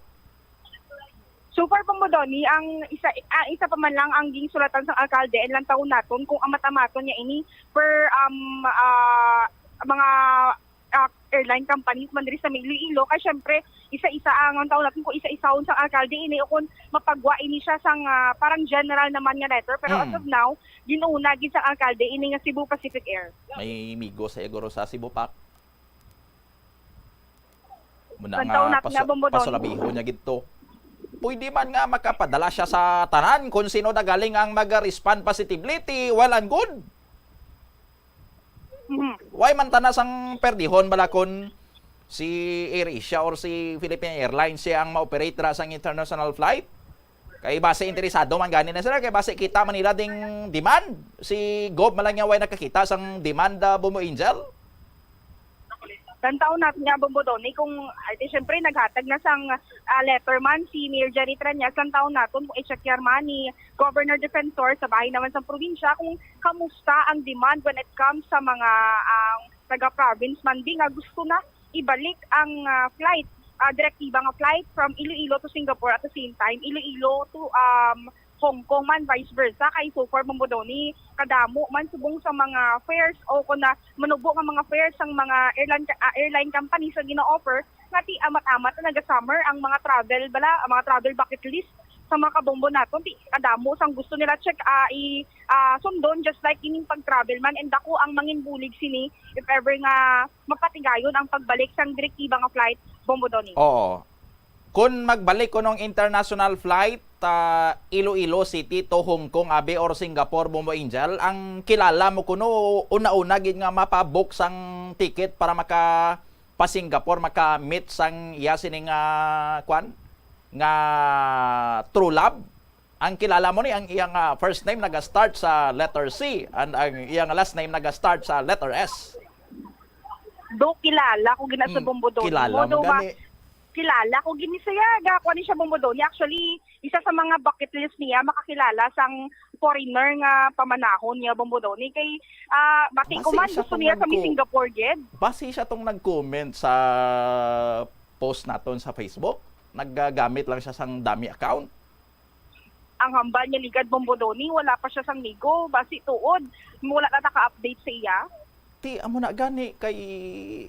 So far, Bombo Donny, ang isa, ah, isa pa man lang ang ginsulatan sang alkalde, and lang taon naton kung ang matamaton niya ini per, um, ah, mga, ah, airline companies man diri sa Iloilo. Kay syempre, isa-isa ang, ang taon naton kung isa-isahon sang alkalde ini o kung mapagwa ini siya sang, ah, parang general naman nga letter. Pero as Mm. of now, ginuna gid sang alkalde ini nga Cebu Pacific Air. May migo sa iguro sa Cebu Pac. Muna Ang nga, taon natin pasu-, nga, Bombo Donny. Pasulabihon niya gid to. Pwede man nga makapadala siya sa tanan kung sino na galing ang mag-respond positively, ti well and good. Mhm. Why man tana sang perdihon bala kon si AirAsia or si Philippine Airlines siya ang ma-operate ra sang international flight? Kay basi interesado man gani na sila, kay basi kita man nila ding demand. Si Gov man lang niya way nakakita sang demand, ah, Bombo Angel? Tan-awon naton nga, Bombo Donny, kung, ah, di, syempre, naghatag na sang, ah, letter man si Mayor Jerry Treñas, tan-awon naton kung i-check yar man ni Governor Defensor sa bahin naman sang probinsya kung kamusta ang demand when it comes sa mga, ang taga-province man di nga gusto na ibalik ang, ah, flight, ah, direktiba nga flight from Iloilo to Singapore, at the same time, Iloilo to, um, Hong Kong man, vice versa. Kay so far, Bombo Donny, kadamo man subong sa mga fares o kung na manubo nga mga fares sang mga airline, ah, airline companies nga gina-offer, nga ti amat-amat na naga-summer ang mga travel bala, ang mga travel bucket list sa mga kabombo naton. Ti kadamo sang gusto nila check, ah, i, ah, sundon, just like ining pag-travel man. And dako ang manginbulig sini if ever nga mapatigayon ang pagbalik sang direktiba nga flight, Bombo Donny. Oo. Kun magbalik kunong international flight, ah, Iloilo City to Hong Kong, abi, or Singapore, Bombo Angel, ang kilala mo kuno, una-una gid nga mapabook sang ticket para maka pa Singapore, maka-meet sang iya sini nga, kwan, nga true love. Ang kilala mo ni, ang iyang, ah, first name naga-start sa letter C and ang iyang last name naga-start sa letter S. Do, kilala ko gina sa Hmm, Bombo Donny. Kilala mo do ma-, gani. Kilala ko gini siya, ga, kuwan ni siya, Bombo Donny. Actually, isa sa mga bucket list niya, makakilala sang foreigner nga pamanahon niya, Bombo Donny. Kay, ah, bati ko man, gusto niya sa Miss Singapore gid. Basi siya tong nag-comment sa post naton sa Facebook. Naggamit lang siya sang dummy account. Ang hambal niya ligad, Bombo Donny, wala pa siya sang migo. Basi tuod, wala na naka-update sa iya. Ti, amo na gani, kay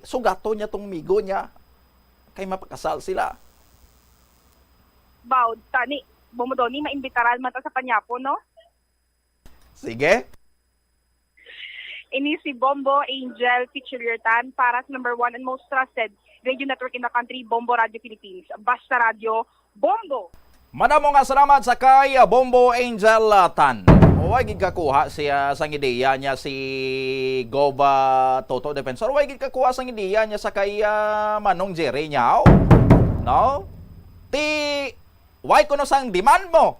sugaton niya tong migo niya. Kay mapakasal sila. Baw, tani, Bombo Donny, maimbitaran man ta sa panyapon, no? Sige. Ini si Bombo Angel Pichiliertan para sa number one and most trusted radio network in the country, Bombo Radio Philippines. Basta Radio, Bombo! Madamo nga salamat sa kay Bombo Angel, ah, Tan. Way gid kakuha siya sang ideya niya si Gov, ah, Toto Defensor. Way gid kakuha sang ideya niya sa kay, ah, Manong Jerry niya, oh. No? Ti, way kuno sang demand mo?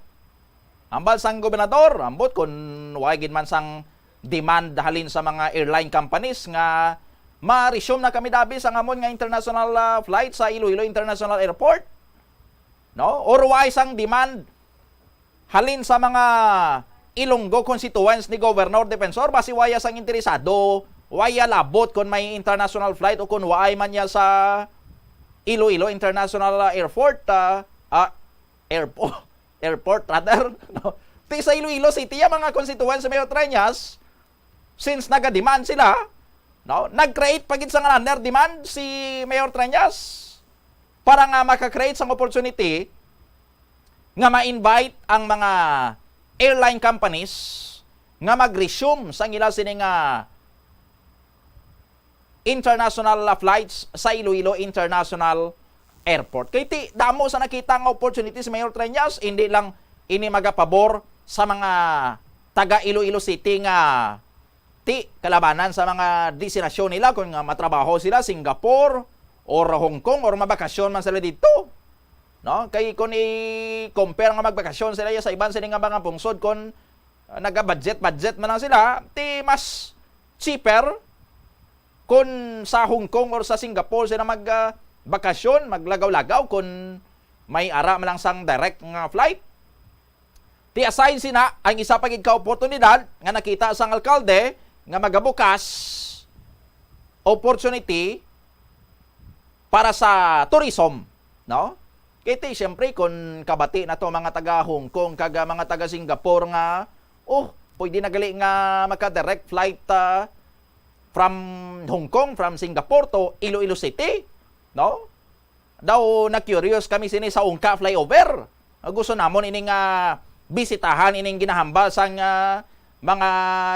Hambal sang gobernador, ambot kun way gid man sang demand halin sa mga airline companies nga ma-resume na kami dabi sang amon nga international, ah, flight sa Iloilo International Airport. No? Or way sang demand halin sa mga Ilonggo constituents ni Governor Defensor, basi waya sang interesado, waya labot kon may international flight o kon waay man niya sa Iloilo International, ah, Airport, ah, ah, airpo-, airport rather, no? Ti sa Iloilo City, ang mga constituents sa Mayor Treñas, since naga-demand sila, no? Nag-create pa gid sa nga runner demand si Mayor Treñas para nga maka-create sang opportunity nga ma-invite ang mga airline companies nga mag-resume sang ila sini nga international, ah, flights sa Iloilo International Airport. Kay ti, damo sa nakita nga opportunities, Mayor Treñas, hindi lang ini magapabor sa mga taga Iloilo City nga ti kalabanan sa mga destinasyon nila, kung nga matrabaho sila Singapore or Hong Kong or mabakasyon man sila dito. No? Kay kung i-compare nga magbakasyon sila sa iban sila nga mga pungsod, kung, ah, naga-budget-budget man lang sila, ti mas cheaper kung sa Hong Kong or sa Singapore sila mag, ah, bakasyon, maglagaw-lagaw kung may ara man lang sang direct nga flight. Ti aside sina, ang isa pa gid ka oportunidad nga nakita sang alkalde nga magabukas opportunity para sa tourism, no? Kay ti, siyempre, kung kabati na to mga taga Hong Kong kag, ah, mga taga Singapore nga, oh, pwede na gali nga maka-direct flight, ah, from Hong Kong, from Singapore to Iloilo City, no? Daw na-curious kami sini sa Ungka flyover. Gusto namon ini nga bisitahan ining ginahambal sang, ah, mga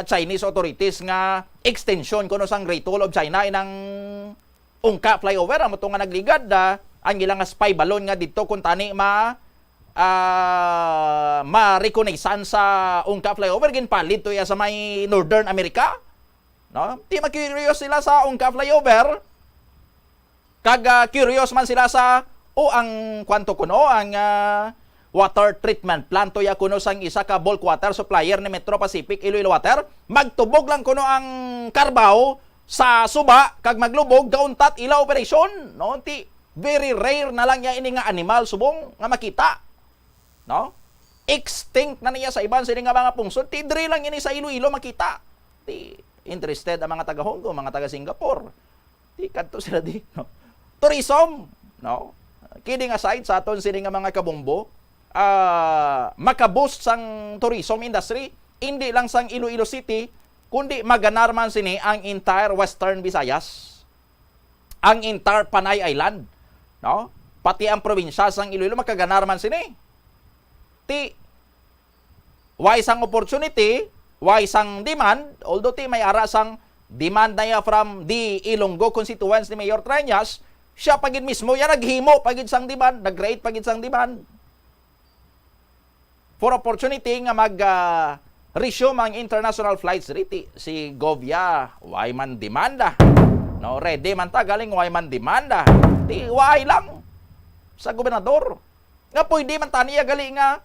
Chinese authorities nga extension kuno sang Great Wall of China inang Ungka flyover, amo to nga nagligad, ah, ang ilang spy balloon nga didto kuntani ma-, ah, ma-recognizean sa Ungka flyover, ginpalit to iya sa may Northern America. No? Ti ma-curious sila sa Ungca flyover, kag, ah, curious man sila sa, o ang kwanto kuno, ang, ah, water treatment plant to ya kuno sang isa ka bulk water supplier ni Metro Pacific Iloilo Water, magtubog lang kuno ang karbaw sa suba kag maglubog, gauntat ila operasyon, no? Ti very rare na lang ya ini nga animal subong nga makita, no? Extinct na niya sa iban sini nga mga pungsod, ti diri lang ini sa Iloilo makita. Ti interested ang mga taga Hong Kong, mga taga Singapore. Ti kadto sila di, no? Tourism, no? Kidding aside, sa aton sini nga mga kabombo, ah, makaboost sang tourism industry, hindi lang sang Iloilo City, kundi maganar man sini ang entire Western Visayas, ang entire Panay Island, no? Pati ang probinsya sang Iloilo makaganar man sini. Ti, why sang opportunity, why sang demand, although ti may ara sang demand na ya from the Ilonggo constituents ni Mayor Treñas, siya pa gid mismo ya naghimo pa gid sang demand, nag-create pa gid sang demand for opportunity nga mag, ah, resume ang international flights diri. Ti si Gov ya, why man demanda? No, ready man ta, galing why man demanda? Ti why lang sa gobernador. Nga pwede man tani ya gali nga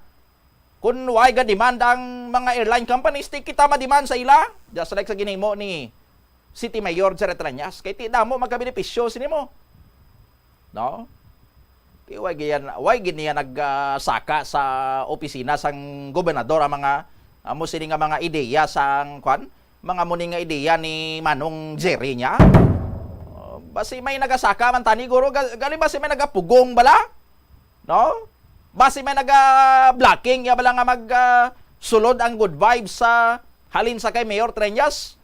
kung why ga demanda ang mga airline companies, ti kita ma-demand sa ila. Just like sa ginhimo ni City Mayor Jerry Treñas, kay ti damo magkabenepisyo sini mo. No? Ti why gid yan, why gid niya nag, ah, saka sa opisina sang gobernador ang mga, amo sini nga mga ideya sang, kwan, mga muni nga ideya ni Manong Jerry niya? Oh, basi may nagasaka man tani, guro, ga-, gali basi may nagapugong bala? No? Basi may naga-blocking ya bala nga mag, ah, sulod ang good vibes sa halin sa kay Mayor Treñas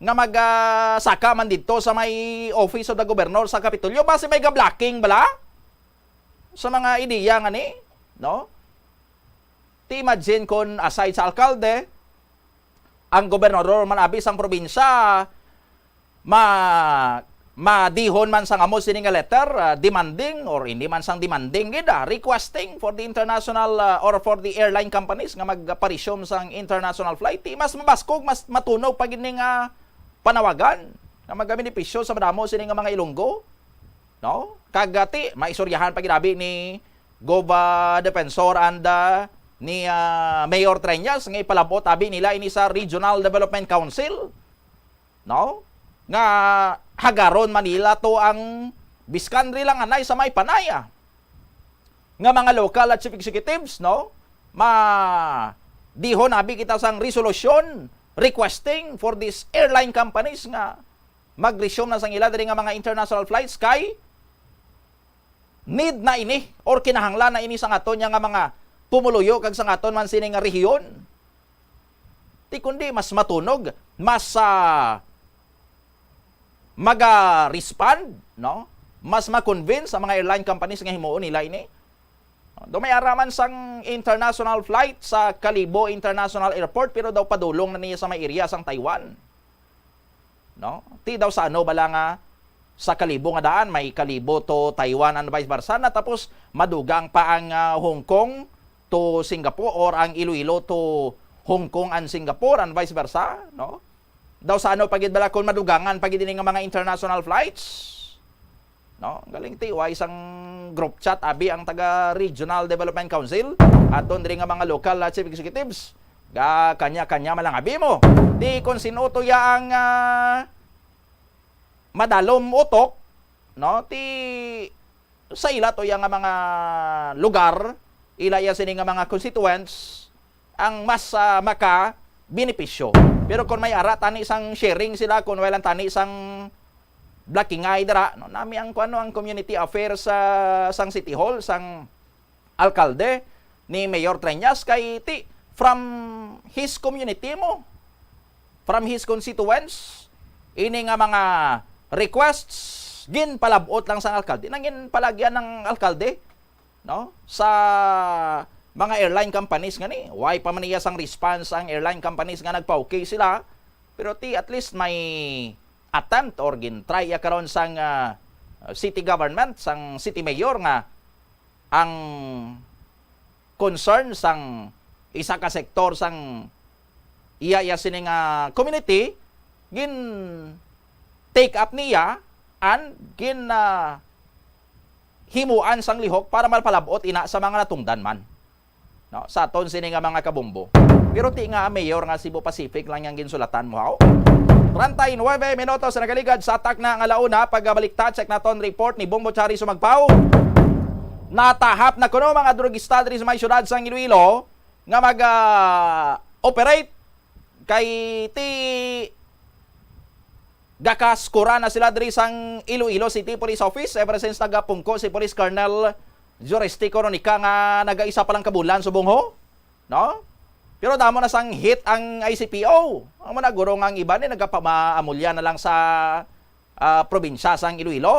nga mag, ah, saka man didto sa may Office of the Governor sa Kapitolyo. Basi may ga-blocking bala sa mga ideya nga ni, no? Ti imagine kon aside sa alkalde, ang gobernador man abi sang probinsya, ma-, madihon man sang amo sini nga letter, ah, demanding or hindi man sang demanding gid, ah, requesting for the international, ah, or for the airline companies nga magpa-resume sang international flight. Ti mas mabaskog, mas matunog pa gid ni nga panawagan nga magabenepisyo sa madamo sini nga mga Ilonggo, no? Kag, ah, ti maisuryahan pa gid abi ni Gov, ah, Defensor and, ah, ni, ah, Mayor Treñas nga ipalabot abi nila ini sa Regional Development Council, no? Nga hagaron man nila to ang biskan ri lang anay sa may Panay, ah, nga mga local at chief executives, no? Ma-, dihon abi kita sang resolution requesting for these airline companies nga mag-resume na sang ila diri nga mga international flights kay need na ini or kinahanglan na ini sang aton ya nga mga pumuluyo kag sang aton man sini nga rehiyon. Ti kundi mas matunog, mas, ah, maga-respond, no? Mas ma-convince ang mga airline companies nga himuon nila ini. Daw may ara man sang international flight sa Kalibo International Airport, pero daw padulong na niya sa may area sang Taiwan. No? Ti daw sa ano bala nga sa Kalibo nga daan, may Kalibo to Taiwan and vice versa, na tapos madugang pa ang, ah, Hong Kong to Singapore or ang Iloilo to Hong Kong and Singapore and vice versa, no? Daw sa ano pa gid bala kung madugangan pa gid ini nga mga international flights? No? Galing ti, way sang group chat abi ang taga Regional Development Council, aton diri nga mga local, ah, chief executives. Ga kanya-kanya man lang abi mo. Ti kung sino to ya ang, ah, madalom utok, no? Ti sa ila to ya nga mga lugar, ila ya sini nga mga constituents ang mas, ah, maka benepisyo. Pero kung may ara tani sang sharing sila, kung wala tani sang blakingay dira, no? Nami ang kuno ang community affairs sa sang City Hall, sang alkalde ni Mayor Treñas kay ti from his community mo, from his constituents, ini nga mga requests ginpalabot lang sang alkalde, nangin palagyan ng alkalde, no? Sa mga airline companies nga ni, why pa man iya sang response ang airline companies nga nagpa-okay sila, pero ti at least may attempt or gin-try ya karon sang, ah, city government, sang city mayor nga ang concern sang isa ka sektor sang iya, iya sini nga community gin-take up niya and gin, ah, himuan sang lihok para malpalab-ot ina sa mga natungdan man, no, sa aton sini nga mga kabombo. Pero ti nga mayor nga Cebu Pacific lang yang ginsulatan mo, haw? Treinta y nueve minutos na nagaligad sa takna nga launa. Pagabalik ta, check naton report ni Bombo Chari Sumagpaw. Natahap na kuno mga drugista diri sa may syudad sang Iloilo nga mag, ah, operate kay ti gakaskura na sila diri sang Iloilo City Police Office ever since nagapungko si Police Colonel Juriste Coronica nga nagaisa pa lang kabulan subong, ho, no? Pero damo na sang hit ang I C P O. Ang mga guro nga ang iban ni nagapamaamulya na lang sa, ah, probinsya sang Iloilo.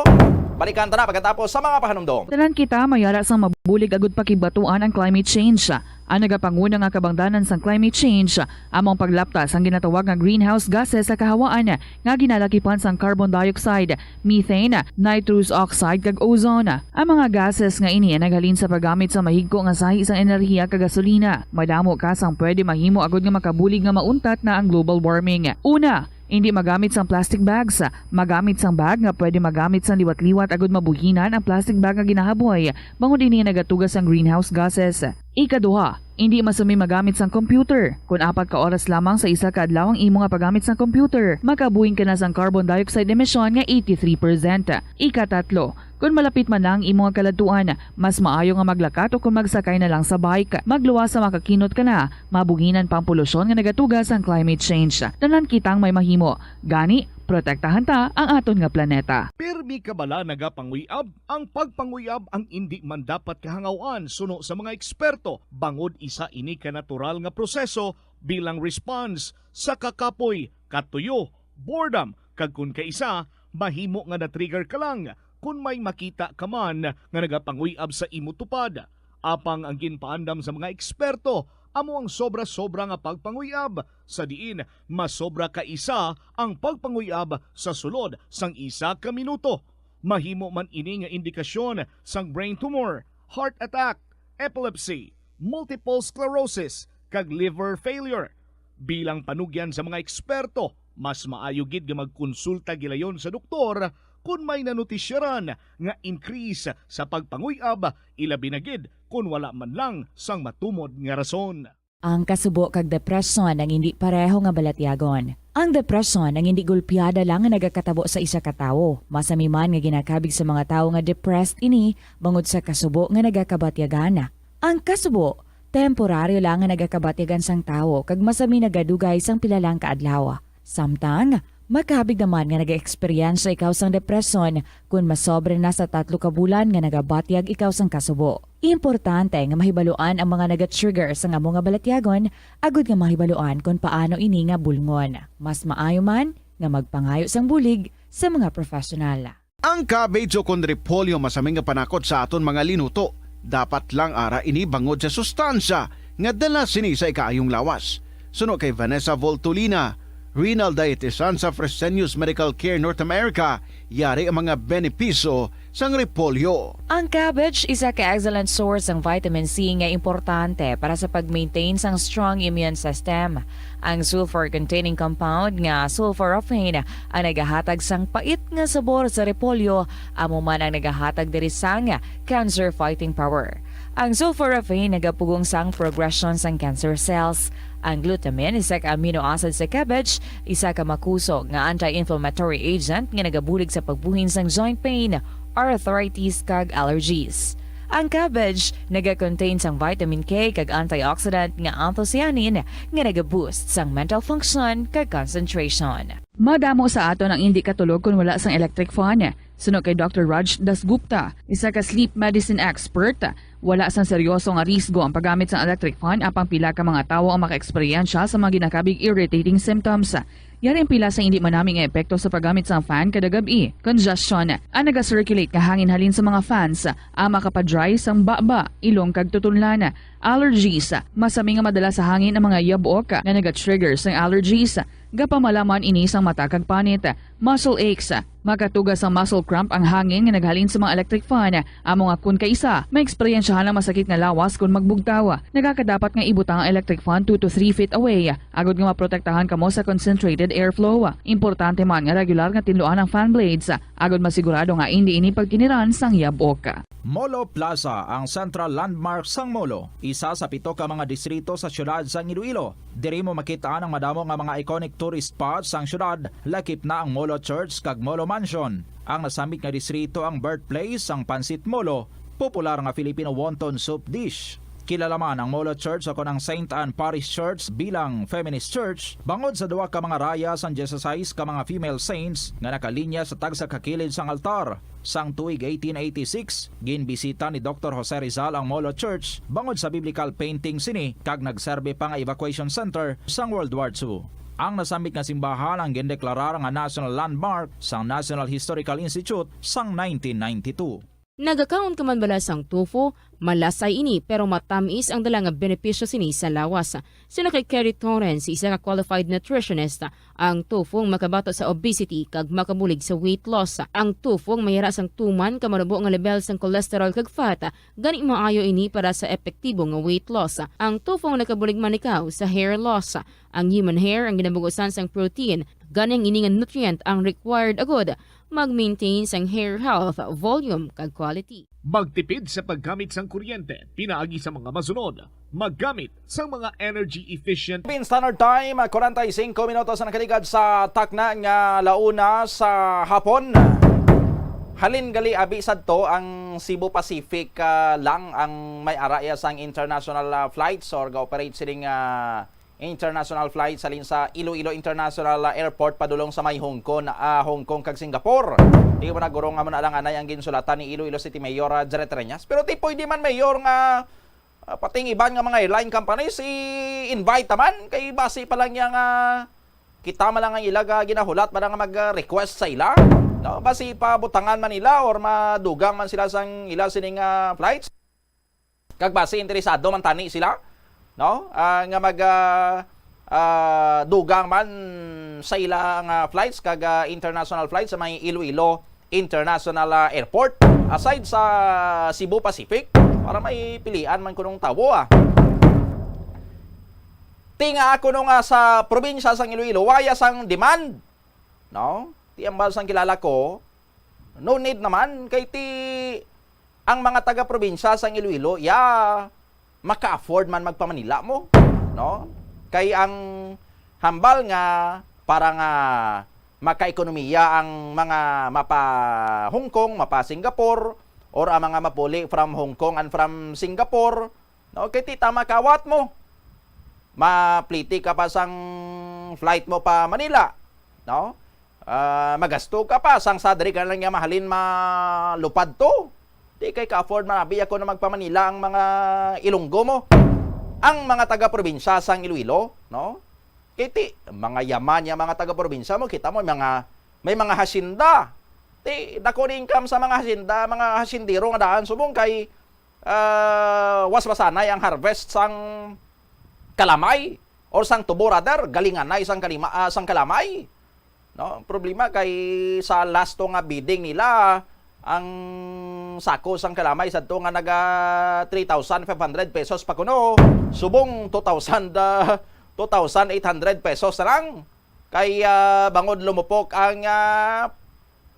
Balikan ta na pagkatapos sa mga pahanumdom. Tanan kita mayara sang mabulig agud pakigbatuan ang climate change. Ang nagapanguna nga kabangdanan sang climate change amo ang paglapta sang ginatawag nga greenhouse gases sa kahawaan nga ginalakipan sang carbon dioxide, methane, nitrous oxide, kag ozone. Ang mga gases nga ini ang naghalin sa paggamit sa mahigko nga sahi sang enerhiya kag gasolina. Madamo ka sang pwede mahimo agud nga makabulig nga mauntat na ang global warming. Una, indi magamit sang plastic bags. Magamit sang bag nga pwede magamit sang liwat-liwat agud mabuhinan ang plastic bag nga ginahaboy, bangod ini nagatuga sang greenhouse gases. Ikaduha, indi masami magamit sang computer. Kon apat ka oras lamang sa isa ka adlaw ang imo nga paggamit sang computer, makabuhing ka na sang carbon dioxide emission nga eighty-three percent. Ikatatlo, kon malapit man na ang imo nga kaladtuan, mas maayo nga maglakat o kon magsakay na lang sa bike. Magluwas sa makakinot ka na, mabuhinan pa ang polusyon nga nagatuga sang climate change. Tanan kitang may mahimo. Gani, protektahan ta ang aton nga planeta. Pirmi ka bala nagapanguyab? Ang pagpanguyab ang indi man dapat kahangawan suno sa mga eksperto, bangod isa ini ka natural nga proseso bilang response sa kakapoy, katuyo, boredom, kag kon kaisa, mahimo nga na-trigger ka lang kon may makita ka man nga nagapanguy-ab sa imo tupad. Apang ang ginpaandam sa mga eksperto amo ang sobra-sobra nga pagpanguy-ab, sa diin masobra ka isa ang pagpanguy-ab sa sulod sang isa ka minuto. Mahimo man ini nga indikasyon sang brain tumor, heart attack, epilepsy, multiple sclerosis, kag liver failure. Bilang panugyan sa mga eksperto, mas maayo gid nga magkonsulta gilayon sa doktor kon may nanutisyaran nga increase sa pagpanguy-ab, ilabi na gid kon wala man lang sang matumod nga rason. Ang kasubo kag depresyon ang indi pareho nga balatyagon. Ang depresyon ang indi gulpiada lang nga nagakatabo sa isa ka tawo. Masami man nga ginakabig sa mga tawo nga depressed ini bangod sa kasubo nga nagakabatyagan. Ang kasubo, temporaryo lang nga nagakabatyagan sang tawo kag masami nagadugay sang pila lang ka adlaw. Samtang, makabig naman nga nag-eksperyensya ikaw sang depresyon kon masobra na sa tatlo ka bulan nga nagabatyag ikaw sang kasubo. Importante nga mahibaluan ang mga naga-trigger sang amo nga balatyagon agud nga mahibaluan kon paano ini nga bulngon. Mas maayo man nga magpangayo sang bulig sa mga professional. Ang cabbage o kon repolyo masami nga panakot sa aton mga linuto. Dapat lang ara ini bangod sa sustansya nga dala sini sa ikaayong lawas. Suno kay Vanessa Voltolina, renal dietitian sa Fresenius Medical Care North America, yari ang mga benepisyo sang repolyo. Ang cabbage isa ka excellent source sang vitamin C nga importante para sa pag-maintain sang strong immune system. Ang sulfur-containing compound nga sulforaphane ang nagahatag sang pait nga sabor sa repolyo, amo man ang nagahatag diri sang cancer fighting power. Ang sulforaphane nagapugong sang progression sang cancer cells. Ang glutamine, isa ka amino acid sa cabbage, isa ka makusog nga anti-inflammatory agent nga nagabulig sa pagbuhin sang joint pain, arthritis, kag allergies. Ang cabbage naga-contain sang vitamin K kag antioxidant nga anthocyanin nga naga-boost sang mental function kag concentration. Madamo sa aton ang indi katulog kon wala sang electric fan. Suno kay Doctor Raj Dasgupta, isa ka sleep medicine expert, wala sang seryoso nga risgo ang paggamit sang electric fan, apang pila ka mga tawo ang makaeksperyensya sa mga ginakabig irritating symptoms. Yari ang pila sa indi manami nga epekto sa paggamit sang fan kada gab-i. Congestion, ang naga-circulate nga hangin halin sa mga fans, ang makapa-dry sang baba, ilong kag tutunlan. Allergies, masami nga madala sa hangin ang mga yabok nga naga-trigger sang allergies. Gapamalaman ini sang mata kag panit. Muscle aches. Makatuga sa muscle cramp ang hangin nga naghalin sa mga electric fan. Amo nga kun kaisa, maeksperiensyahan ang masakit nga lawas kon magbugtaw. Nagakadapat nga ibutang ang electric fan two to three feet away, agod nga maprotektahan kamo sa concentrated airflow. Importante man nga regular nga tinluan ang fan blades, agod masigurado nga indi ini pagkiniran sang yabok. Molo Plaza, ang central landmark sang Molo, isa sa pito ka mga distrito sa siyudad sang Iloilo. Diri mo makit-an ang madamo nga mga iconic tourist spots sang siyudad, lakip na ang Molo Church kag Molo Mansion. Ang nasambit nga distrito ang birthplace sang Pancit Molo, popular nga Filipino wonton soup dish. Kilala man ang Molo Church o kon ang Saint Anne Parish Church bilang feminist church bangod sa duha ka mga raya sang dieciséis ka mga female saints nga nakalinya sa tagsa ka kilid sang altar. Sang tuig eighteen eighty-six, ginbisita ni Doktor Jose Rizal ang Molo Church bangod sa biblical painting sini kag nagserbi pa nga evacuation center sang World War Two. Ang nasambit nga simbahan ang gindeklarar nga national landmark sang National Historical Institute sang nineteen ninety-two. Nagakaon ka man bala sang tofu? Malasay ini, pero matamis ang dala nga benepisyo sini sa lawas. Suno kay Kerry Torrens, isa ka qualified nutritionist, ang tofu ang makabato sa obesity kag makabulig sa weight loss. Ang tofu ang mayara sang tuman ka manubo nga lebel sang cholesterol kag fat, gani maayo ini para sa epektibo nga weight loss. Ang tofu ang nakabulig man ikaw sa hair loss. Ang human hair ang ginabugusan sang protein, gani ang ini nga nutrient ang required agud mag-maintain sang hair health, volume, kag quality. Magtipid sa paggamit sang kuryente pinaagi sa mga masunod. Maggamit sang mga energy efficient. Philippine Standard Time, forty-five minutos ang nakaligad sa takna nga launa sa hapon. Halin gali abi sadto ang Cebu Pacific, ah, lang ang may ara iya sang international, ah, flights or ga-operate sining, ah, international flights halin sa Iloilo International, ah, Airport padulong sa may Hong Kong, ah, Hong Kong kag Singapore. Di mo na guro nga mo na lang anay ang ginsulatan ni Iloilo City Mayor, ah, Jaret Reñas. Pero ti pwede man, Mayor, nga, ah, pati ang iban nga mga airline companies, i-invite naman kay basi pa lang yang, ah, kita man lang ang ila ga ginahulat ba nga mag-request sa ila, no? Basi pabutangan man nila or madugang man sila sang ila sining, ah, flights. Kag basi interesado man tani sila, no? Ah, nga mag, ah, ah, dugang man sa ila nga flights kag, ah, international flights sa may Iloilo International, ah, Airport, aside sa Cebu Pacific, para may pilian man kunong tawo, ah. Ti nga ako no nga sa probinsya sang Iloilo, waya sang demand, no? Ti ambal sang kilala ko, no need naman, kay ti ang mga taga-probinsya sang Iloilo, ya, maka-afford man magpa-Manila mo, no? Kay ang hambal nga para nga makaekonomiya ang mga mapa Hong Kong, mapa Singapore, or ang mga mapuli from Hong Kong and from Singapore, no? Kay ti tama kawat mo. Mapliti ka pa sang flight mo pa Manila, no? Ah, magasto ka pa sang sa diri ka lang nga mahalin malupad to. Di kay ka-afford man abi ako na magpa-Manila ang mga Ilonggo mo. Ang mga taga-probinsya sang Iloilo, no? Kay ti, mga yaman ya mga taga-probinsya mo, kita mo, mga, may mga hacienda. Ti, dako ni income sa mga hacienda, mga haciendero nga daan subong kay, ah, was masanay ang harvest sang kalamay or sang tubo, rather, galinganay sang kalima-, ah, sang kalamay. No, ang problema kay sa last to nga bidding nila, ang sako sang kalamay sadto nga naga three thousand five hundred pesos pa kuno, subong two thousand, ah, two thousand eight hundred pesos na lang. Kay, ah, bangod lumupok ang, ah,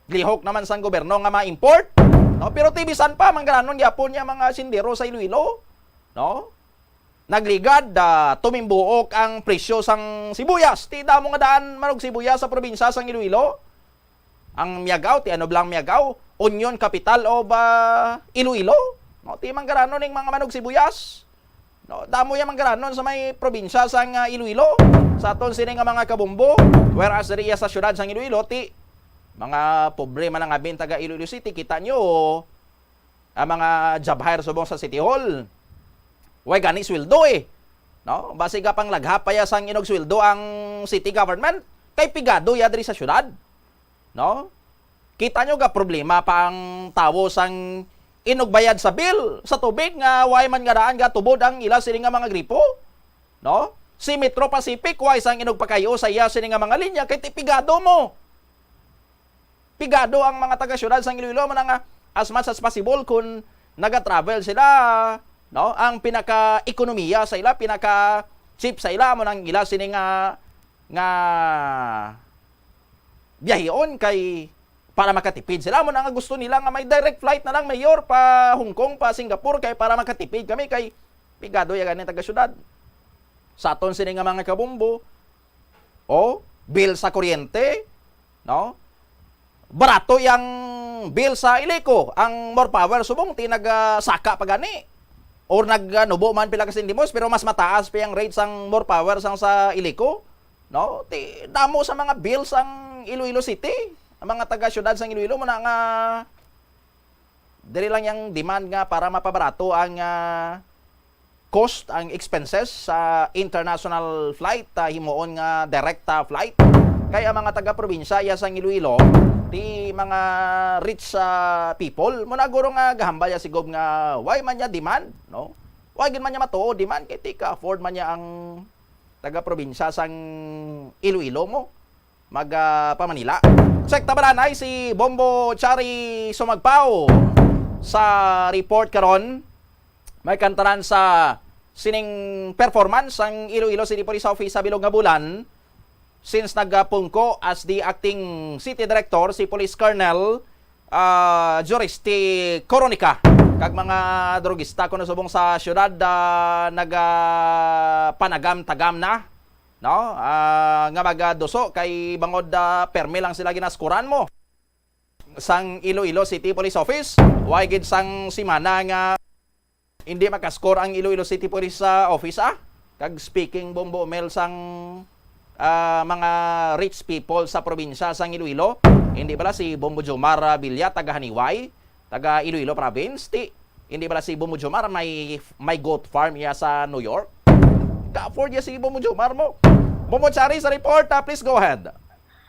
lihok naman sang gobyerno nga ma-import, no? Pero ti bisan pa, manggaranon gyapon niya mga sindero sa Iloilo, no? Nagligad, ah, tumimbuok ang presyo sang sibuyas. Ti damo nga daan man og sibuyas sa probinsya sang Iloilo. Ang Miagao, ti ano bala ang Miagao? Union Capital of, ah, Iloilo. No, ti manggaranon ning mga manog sibuyas. No, damo yang manggaranon sa may probinsya sang, ah, Iloilo. Sa aton sini nga mga kabombo, whereas diri sa siyudad sang Iloilo, ti mga pobre man ang abin taga Iloilo City. Kita nyo, ang mga job hire subong sa City Hall. Way gani sweldo eh. No? Basi ka pang laghap pa ya sang inog sweldo ang city government. Kay pigado ya diri sa syudad. No? Kita nyo ga problema pa ang tawo sang inog bayad sa bill sa tubig nga way man nga daan gatubod ang ila sini nga mga gripo. No? Si Metro Pacific, way sang inog pakayo sa iya sini nga mga linya kay ti pigado mo. Pigado ang mga taga-siyudad sang Iloilo, mo na nga, as much as possible, kung naga-travel sila, no, ang pinaka-ekonomiya sa ila, pinaka-cheap sa ila, mo nang ila sini nga, nga biyahion kay para makatipid sila. Mo na nga gusto nila nga may direct flight na lang, Mayor, pa Hong Kong, pa Singapore, kay para makatipid kami, kay pigado ya gani taga-siyudad. Sa aton sini nga mga kabombo, o bill sa kuryente, no? Barato yang bill sa Ileco, ang More Power subong ti nagasaka pa gani. Or nag, ah, nubo man pila ka sentimos, pero mas mataas pa yang rate sang More Power sang sa Ileco, no? Ti damo sa mga bill sang Iloilo City, ang mga taga-siyudad sang Iloilo, mo na nga diri lang yang demand nga para mapabarato ang, ah, cost, ang expenses sa international flight, ah, himuon nga direkta flight. Kay ang mga taga-probinsya iya sang Iloilo, ti mga rich, ah, people, mo na guro nga gahambal ya si Gob nga why man niya demand, no? Why gid man niya matuod demand kay ti ka-afford man niya ang taga-probinsya sang Iloilo mo mag, ah, pa Manila. Check ta ba na si Bombo Chari Sumagpao sa report karon. May kantaran sa sining performance ang Iloilo City Police Office sa bilog nga bulan, since nagapungko as the acting city director si Police Colonel, ah, Juriste Coronica. Kag mga drogista kuno subong sa syudad, ah, nagapanagam-tagam na, no? Ah, nga magaduso kay bangod, ah, permi lang sila ginaskuran mo sang Iloilo City Police Office. Way gid sang simana nga hindi makaskor ang Iloilo City Police sa office, ah. Kag speaking, Bombo Mel, sang, ah, mga rich people sa probinsya sang Iloilo, hindi bala si Bombo Jomar, ah, Villa, taga Haniway, taga Iloilo Province, ti, hindi bala si Bombo Jomar may, may goat farm iya sa New York? Ka-afford iya si Bombo Jomar mo. Bombo Chari sa report, ah, please go ahead.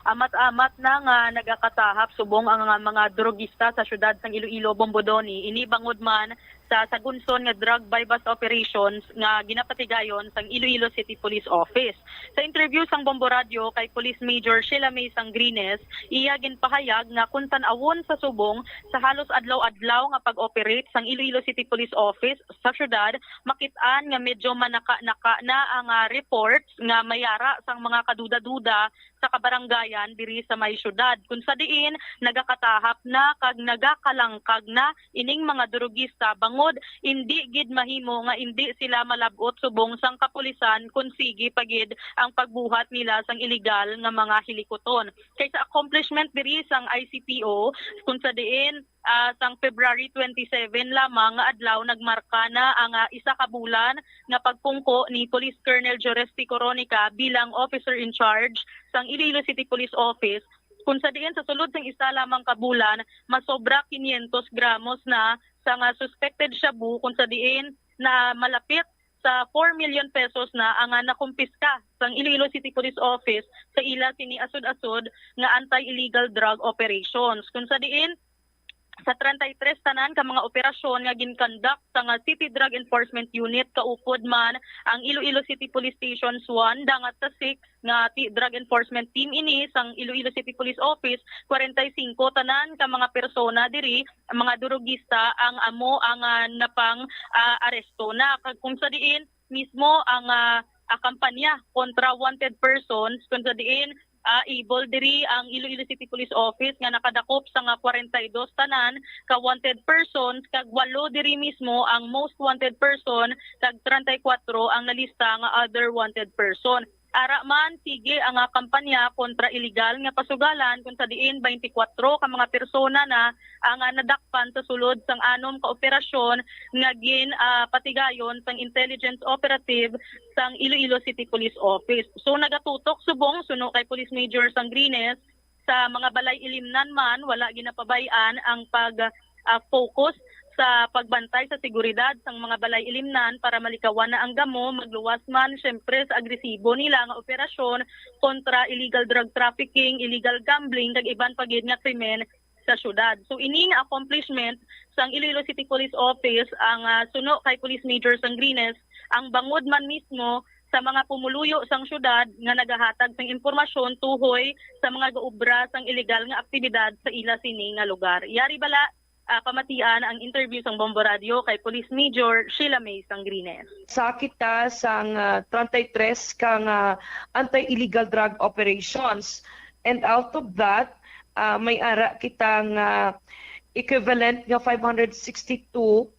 Amat-amat na nga nagakatahap subong ang nga mga drogista sa siyudad sang Iloilo, Bombo Donny. Ini bangod man sa sagunson nga drug buy-bust operations nga ginapatigayon sang Iloilo City Police Office. Sa interview sang Bombo Radio kay Police Major Sheila May Sangrines, iya ginpahayag nga kung tan-awon sa subong sa halos adlaw-adlaw nga pag-operate sang Iloilo City Police Office sa siyudad, makit-an nga medyo manaka-naka na ang, ah, reports nga may ara sang mga kaduda-duda sa kabarangayan diri sa may siyudad, kung sa diin nagakatahap na kag nagakalangkag na ining mga durugista bangod indi gid mahimo nga indi sila malab-ot subong sang kapulisan kon sige pa gid ang pagbuhat nila sang iligal nga mga hilikuton. Kay sa accomplishment diri sang I C P O, kung sa diin, ah, sang February twenty-seven lamang nga adlaw nagmarka na ang, ah, isa ka bulan nga pagpungko ni Police Colonel Jores T. Coronica bilang officer in charge sang Iloilo City Police Office, kung sa diin sa sulod sang isa lamang ka bulan, masobra quinientos gramos na sa nga suspected shabu, kung sa diin na malapit sa four million pesos na ang, ah, nakumpiska sang Iloilo City Police Office sa ila sini asod-asod nga anti-illegal drug operations. Kung sa diin, sa treinta y tres tanan ka mga operasyon nga gin-conduct sa nga City Drug Enforcement Unit, kaupod man ang Iloilo City Police Stations one, dangat sa six nga ti-, Drug Enforcement Team ini sang Iloilo City Police Office, kwarenta y singko tanan ka mga persona diri, mga durugista ang amo ang, ah, napang, ah, aresto na. Kag kung sa diin mismo ang, ah, ah, kampanya kontra wanted persons, kung sa diin, ah, able diri ang Iloilo City Police Office nga nakadakop sa nga kwarenta y dos tanan ka wanted persons, kag walo diri mismo ang most wanted person, kag treinta y cuatro ang nalista nga other wanted person. Ara man, sige ang, ah, kampanya kontra iligal nga pasugalan, kung sa diin twenty-four ka mga persona na ang, ah, nadakpan sa sulod sang anom ka operasyon nga gin, ah, patigayon sang intelligence operative sang Iloilo City Police Office. So, nagatutok subong suno kay Police Major Sangrines, sa mga balay ilimnan man, wala ginapabay-an ang pag, ah, focus sa pagbantay sa seguridad sang mga balay ilimnan para malikawan na ang gamo, magluwas man, syempre, sa agresibo nila nga operasyon kontra illegal drug trafficking, illegal gambling, kag iban pa gid nga krimen sa syudad. So, ini nga accomplishment sang Iloilo City Police Office ang, ah, suno kay Police Major Sangrines, ang bangod man mismo sa mga pumuluyo sang syudad nga nagahatag sang impormasyon tuhoy sa mga gaobra sang ilegal nga aktibidad sa ila sini nga lugar. Yari bala, ah, pamatian ang interview sang Bombo Radio kay Police Major Sheila May Sangrines. Sa kita sang, ah, treinta y tres ka nga anti-illegal drug operations. And out of that, ah, may ara kita nga equivalent nga five hundred sixty two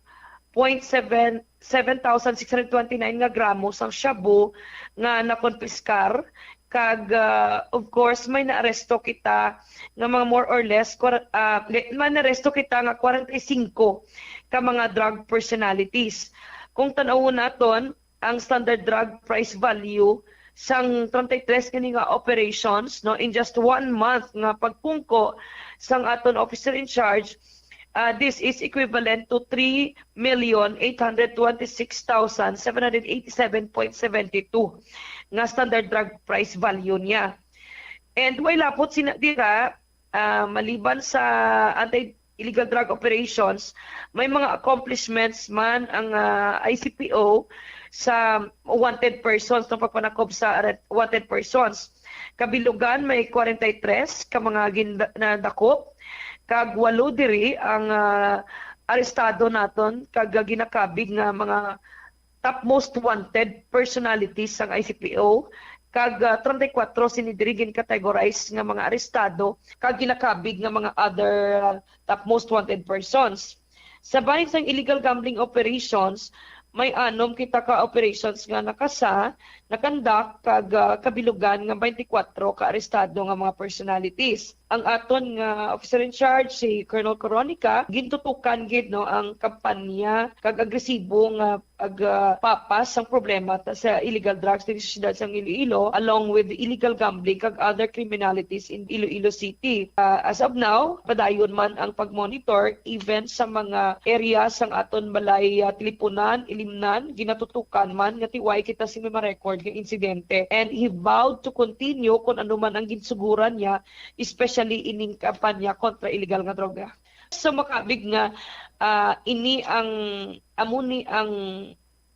point seven, seven thousand six hundred twenty nine nga gramo sang shabu nga nakonpiskar. Kag, ah, of course, may naaresto kita nga mga more or less, kwar-, ah, may naaresto kita nga kwarenta y singko ka mga drug personalities. Kung tan-awon naton, ang standard drug price value sang treinta y tres gani nga operations, no, in just one month nga pagpungko sang aton officer in charge, ah, this is equivalent to three million eight hundred twenty-six thousand seven hundred eighty-seven point seventy-two nga standard drug price value niya. And way lapot sina dira, ah, maliban sa anti-illegal drug operations, may mga accomplishments man ang, ah, I C P O sa wanted persons, no, pagpanakob sa arret-, wanted persons. Kabilugan may kwarenta y tres ka mga ginda-, nadakop, kag walo diri ang, ah, arestado naton kag ginakabig nga mga top most wanted personalities sang I C P O, kag, ah, treinta y cuatro sini diri gin-categorize nga mga arestado kag ginakabig nga mga other, ah, top most wanted persons. Sa bahin sang illegal gambling operations, may anom kita ka operations nga nakasa, nakandak, kag, ah, kabilugan nga twenty-four ka arestado nga mga personalities. Ang aton nga officer in charge, si Colonel Coronica, gintutukan gid, no, ang kampanya kag agresibo nga pagpapas sang problema ta-, sa illegal drugs diri sa siyudad sang Iloilo, along with illegal gambling kag other criminalities in Iloilo City. Ah, as of now, padayon man ang pag-monitor even sa mga area sang aton balay, ah, tilipunan, ilimnan, ginatutukan man nga tiway kita sing may ma-record nga insidente. And he vowed to continue kon ano man ang ginsuguran niya, especially ining kampanya kontra illegal nga droga. So, makabig nga, ah, ini ang, amo ni ang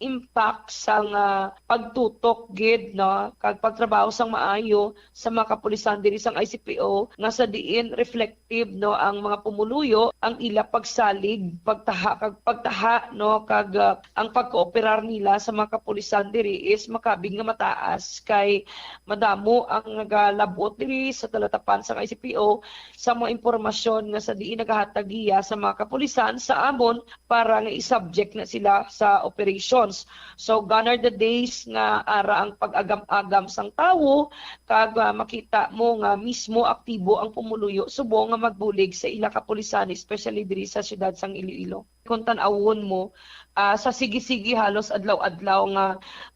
impact sang, ah, pagtutok gid, no, kag pagtrabaho sang maayo sa mga kapulisan diri sang I C P O, nga sa diin reflective, no, ang mga pumuluyo, ang ila pagsalig, pagtaha, kag pagtaha, no, kag, ah, ang pagkooperar nila sa mga kapulisan diri is makabig nga mataas, kay madamo ang nagalab-ot diri sa talatapan sang I C P O sa mga impormasyon nga sa diin nagahatag hiya sa mga kapulisan sa amon para nga i-subject na sila sa operations. So, gone are the days nga ara ang pag-agam-agam sang tawo, kag, ah, makita mo nga mismo aktibo ang pumuluyo subong nga magbulig sa ila kapulisan, especially diri sa siyudad sang Iloilo. Kung tan-awon mo, ah, sa sige-sige halos adlaw-adlaw nga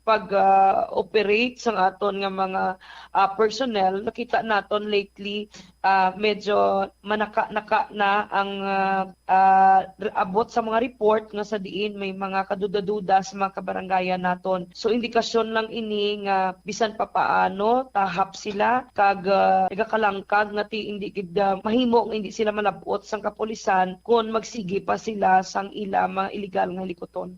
pag, ah, operate sang aton nga mga, ah, personnel, nakita naton lately, ah, medyo manaka-naka na ang, ah, ah, re-, abot sa mga report nga sa diin may mga kaduda-duda sa mga kabarangayan naton. So, indikasyon lang ini nga bisan pa paano tahap sila kag, ah, nagakalangkag nga ti-, hindi gid, ah, mahimo nga hindi sila malab-ot sang kapulisan kon magsigi pa sila sang ila mga illegal nga hilikuton.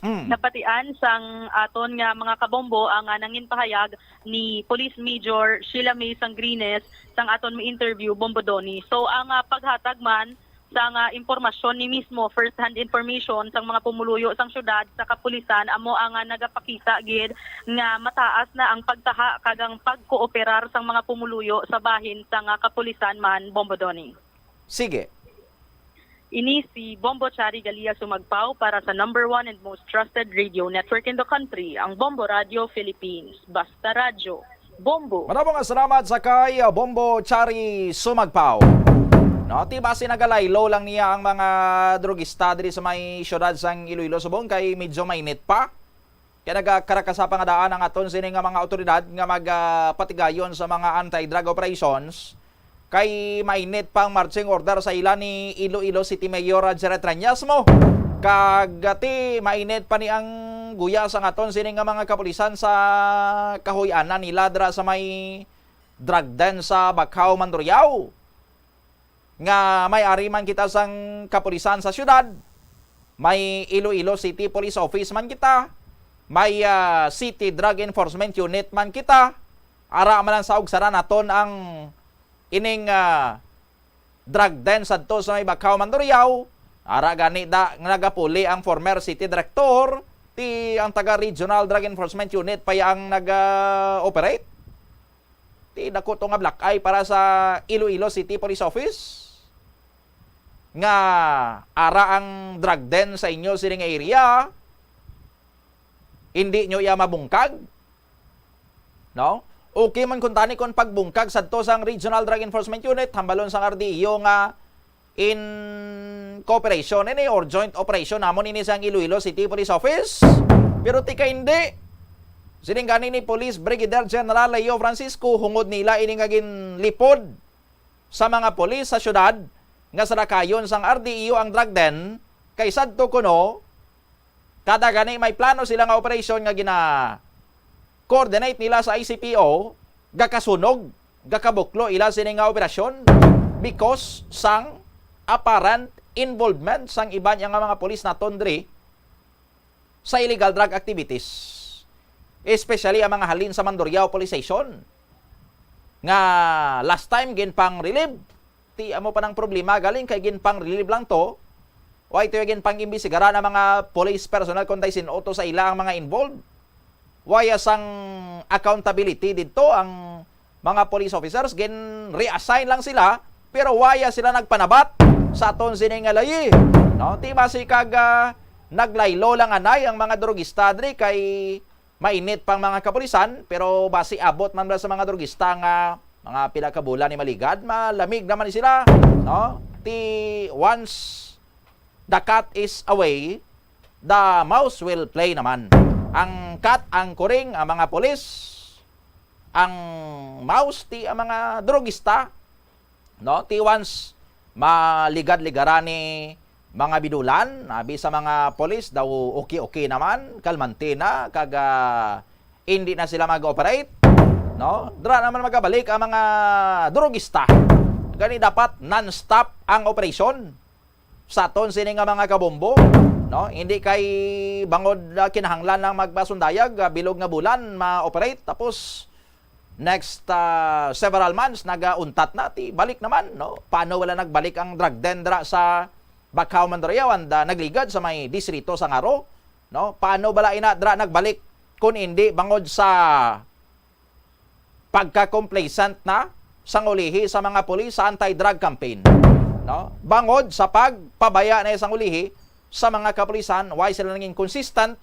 Mm. Napatian sang aton nga mga kabombo ang, ah, nangin pahayag ni Police Major Sheila May Sangrines sang aton ma-interview, Bombo Donny. So, ang, ah, paghatag man sang, ah, impormasyon ni mismo, first-hand information sang mga pumuluyo sang syudad sa kapulisan, amo ang, ah, nagapakita gid nga mataas na ang pagtaha kag ang pagkooperar sang mga pumuluyo sa bahin sang, ah, kapulisan man, Bombo Donny. Sige. Ini si Bombo Chari Galia Sumagpaw para sa number one and most trusted radio network in the country, ang Bombo Radio Philippines. Basta Radyo, Bombo. Madamo nga salamat sa kay, uh, Bombo Chari Sumagpaw. No, ti basi nagalaylo lang niya ang mga drugista diri sa may siyudad sang Iloilo subong kay medyo mainit pa. Kaya nagakarakasa pa nga daan ang aton sini nga mga awtoridad nga mag, ah, patigayon sa mga anti-drug operations. Kay mainit pang marching order sa ila ni Iloilo City Mayor, ah, Jerry Treñas mo. Kag, ah, ti mainit pa ni ang guya sa aton sini nga mga kapulisan sa kahuy-anan nila dira sa may drug den sa Bacau, Mandurriao. Nga may ari man kita sang kapulisan sa siyudad, may Iloilo City Police Office man kita, may, ah, City Drug Enforcement Unit man kita, ara man lang sa ugsara naton ang ining, ah, drug den sadto sa may Bacau, Mandurriao. Ara gani da nga nagapuli ang former city director, ti ang taga Regional Drug Enforcement Unit pa ya ang nag-operate. Ti dako to nga black eye para sa Iloilo City Police Office nga ara ang drug den sa inyo sining area, hindi nyo iya mabungkag, no? Okay man kuntani kon pagbungkag sadto sang Regional Drug Enforcement Unit, hambalon sang R D E O nga in cooperation ini or joint operation namon ini sang Iloilo City Police Office. Pero ti kay hindi, siling gani ni Police Brigadier General Leo Francisco, hungod nila ini nga ginlipod sa mga pulis sa syudad nga salakayon sang R D E O ang drug den, kay sadto kuno, kada gani may plano sila nga operasyon nga gina-coordinate nila sa I C P O, gakasunog, gakabuklo ila sini nga operasyon because sang apparent involvement sang iban nga mga pulis naton diri sa illegal drug activities, especially ang mga halin sa Mandurriao Police Station, nga last time ginpang-relieve. Ti amo pa nang problema, galing kay ginpang-relieve lang to, wa ito ginpang-imbestigaran ang mga police personnel kung tay sin-o to sa ila ang mga involved. Waya sang accountability didto ang mga police officers, gin-reassign lang sila, pero waya sila nagpanabat sa aton sini nga layi, no? Ti basi kag, ah, naglaylo lang anay ang mga drugista diri kay mainit pang mga kapulisan, pero basi abot man bala sa mga drugista nga mga pila ka bulan ni maligad, malamig naman ni sila, no? Ti once the cat is away, the mouse will play naman. Ang cat, ang kuring, ang mga pulis, ang mouse, ti ang mga drugista, no? Ti once maligad-ligaran ni mga bidulan, abi sa mga pulis daw, okay-okay naman, kalmante na, kag, ah, hindi na sila mag-operate, no? Dira naman magabalik ang mga drugista. Gani dapat non-stop ang operasyon sa aton sini nga mga kabombo, no? Hindi kay bangod, ah, kinahanglan lang magpasundayag, ah, bilog nga bulan ma-operate, tapos next, ah, several months nagauntat na, ti balik naman, no? Paano wala nagbalik ang drug den dira sa Bacau, Mandurriao, and, ah, nagligad sa may distrito sa Ngaro, no? Paano bala ina dira nagbalik kun hindi bangod sa pagka-complacent na sang ulihi sa mga pulis sa anti-drug campaign, no? Bangod sa pagpabaya na sang ulihi sa mga kapulisan, why sila naging consistent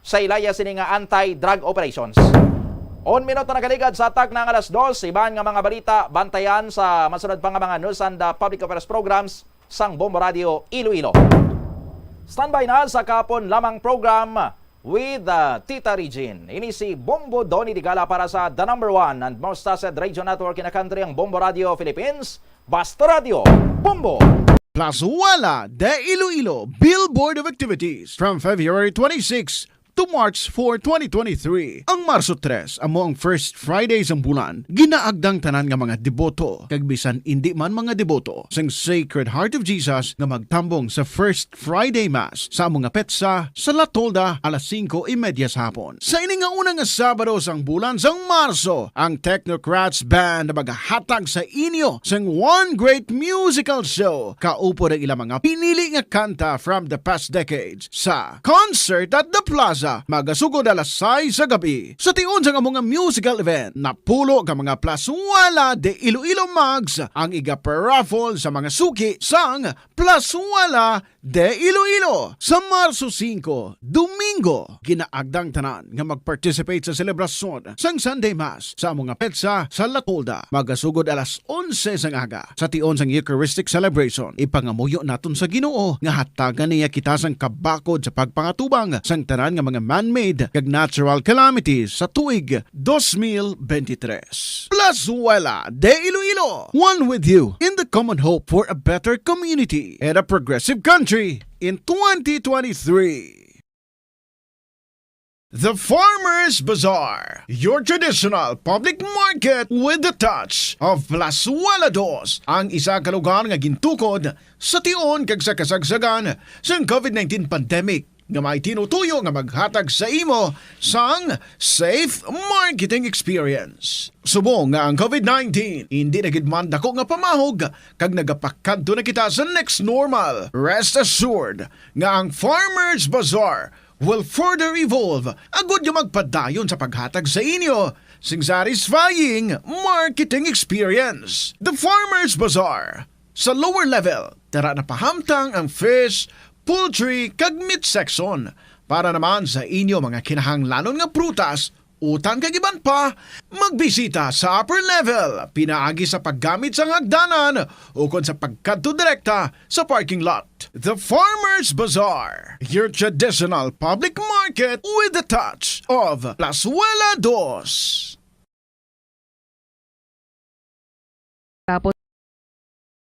sa ilaya sini nga anti-drug operations. Un minuto nagaligad sa atak na nga alas dos, iban nga mga balita, bantayan sa masunod pa nga mga news and, uh, public affairs programs sang Bombo Radio Iloilo. Standby na sa kahapon lamang program with, uh, Tita Regine. Ini si Bombo Donny Digala para sa The Number One and Most Trusted Radio Network in the country, ang Bombo Radio Philippines. Basta Radio, Bombo! Plazuela de Iloilo Billboard of Activities from February twenty-six to March four, twenty twenty-three. Ang Marso tres amo ang first Friday sang bulan. Ginaagdang tanan nga mga deboto, kag bisan indi man mga deboto, sang Sacred Heart of Jesus nga magtambong sa First Friday Mass sa amo nga petsa sa La Tolda alas singko y media sa hapon. Sa ini nga una nga Sabado sang bulan sang Marso, ang Technocrats Band magahatag sa inyo sang one great musical show. Kaupod ang ilang mga pinili nga kanta from the past decades sa Concert at the Plaza, magasugod alas sais sa gabi. Sa tion sang amo nga musical event, napulo ka mga Plazuela de Iloilo mugs ang iga-raffle sa mga suki sang Plazuela de Iloilo. Sa Marso singko, Domingo, ginaagdang tanan nga mag-participate sa selebrasyon sang Sunday Mass sa amo nga petsa sa La Tolda, magasugod alas onse sang aga. Sa tion sang Eucharistic celebration, ipangamuyo naton sa Ginoo nga hatagan niya kita sang kabakod sa pagpangatubang sang tanan nga mga man-made kag natural calamities sa tuig dos mil bente tres. Plazuela de Iloilo, one with you in the common hope for a better community and a progressive country in twenty twenty-three. The Farmers Bazaar, your traditional public market with the touch of Plazuela Dos, ang isa ka lugar nga gintukod sa tion kag sa kasagsagan sang COVID nineteen pandemic. nga may tinutuyo nga maghatag sa imo sang safe marketing experience. Subong nga ang COVID nineteen indi na gid man dako nga pamahog kag nagapakadto na kita sa next normal, rest assured nga ang Farmers Bazaar will further evolve agud nga magpadayon sa paghatag sa inyo sing satisfying marketing experience. The Farmers Bazaar. Sa lower level, tara na pahamtang ang fish, poultry, kag meat section. Para naman sa inyo mga kinahanglanon nga prutas, utan kag iban pa, magbisita sa upper level pinaagi sa paggamit sang hagdanan ukon sa pagkadto direkta sa parking lot. The Farmers Bazaar, your traditional public market with a touch of Plazuela Dos. Tapos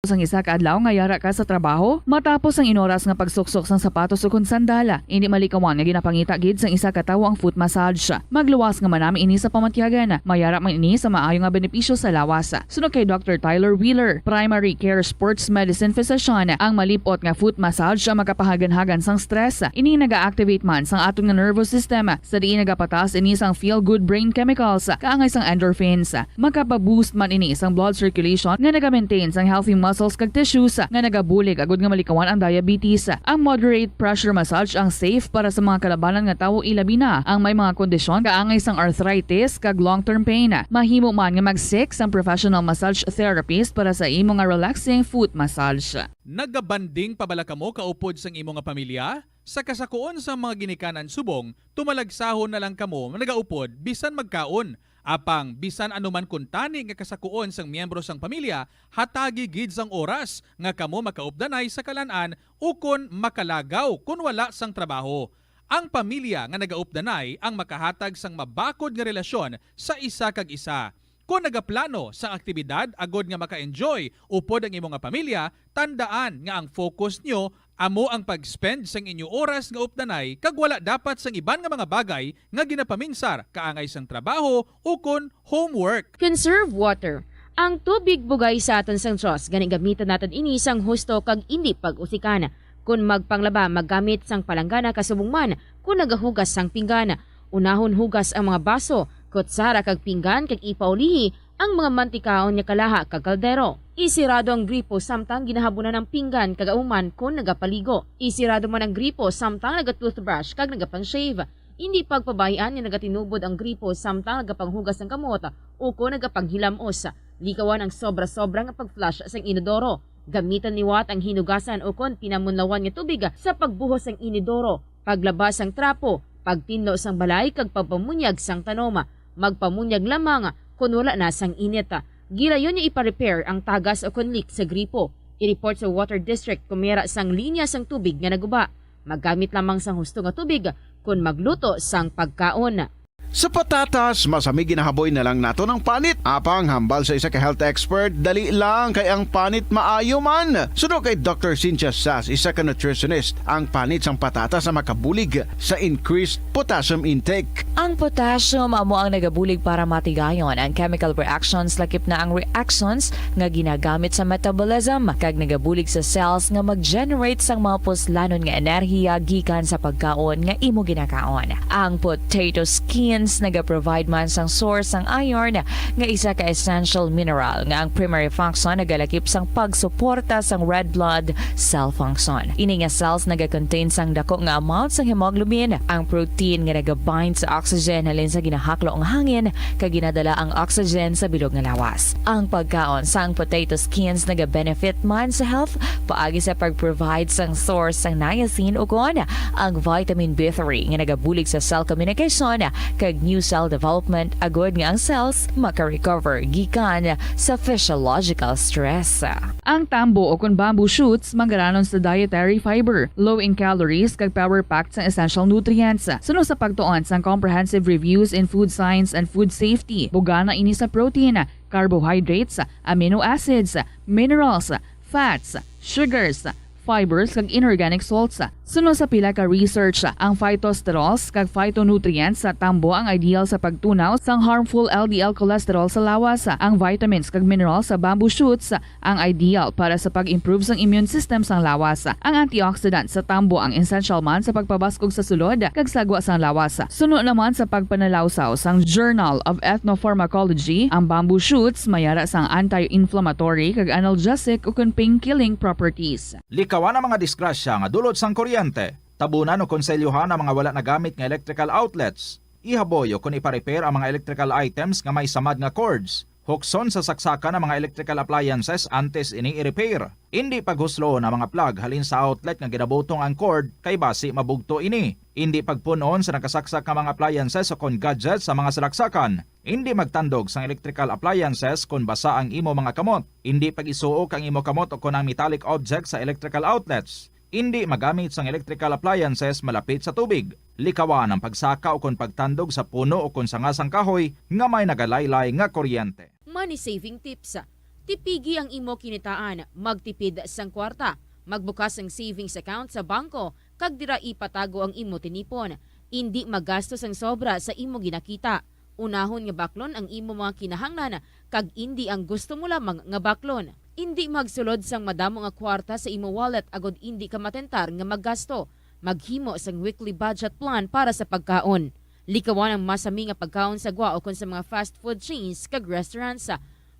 ang isa ka adlaw nga yara ka sa trabaho, matapos ang inoras nga pagsuksok sang sapatos ukon sandal, indi malikawan nga ginapangita gid sang isa ka tawo ang foot massage. Magluwas nga manami ini sa pamatyagan. Mayara man ini sa maayo nga benepisyo sa lawas. Suno kay Doctor Tyler Wheeler, primary care sports medicine physician, ang malip-ot nga foot massage ang makapahaganhagan sang stress. Ini naga-activate man sang aton nga nervous system, sa diin nagapataas ini sang feel-good brain chemicals, kaangay sang endorphins. Makapa-boost man ini sang blood circulation nga naga-maintain sang healthy muscles kag tissues nga nagabulig agud nga malikawan ang diabetes. Ang moderate pressure massage ang safe para sa mga kalabanan nga tawo, ilabi na ang may mga kondisyon kaangay sang arthritis kag long-term pain. Mahimo man nga mag-seek sang professional massage therapist para sa imo nga relaxing foot massage. Nagabanding pa bala kamo kaupod sang imo nga pamilya? Sa kasakuon sang mga ginikanan subong, tumalagsahon na lang kamo nagaupod bisan magkaon. Apang bisan ano man kuntani nga kasakuon sang miyembro sang pamilya, hatagi gid sang oras nga kamo makaupdanay sa kalan-an ukon makalagaw kon wala sang trabaho. Ang pamilya nga nagaupdanay ang makahatag sang mabakod nga relasyon sa isa kag isa. Kon nagaplano sang aktibidad agod nga maka-enjoy upod ang imo nga pamilya, tandaan nga ang focus nyo amo ang pag-spend sang inyo oras nga updanay kag wala dapat sang iban nga mga bagay nga ginapaminsar kaangay sang trabaho ukon homework. Conserve water. Ang tubig bugay sa aton sang Dios, gani gamiton naton ini sang husto kag indi pag-usikan. Kon magpanglaba, maggamit sang palanggana kasubong man kon nagahugas sang pinggan. Unahon hugas ang mga baso, kutsara kag pinggan kag ipaulihi ang mga mantikaon nga kalaha kag kaldero. Isirado ang gripo samtang ginahabunan ang pinggan kag human kon nagapaligo. Isirado man ang gripo samtang naga-toothbrush kag nagapang-shave. Indi pagpabahian nga nagatinubod ang gripo samtang nagapanghugas sang kamot ukon nagapanghilam-os. Likawan ang sobra-sobra nga pag-flush sang inodoro. Gamiton liwat ang hinugasan ukon pinamunlawan nga tubig sa pagbuhos sang inodoro, paglaba sang trapo, pagtinlo sang balay kag pagpamunyag sang tanom. Magpamunyag lamang kon wala na sang init. Gilayon nga ipa-repair ang tagas ukon leak sa gripo. I-report sa water district kon may ara sang linya sang tubig nga naguba. Maggamit lamang sang husto nga tubig kon magluto sang pagkaon. Sa patatas, masami ginahaboy na lang naton ang panit. Apang hambal sa isa ka health expert, dali lang kay ang panit maayo man. Suno kay Doctor Cynthia Sas, isa ka nutritionist, ang panit sang patatas ang makabulig sa increased potassium intake. Ang potassium amo ang nagabulig para matigayon ang chemical reactions, lakip na ang reactions nga ginagamit sa metabolism, kag nagabulig sa cells nga mag-generate sang mga puslanon nga enerhiya gikan sa pagkaon nga imo ginakaon. Ang potato skins nagaprovide man sang source sang iron, nga isa ka essential mineral nga ang primary function nagalakip sang pagsuporta sang red blood cell function. Ini nga cells nagacontain sang dako nga amount sang hemoglobin, ang protein nga nagabind sa oxygen halin sa ginahaklo nga hangin kag ginadala ang oxygen sa bilog nga lawas. Ang pagkaon sang potato skins nagabenefit man sa health paagi sa pag-provide sang source sang niacin ukon ang vitamin B three nga nagabulig sa cell communication kag new cell development, agud nga ang cells maka-recover gikan sa physiological stress. Ang tambo ukon bamboo shoots manggaranon sa dietary fiber, low in calories kag power-packed sang essential nutrients. Suno sa pagtuon sang Comprehensive Reviews in Food Science and Food Safety, bugana ini sa protein, carbohydrates, amino acids, minerals, fats, sugars, fibers, kag inorganic salts. Suno sa pila ka research, ang phytosterols kag phytonutrients sa tambo ang ideal sa pagtunaw sang harmful L D L cholesterol sa lawas. Ang vitamins kag minerals sa bamboo shoots ang ideal para sa pag-improve sang immune system sang lawas. Ang antioxidant sa tambo ang essential man sa pagpabaskog sa sulod kag sagwa sang lawas. Suno naman sa pagpanalawsaw sang Journal of Ethnopharmacology, ang bamboo shoots mayara sang anti-inflammatory kag analgesic ukon pain-killing properties. Likawan ang mga disgrasya nga dulot sang kuryente. Tabunan o konselyohan ang mga wala nagamit nga electrical outlets. Ihaboy o kon ipa-repair ang mga electrical items nga may samad nga cords. Hukson sa saksakan ang mga electrical appliances antes ini i-repair. Indi paghusloon ang mga plug halin sa outlet nga ginabutong ang cord kay basi mabugto ini. Indi pagpun-on sa nakasaksak nga mga appliances o kon gadgets sa mga salaksakan. Indi magtandog sang electrical appliances kon basa ang imo mga kamot. Indi pag-isuok ang imo kamot o kon ang metallic object sa electrical outlets. Indi magamit sang electrical appliances malapit sa tubig. Likawan ang pagsaka ukon pagtandog sa puno ukon sanga sang kahoy nga may nagalaylay nga kuryente. Money saving tips. Tipigi ang imo kinitaan, magtipid sang kwarta, magbukas sang savings account sa bangko, kag dira ipatago ang imo tinipon. Indi magasto sang sobra sa imo ginakita. Unahon nga baklon ang imo mga kinahanglan kag indi ang gusto mo lamang nga baklon. Indi magsulod sang madamo nga kwarta sa imo wallet agod indi ka matentar nga maggasto. Maghimo sang weekly budget plan para sa pagkaon. Likawan ang masami nga pagkaon sa gwa ukon sa mga fast food chains kag restaurants.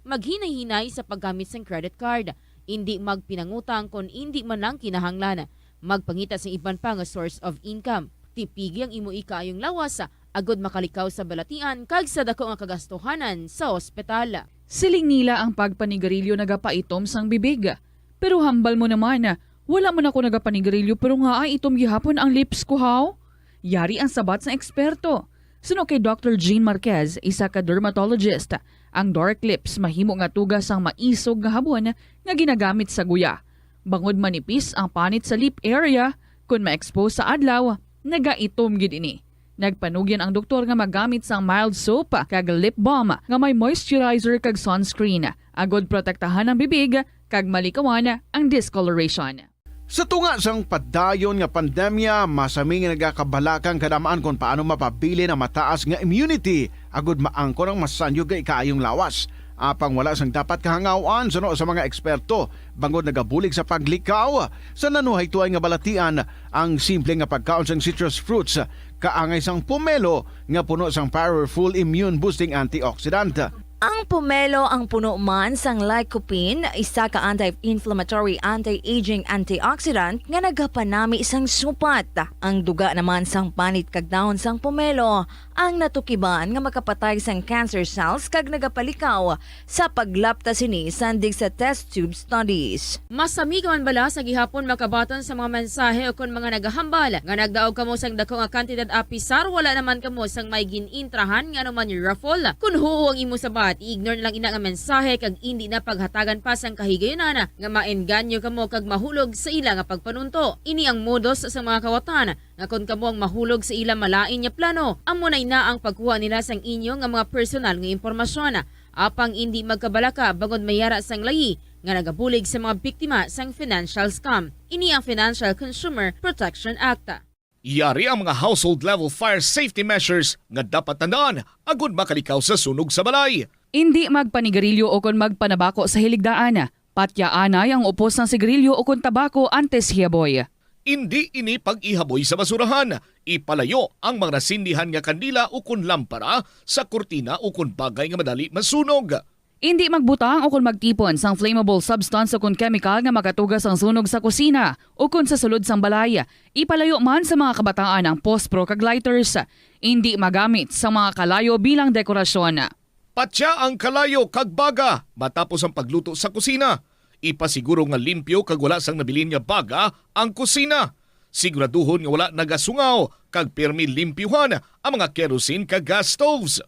Maghinay-hinay sa paggamit sang credit card. Indi magpinangutang kon indi man lang kinahanglan. Magpangita sang iban pa nga source of income. Tipigi ang imo ikaayong lawas agod makalikaw sa balatian kag sa daku nga kagastuhanan sa ospital. Siling nila ang pagpanigarilyo nagapaitom sang bibig. Pero hambal mo naman, wala man ako nagapanigarilyo pero ngaa itom gihapon ang lips ko, haw? Yari ang sabat sang eksperto. Suno kay Doctor Jean Marquez, isa ka dermatologist, ang dark lips mahimo nga tuga sang maisog nga habon nga ginagamit sa guya. Bangod manipis ang panit sa lip area, kon ma-expose sa adlaw, nagaitom gid ini. Nagpanugyan ang doktor nga magamit sang mild soap kag lip balm nga may moisturizer kag sunscreen, agod protektahan ang bibig kag malikawan ang discoloration. Sa tunga sang padayon nga pandemya, masami nga nagakabalaka ang kadam-an kon paano mapabilin ang mataas nga immunity agud maangkon ang masanyog nga ikaayong lawas. Apang wala sang dapat kahangaw-an suno sa mga eksperto, bangod nagabulig sa paglikaw sa nanuhay tuay nga balatian ang simple nga pagkaon sang citrus fruits, kaangay sang pomelo nga puno sang powerful immune-boosting antioxidant. Ang pomelo ang puno man sang lycopene, isa ka anti-inflammatory, anti-aging antioxidant nga nagapanami sang supat. Ang duga naman sang panit kag dahon sang pomelo ang natukiban nga makapatay sang cancer cells kag nagapalikaw sa paglapta sini sandig sa test tube studies. Masami ka man bala sa gihapon makabaton sa mga mensahe ukon mga nagahambal nga nagdaog kamo sang dako nga kantidad apisar wala naman kamo sang may gin-intrahan nga anuman raffle? Kon huo ang imo sabat, i-ignore na lang ina nga mensahe kag indi na paghatagan pa sang kahigayunan nga maengganyo kamo kag mahulog sa ila nga pagpanunto. Ini ang modus sa mga kawatan nga kon kamo ang mahulog sa ila malain nga plano, amo na ina ang pagkuha nila sang inyo nga mga personal nga impormasyon. Apang indi magkabalaka bangod may yara sang layi nga nagabulig sa mga biktima sang financial scam. Ini ang Financial Consumer Protection Act. Yari ang mga household level fire safety measures nga dapat tandaan agud makalikaw sa sunog sa balay. Indi magpanigarilyo ukon magpanabako sa hiligdaan. Patyaanay ang upos sang sigarilyo ukon tabako antes hiyaboy. Indi ini pag-ihaboy sa basurahan. Ipalayo ang mga nasindihan nga kandila ukon lampara sa kurtina ukon bagay nga madali masunog. Indi magbutang ukon magtipon sang flammable substance ukon kemikal nga makatuga sang sunog sa kusina ukon sa sulod sang balay. Ipalayo man sa mga kabataan ang pospro kag lighters. Indi magamit sang mga kalayo bilang dekorasyon. Patya ang kalayo kag baga matapos ang pagluto sa kusina. Ipasiguro nga limpyo kag wala sang nabilin nga baga ang kusina. Siguraduhon nga wala nagasungaw kag pirmi limpyuhan ang mga kerosene kag gas stoves.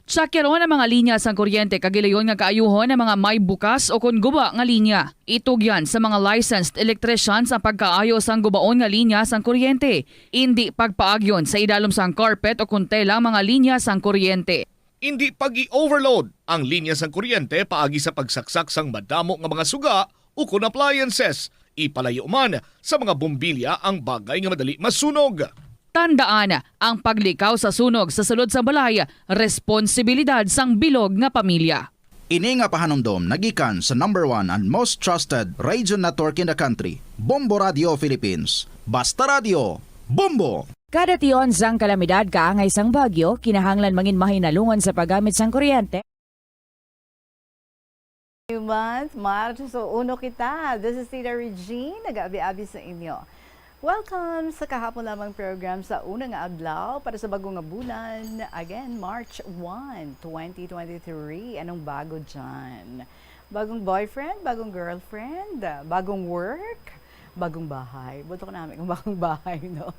Tsakyaron ang mga linya sang kuryente kag hilayon nga kaayuhon ang mga may bukas ukon guba nga linya. Itugyan sa mga licensed electricians ang pagkaayo sang gubaon nga linya sang kuryente. Indi pagpaagyon sa idalom sang carpet ukon tela ang mga linya sang kuryente. Indi pag-i-overload ang linya sang kuryente paagi sa pagsaksak sang madamo nga mga suga ukon appliances. Ipalayo man sa mga bombilya ang bagay nga madali masunog. Tandaan, ang paglikaw sa sunog sa sulod sang balay, responsibilidad sang bilog nga pamilya. Ini nga pahanumdom nagikan sa number one and most trusted radio network in the country, Bombo Radio Philippines. Basta Radio, Bombo! Kada tion sang kalamidad kaangay sang bagyo, kinahanglan mangin mahinalungon sa paggamit sang kuryente. Month, March, so uno kita. This is Tita Regine, nag-abi-abi sa inyo. Welcome sa kahapon lamang program sa una nga adlaw para sa bag-o nga bulan. Again, March one, twenty twenty-three. Anong bago dyan? Bagong boyfriend? Bagong girlfriend? Bagong work? Bagong bahay? Buto ko namin kung bagong bahay, no?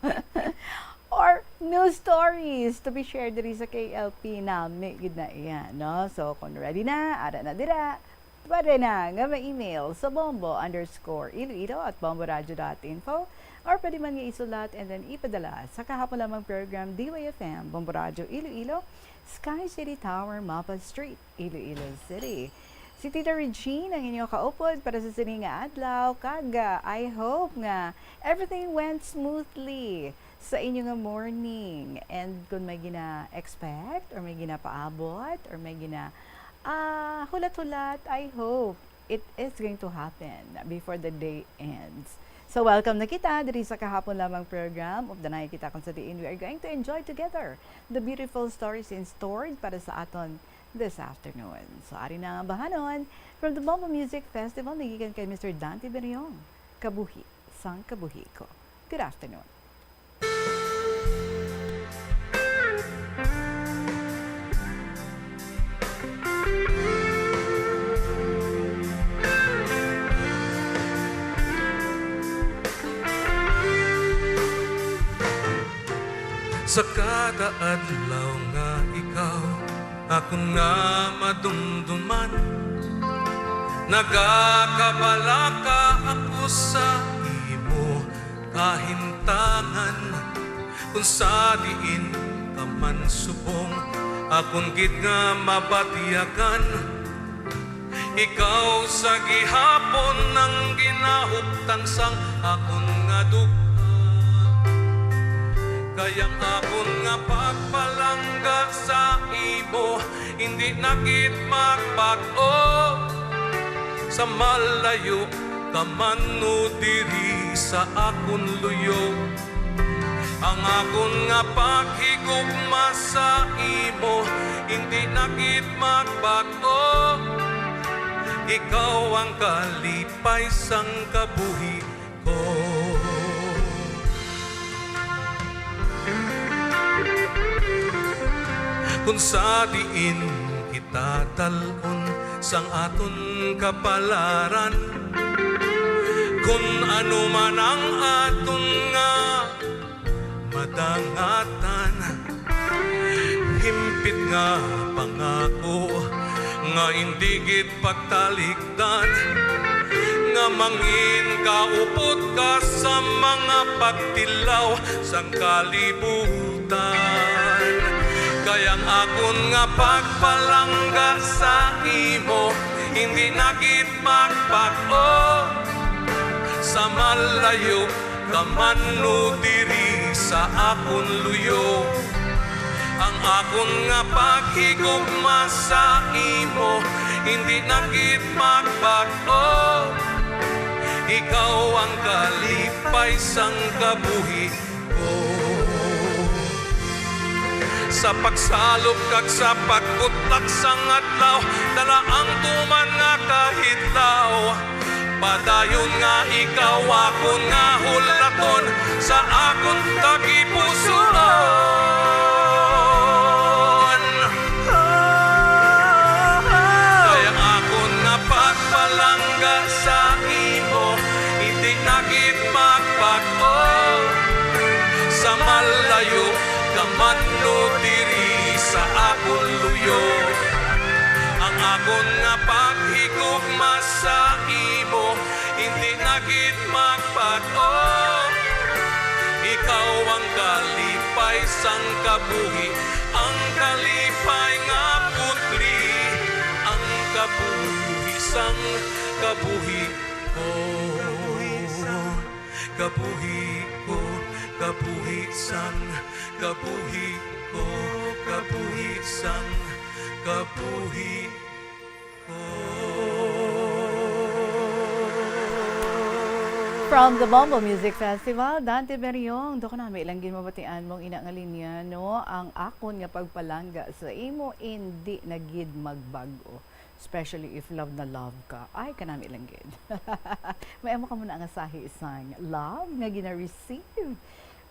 Or new stories to be shared diri sa K L P nami gid na iya, no? So, kung ready na, ara na dira. Pwede na nga ma-email sa bombo underscore iloilo at bomboradio dot info, or pwede man nga isulat and then ipadala sa kahapon lamang program, D Y F M, Bombo Radio Iloilo, Sky City Tower, Mapa Street, Iloilo City. Si Tita Regine ang inyo kaupod para sa sini nga adlaw, kag, ah, I hope nga everything went smoothly sa inyo nga morning. And kung may gina-expect or may ginapaabot or may gina, ah, hulat-hulat, I hope it is going to happen before the day ends. So, welcome na kita diri sa kahapon lamang program. Updanay kita kung sa diin we are going to enjoy together the beautiful stories in stored para sa aton this afternoon. So, ari na ang bahanon from the Bombo Music Festival, nagikan kay Mister Dante Beriong, Kabuhi sang Kabuhi Ko. Good afternoon. Sa kada adlaw nga ikaw akon nga madumduman, nagakabalaka ako sa imo kahimtangan, kung sa diin ka man subong akon gid nga mabatyagan. Ikaw sa gihapon ang ginahuptan sang akon nga duga, kay ang akon nga pagpalangga sa imo hindi na gid magbag-o. Sa malayo ka man o diri sa akon luyo, ang akon nga paghigugma sa imo hindi na gid magbag-o. Ikaw ang kalipay sang kabuhi ko. Kung sa diin kita dal-on sang aton kapalaran, kung ano man ang aton nga madangatan, himpit nga pangako nga indi gid pagtalikdan, nga mangin kaupod ka sa mga pagtilaw sang kalibutan. Kay ang akon nga pagpalangga sa imo hindi na gid magbag-o. Sa malayo ka man o diri sa akon luyo, ang akon nga paghigugma sa imo hindi na gid magbag-o. Ikaw ang kalipay sang kabuhi ko. Sa pagsalop kag sa pagkutak sang adlaw, dala ang tuman nga kahitlaw. Padayon nga ikaw akon nga hulaton sa akon tagipusoon. Kay ang akon nga pagpalangga sa imo hindi na gid magbag-o. Sa malayo ka man o diri sa akon luyo, ang akon nga paghigugma sa imo hindi na gid magbag-o. Ikaw ang kalipay sang kabuhi, ang kalipay nga putli, ang kabuhi sang kabuhi ko. Kabuhi ko, kabuhi sang, kabuhi ko, kabuhi sang, kabuhi ko. From the Bombo Music Festival, Dante Beriong, do ko nami lang ginmabatian mong ina nga linya, no? Ang akon nga pagpalangga sa imo, indi na gid magbag-o. Especially if love na love ka. Ay, kanami lang gid. May amo ka muna nga sahi sang love nga gina-receive.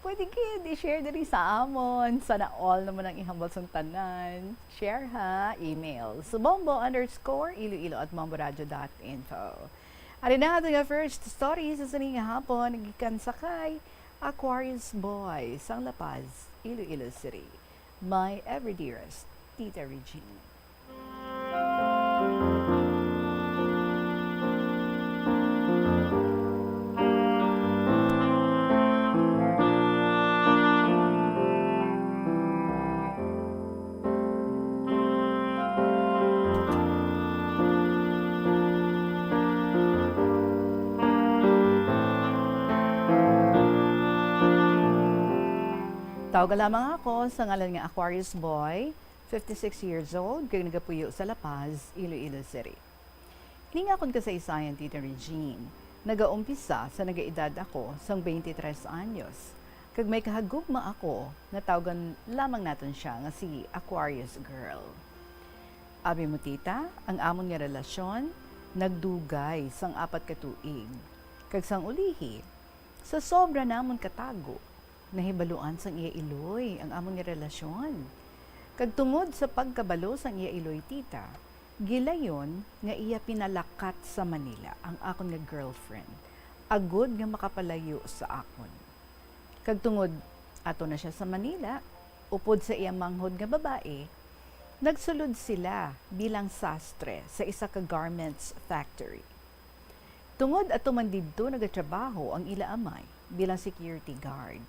Pwede gid i-share diri sa amon. Sana all naman ang ihambal sang tanan. Share ha, email sa bombo underscore iloilo at bomboradio dot info. Ari na ato nga first story sa sini nga hapon, gikan sa kay Aquarius Boy sang La Paz, Iloilo City. My ever dearest, Tita Regine. Tawga lamang ako sa ngalan nga Aquarius Boy, fifty-six years old, kag nagapuyo sa La Paz, Iloilo City. Ini nga akon kasaysayan, Tita Regine, nagaumpisa sa nagaedad ako sang twenty-three anyos, kag may kahagugma ako nga tawgan lamang naton siya nga si Aquarius Girl. Abi mo, Tita, ang amon nga relasyon nagdugay sang apat ka tuig, kag sang ulihi, sa sobra namon katago, nahibaluan sang iya iloy ang amon nga relasyon. Kag tungod sa pagkabalo sang iya iloy, Tita, gilayon nga iya pinalakat sa Manila ang akon nga girlfriend, agud nga makapalayo sa akon. Kag tungod ato na siya sa Manila, upod sa iya manghod nga babayi, nagsulod sila bilang sastre sa isa ka garments factory. Tungod ato man didto nagatrabaho ang ila amay bilang security guard.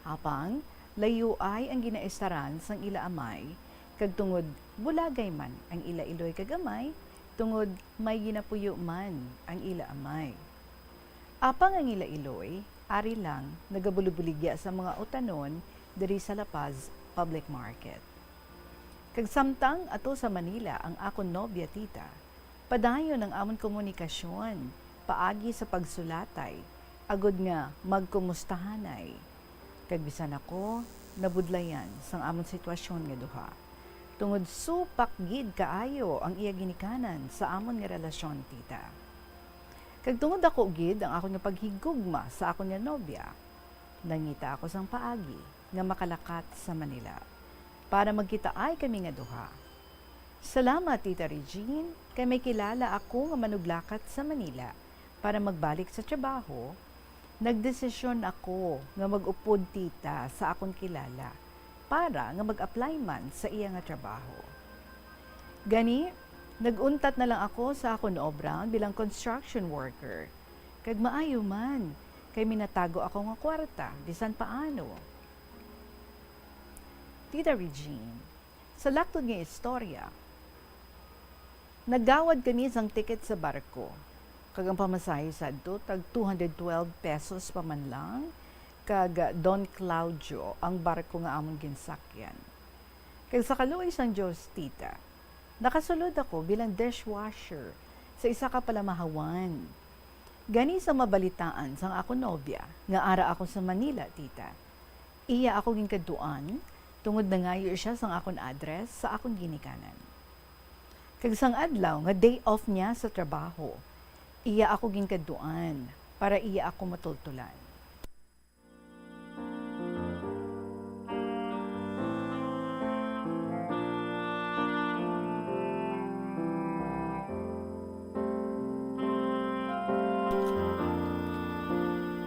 Apang, layoay ang ginaestaran sang ila amay, kag tungod bulagay man ang ila iloy kag amay, tungod may ginapuyo man ang ila amay. Apang ang ila iloy, ari lang nagabulibuligya sa mga utanon diri sa La Paz Public Market. Kag samtang ato sa Manila ang akon nobya, Tita, padayon ang amon komunikasyon paagi sa pagsulatay, agud nga magkumustahanay. Kag bisan ako, nabudlayan sang amon sitwasyon nga duha, tungod supak gid kaayo ang iya ginikanan sa amon nga relasyon, Tita. Kag tungod ako gid ang akon nga paghigugma sa akon nga nobya, nangita ako sang paagi nga makalakat sa Manila para magkitaay kami nga duha. Salamat, Tita Regine, kay may kilala ako nga manuglakat sa Manila para magbalik sa trabaho. Nagdesisyon ako nga mag-upod, Tita, sa akon kilala para nga mag-apply man sa iya nga trabaho. Gani, nag-untat na lang ako sa akon obra bilang construction worker, kag maayo man, kay may natago ako nga kwarta bisan paano. Tita Regine, sa laktod nga istorya, naggawad kami sang ticket sa barko, kag ang pamasahe sadto tag two hundred twelve pesos pa man lang, kag Don Claudio ang barko nga amon ginsakyan. Kag sa kaluoy sang Dios, Tita, nakasulod ako bilang dishwasher sa isa ka palamahawan. Gani, sa mabalitaan sang akon nobya nga ara ako sa Manila, Tita, iya ako ginkadtuan, tungod nangayo siya sang akon address sa akon ginikanan. Kag sang adlaw nga day off niya sa trabaho, iya ako ginkadtuan para iya ako matultulan.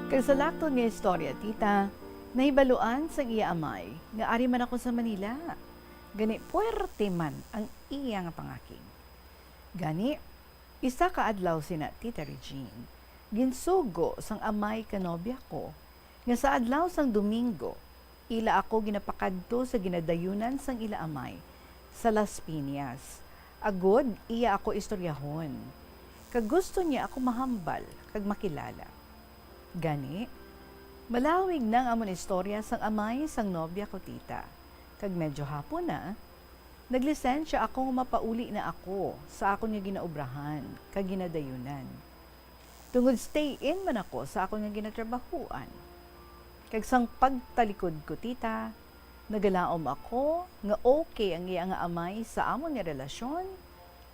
Kag sa laktod nga istorya, Tita, nahibaluan sang iya amay nga ari man ako sa Manila. Gani, puwerte man ang iya nga pangakig. Gani, isa ka adlaw sina, Tita Regine, ginsugo sang amay ka nobya ko nga sa adlaw sang Domingo, ila ako ginapakadto sa ginadayunan sang ila amay sa Las Piñas, agod iya ako istoryahon, kag gusto niya ako mahambal kag makilala. Gani, Malawig na ang amon istorya sang amay sang nobya ko, tita, kag medyo hapon na. Naglisensya ako nga mapauli na ako sa akon nga ginaobrahan kag ginadayunan, tungod stay-in man ako sa akon nga ginatrabahuan. Kag sang pagtalikod ko, tita, nagalaom ako nga okay ang iya nga amay sa amon nga relasyon.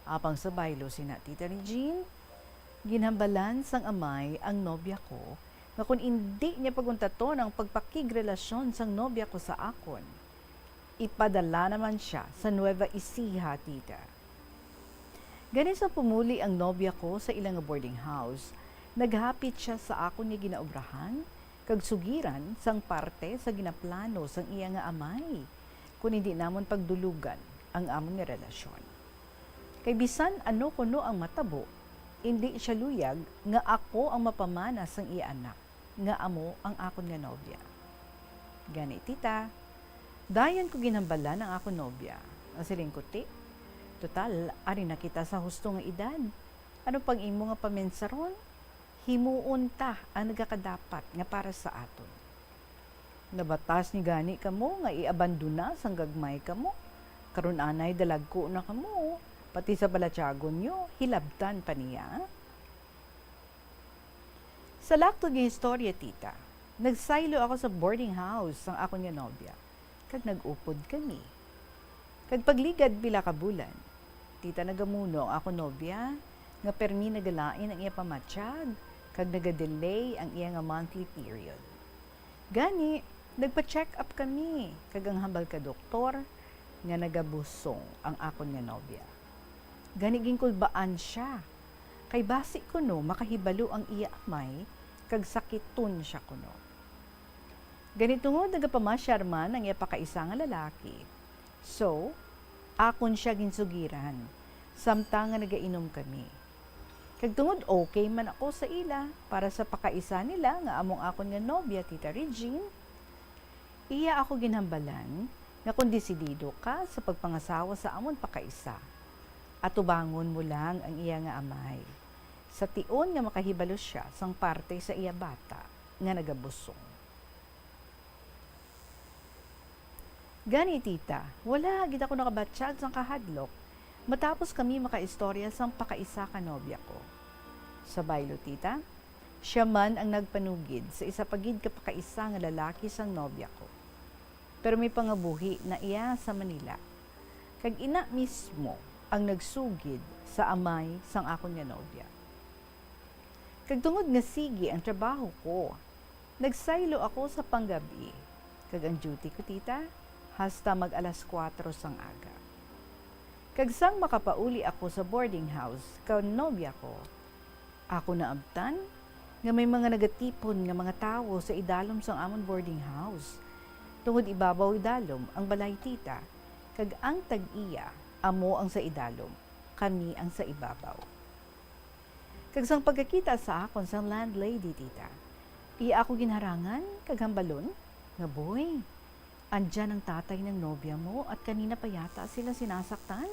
Apang sa baylo sina, Tita Regine, ginhambalan sang amay ang nobya ko nga kon indi niya paguntaton ang pagpakigrelasyon sang nobya ko sa akon, ipadala naman sia sa Nueva Ecija, tita. Gani, sa pumuli ang nobya ko sa ila nga boarding house, naghapit sia sa akon nga ginaobrahan kag sugiran sang parte sa ginaplano sang iya nga amay, kon indi namon pagdulugan ang amon nga relasyon. Kay bisan ano kuno ang matabo, indi sia luyag nga ako ang mapamana sang iya anak, nga amo ang akon nga nobya. Gani, tita, dayon ko ginhambalan ang akon nobya. Nasiling ko, ti, total, ari na kita sa husto nga edad. Ano pang imo nga paminsaron? Himuon ta ang nagakadapat nga para sa aton. Nabatas ni gani kamo nga iabandona sang gagmay kamo? Karon anay dalagko na kamo, pati sa balatyagon niyo, hilabtan pa niya. Sa laktod nga istorya, tita, nagsaylo ako sa boarding house sang akon nga nobya, kag nag-upod kami. Kag pagligad pila ka bulan, tita, nagamuno ang akon nobya nga permi nagalain ang iya pamatyag kag nagadelay ang iya nga monthly period. Gani, nagpa-check up kami, kag ang hambal ka doktor nga nagabusong ang akon nga nobya. Gani, ginkulbaan sia, kay basi kuno makahibalo ang iya amay kag sakiton sia kuno. Gani, tungod nagapamasyar man ang iya pakaisa nga lalaki, so, akon sia ginsugiran samtang nga nagainom kami. Kag tungod okay man ako sa ila para sa pakaisa nila nga among akon nga nobya, Tita Regine, iya ako ginhambalan nga kon desidido ka sa pagpangasawa sa amon pakaisa, atubangon mo lang ang iya nga amay, sa tion nga makahibalo sia sang parte sa iya bata nga nagabusong. Gani, tita, wala gid ako nakabatyag sang kahadlok matapos kami makaistorya sang pakaisa ka nobya ko. Sa baylo, tita, sia man ang nagpanugid sa isa pa gid ka pakaisa nga lalaki sang nobya ko. Pero may pangabuhi na iya sa Manila, kag ina mismo ang nagsugid sa amay sang akon nga nobya. Kag tungod nga sige ang trabaho ko, nagsaylo ako sa panggab-i, kag ang duty ko, tita, hasta mag alas kuwatro sang aga. Kag sang makapauli ako sa boarding house ka nobya ko, ako naabtan nga may mga nagatipon nga mga tawo sa idalom sang amon boarding house, tungod ibabaw idalom ang balay, tita, kag ang tag-iya amo ang sa idalom, kami ang sa ibabaw. Kag sang pagkakita sa akon sang landlady, tita, iya ako ginharangan kag hambalon nga, "Boy, andyan ang tatay ng nobya mo at kanina pa yata sila sinasaktan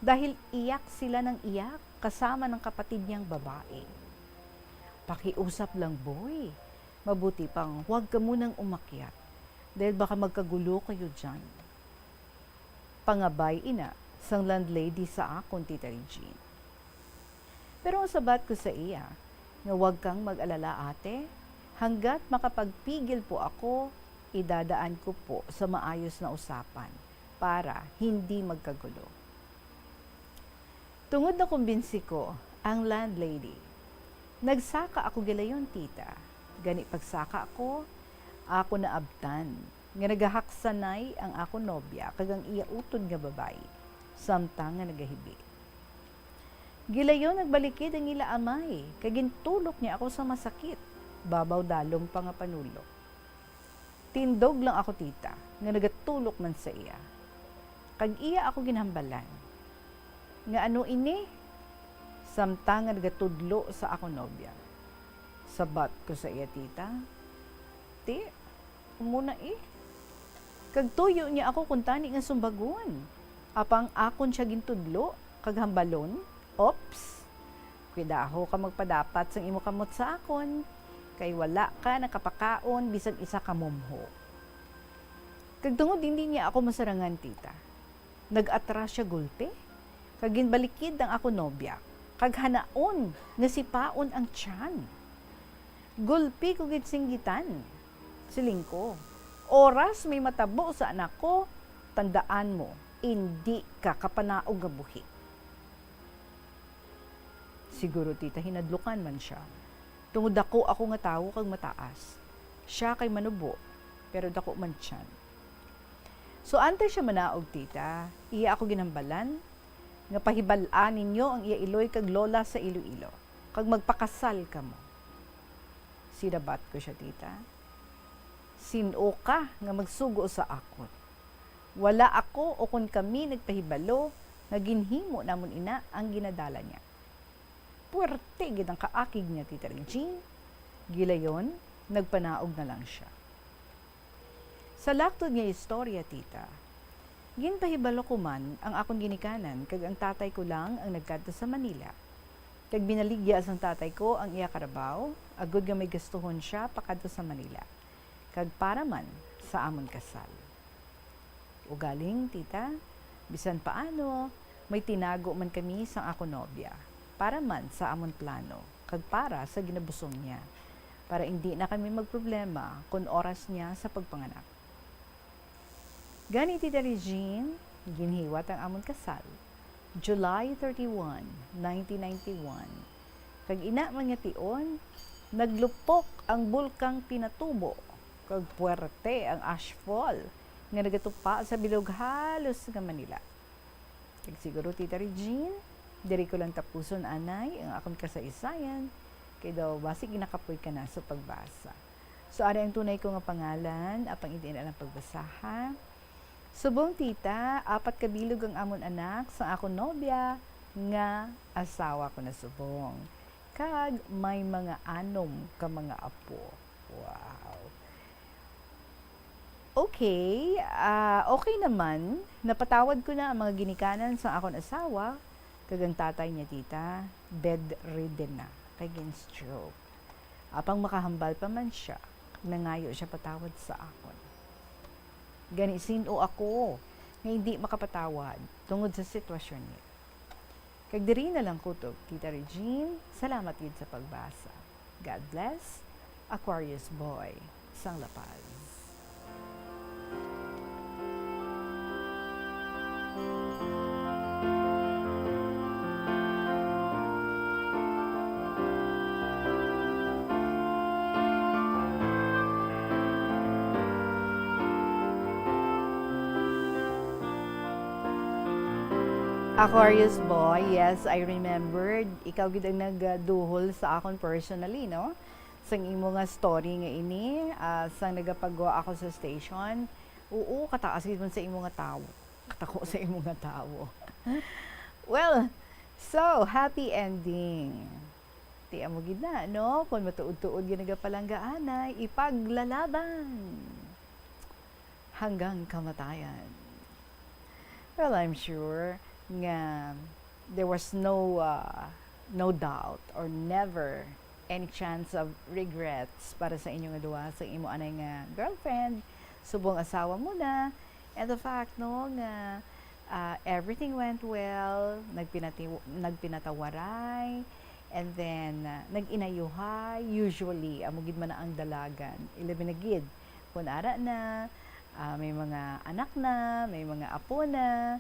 dahil iyak sila ng iyak kasama ng kapatid niyang babae. Pakiusap lang, boy. Mabuti pang huwag ka munang umakyat dahil baka magkagulo kayo dyan." Pangabay ina sang landlady sa akon, Tita Regine. Pero ang sabat ko sa iya nga, "Huwag kang mag-alala, ate. Hanggat makapagpigil po ako, idadaan ko po sa maayos na usapan para hindi magkagulo." Tungod nakumbinsi ko ang landlady, nagsaka ako gilayon, tita. Gani pagsaka ko, ako naabtan nga nagahaksanay ang akon nobya kag ang iya utod nga babayi, samtang nga nagahibi. Gilayon nagbalikid ang ila amay, kag gintulok niya ako sa masakit, babaw dalom pa nga panulok. Tindog lang ako, tita, nga nagatulok man sa iya. Kag iya ako ginhambalan nga, "Ano ini?" samtang nga nagatudlo sa akon nobya. Sabat ko sa iya, tita, "Ti, amo na, eh." Kag tuyo niya ako kuntani nga sumbagon. Apang akon siya gintudlo kag hambalon, "Ops! Kuidaho ka magpadapat sang imo kamot sa akon. kay wala ka nakapakaon bisan isa ka mumho. Kag tungod hindi niya ako masarangan, tita, nag-atras sia gulpi, kag ginbalikid ang akon nobya, kag hanaon nga sipaon ang tiyan. Gulpi ko gid singgitan. Siling ko, "Oras may matabo sa anak ko, tandaan mo, indi ka kapanaog nga buhi." Siguro, tita, hinadlukan man sia. Tungod dako ako nga tawo kag mataas. Sia kay manubo, pero dako man tiyan. So, antes sia manaog, tita, iya ako ginhambalan nga pahibal-an ninyo ang iya iloy kag lola sa Iloilo, kag magpakasal kamo. Sinabat ko sia, tita, "Sin-o ka nga magsugo sa akon? Wala ako ukon kami nagpahibalo nga ginhimo namon ina ang ginadala niya." Puwerte gid ang kaakig niya, Tita Regine. Gilayon, nagpanaog na lang sia. Sa laktod nga istorya, tita, ginpahibalo ko man ang akon ginikanan kag ang tatay ko lang ang nagkadto sa Manila. Kag binaligya sang tatay ko ang iya karabaw, agod nga may gastuhon sia pakadto sa Manila, kag para man sa amon kasal. Ugaling, tita, bisan paano, may tinago man kami sang akon nobya, para man sa amon plano, kag para sa ginabusong niya, para indi na kami magproblema kon oras niya sa pagpanganak. Gani, Tita Regine, ginhiwat ang amon kasal, July thirty-one, nineteen ninety-one. Kag ina man nga tion, naglupok ang Bulkang Pinatubo, kag puwerte ang ashfall nga nagatupa sa bilog halos nga Manila. Kag siguro, Tita Regine, diri ko lang tapuson anay ang akon kasaysayan, kay daw basig ginakapoy ka na sa pagbasa. So, ari ang tunay ko nga pangalan, apang indi na lang pagbasaha. Subong, tita, apat ka bilog ang amon anak sang akon nobya nga asawa ko na subong. Kag may mga anom ka mga apo. Wow. Okay, ah, okay naman. Napatawad ko na ang mga ginikanan sang akon asawa, kag ang tatay niya, tita, bedridden na, kay gin-stroke. Apang makahambal pa man sia, nangayo sia patawad sa akon. Gani, sin-o ako nga indi makapatawad tungod sa sitwasyon niya? Kag diri na lang kutob, Tita Regine. Salamat gid sa pagbasa. God bless, Aquarius Boy, sang La Paz. Aquarius Boy, yes, I remembered. Ikaw gid ang nagduhol sa akon personally, no? Sang imo nga story nga ini, ah, sang nagapagwa ako sa station. Oo, kataas gid man sa imo nga tawo. Katako sa imo nga tawo. Well, so, happy ending. Ti amo gid na, no? Kung matuod-tuod gid nagapalangga anay, ipaglalaban hanggang kamatayan. Well, I'm sure nga there was no, uh, no doubt or never any chance of regrets para sa inyo nga duha, sa imo anay nga girlfriend, subong asawa mo na. And the fact, no, nga, uh, everything went well, nagpinati-, nagpinatawaray, and then, uh, nag-inayuhay, usually, amo gid man na ang dalagan. Ilabi na gid, kung ara na, ah, may mga anak na, may mga apo na,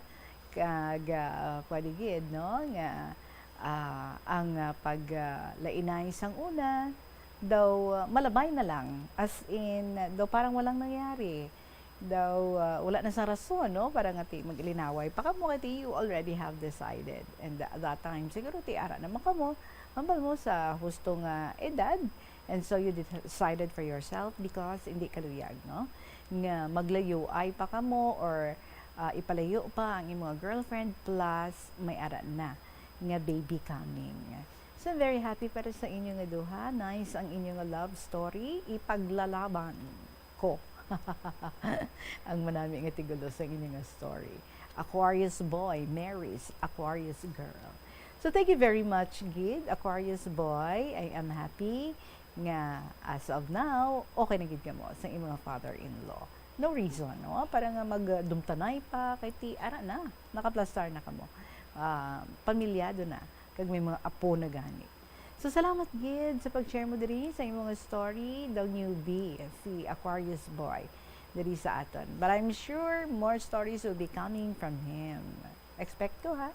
kag, ah, pwede gid, no, nga, ah, ang, ah, pag, ah, lainay sang una, daw, ah, malabay na lang. As in, daw parang walang nangyari. Daw, ah, wala na sa rason, no, para nga ti mag-ilinaway pa kamo, kay ti you already have decided. And tha-, that time, siguro ti ara naman kamo, hambal mo sa husto nga edad, and so you decided for yourself because hindi ka luyag, no, nga maglayoay pa kamo or, ah, ipalayo pa ang imo nga girlfriend, plus may ara na nga baby coming. So, I'm very happy para sa inyo nga duha. Nice ang inyo nga love story. Ipaglalaban ko. Ang manami nga tigulo sa inyo nga story. Aquarius boy marries Aquarius girl. So, thank you very much, gid, Aquarius boy. I am happy nga as of now, okay na gid kamo sa imong father-in-law. No reason, no? Para nga magdumtanay pa, kay ti, ara na, nakaplastar na kamo. Ah, pamilyado na, kag may mga apo na gani. So, salamat gid sa pag-share mo diri sa imong story, the newbie, si Aquarius Boy, diri sa aton. But I'm sure more stories will be coming from him. Expect ko, ha?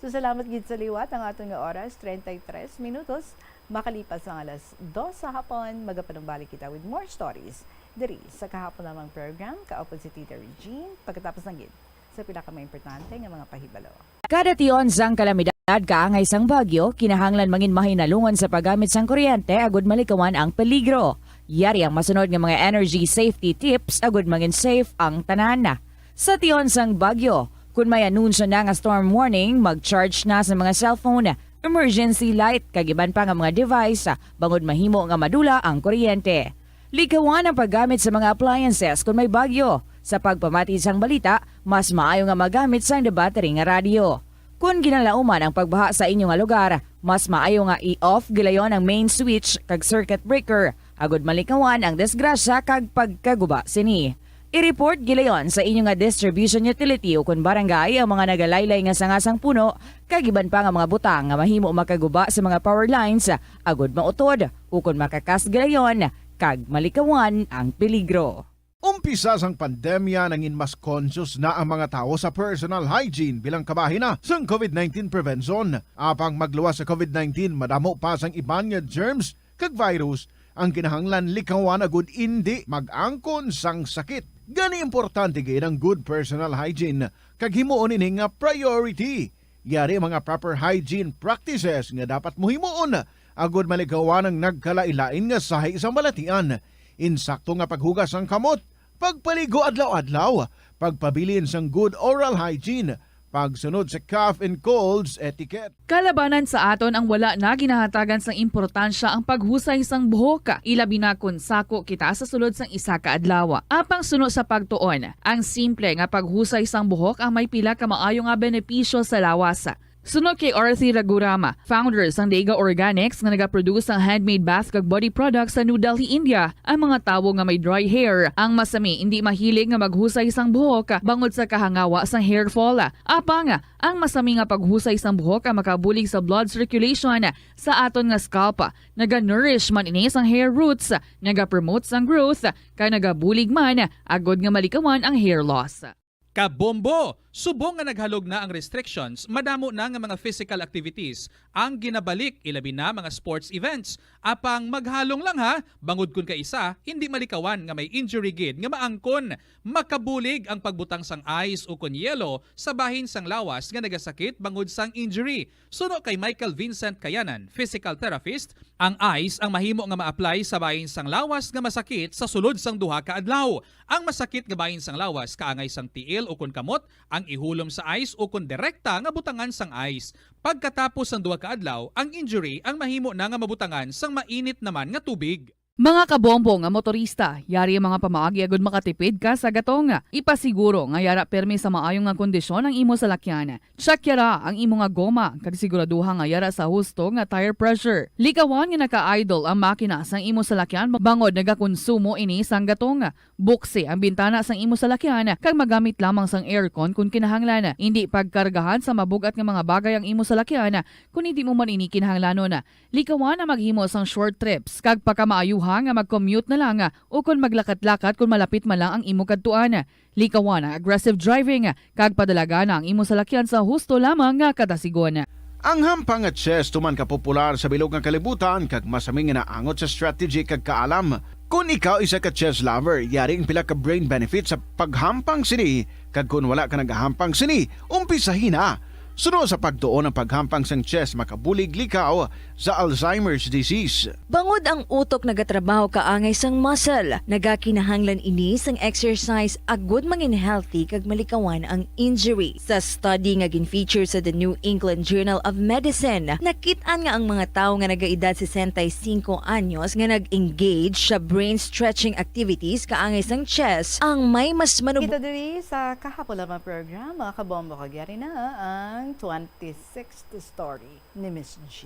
So, salamat gid sa liwat ang aton nga oras, treinta y tres minutos, makalipas ang alas dos sa hapon. Magapanumbalik kita with more stories diri sa Kahapon Lamang program. Kaupod si Tita Regine. Pagkatapos lang gid sa pila ka mga importante nga mga pahibalo. Kada tion sang kalamidad kaangay sang bagyo, kinahanglan mangin mahinalungon sa paggamit sang kuryente agud malikawan ang peligro. Yari ang masunod nga mga energy safety tips agud mangin safe ang tanan. Sa tion sang bagyo, kun may anunsyo na nga storm warning, mag-charge na sa mga cellphone, emergency light, kag iban pa nga mga device, bangod mahimo nga madula ang kuryente. Likawan ang paggamit sa mga appliances kun may bagyo. Sa pagpamati sang balita, mas maayo nga magamit sang debattery nga radyo. Kun ginalauman ang pagbaha sa inyo nga lugar, mas maayo nga i-off gilayon ang main switch kag circuit breaker, agud malikawan ang disgrasya kag pagkaguba sini. I-report gilayon sa inyo nga distribution utility ukon barangay ang mga nagalaylay nga sanga sang puno kag iban pa nga mga butang nga mahimo makaguba sa mga power lines, agud mautod ukon makakas gilayon kag malikawan ang peligro. Umpisa sang pandemya, nangin mas conscious na ang mga tawo sa personal hygiene bilang kabahin na sang COVID nineteen prevention. Apang magluwas sa COVID nineteen, madamo pa sang iban nga germs kag virus ang kinahanglan likawan agud indi mag-angkon sang sakit. Gani, importante gid ang good personal hygiene kag himuon ini nga priority. Yari ang mga proper hygiene practices nga dapat mo himuon agud malikawan ang nagkalain-lain nga sahi sang balatian. Insakto nga paghugas sang kamot, pagpaligo adlaw-adlaw, pagpabilin sang good oral hygiene, pagsunod sa cough and colds etiquette. Kalabanan sa aton ang wala na ginahatagan sang importansya ang paghusay sang buhok, ilabi na kon sako kita sa sulod sang isa ka adlaw. Apang suno sa pagtuon, ang simple nga paghusay sang buhok ang may pila ka maayo nga benepisyo sa lawas. Suno kay Arthi Ragurama, founder sang Dega Organics nga nagaproduce sang handmade bath kag body products sa New Delhi, India, ang mga tawo nga may dry hair, ang masami indi mahilig nga maghusay sang buhok bangod sa kahangawa sang hair fall. Apang, ang masami nga paghusay sang buhok ang makabulig sa blood circulation sa aton nga scalp. Naga-nourish man ini sang hair roots, nagapromote sang growth, kag nagabulig man agod nga malikawan ang hair loss. Kabombo! Subong nga naghalog na ang restrictions, madamo na nga mga physical activities ang ginabalik, ilabi na mga sports events. Apang maghalong lang ha, bangod kun kaisa, hindi malikawan nga may injury gid nga maangkon. Makabulig ang pagbutang sang ice ukon yelo sa bahin sang lawas nga nagasakit bangod sang injury. Suno kay Michael Vincent Kayanan, physical therapist, ang ice ang mahimo nga ma-apply sa bahin sang lawas nga masakit sa sulod sang duha ka adlaw. Ang masakit nga bahin sang lawas kaangay sang tiil ukon kamot ang ihulom sa ice ukon direkta nga butangan sang ice. Pagkatapos sang duha ka adlaw, ang injury ang mahimo na nga mabutangan sang mainit naman nga tubig. Mga kabombo nga motorista, yari ang mga pamaagi agud makatipid ka sa gatong. Ipasiguro nga yara pirmi sa maayo nga kondisyon ang imo salakyan. Check yara ang imo nga goma kag siguraduha nga yara sa husto nga tire pressure. Likawan nga naka-idle ang makina sang imo salakyan bangod nagakonsumo ini sang gatong. Buksi ang bintana sang imo salakyan kag magamit lamang sang aircon kon kinahanglan. Indi pagkargahan sa mabug-at nga mga bagay ang imo salakyan kon hindi mo man ini kinahanglanon. Likawan ang maghimo sang short trips kag pakamaayuha nga mag-commute na lang ukon maglakat-lakat kon malapit man lang ang imo kadtuan. Likawan ang aggressive driving kag padalagan ang imo salakyan sa husto lamang nga kadasigon. Ang hampang nga chess tuman ka popular sa bilog nga kalibutan kag masami nga naangot sa strategy kag kaalam. Kon ikaw isa ka chess lover, yari ang pila ka brain benefits sa paghampang sini, kag kon wala ka nagahampang sini, umpisahi na. Suno sa pagtuon, ang paghampang sang chess makabulig likaw sa Alzheimer's disease. Bangod ang utok nagatrabaho kaangay sang muscle, nagakinahanglan ini sang exercise agud mangin healthy kag malikawan ang injury. Sa study nga gin-feature sa The New England Journal of Medicine, nakit-an nga ang mga tawo nga nagaedad sesenta y cinco anyos nga nag-engage sa brain stretching activities kaangay sang chess ang may mas manub- Kita diri sa Kahapon Lamang program, mga kabombo, kag yari na ang twenty-sixth story ni Miss G.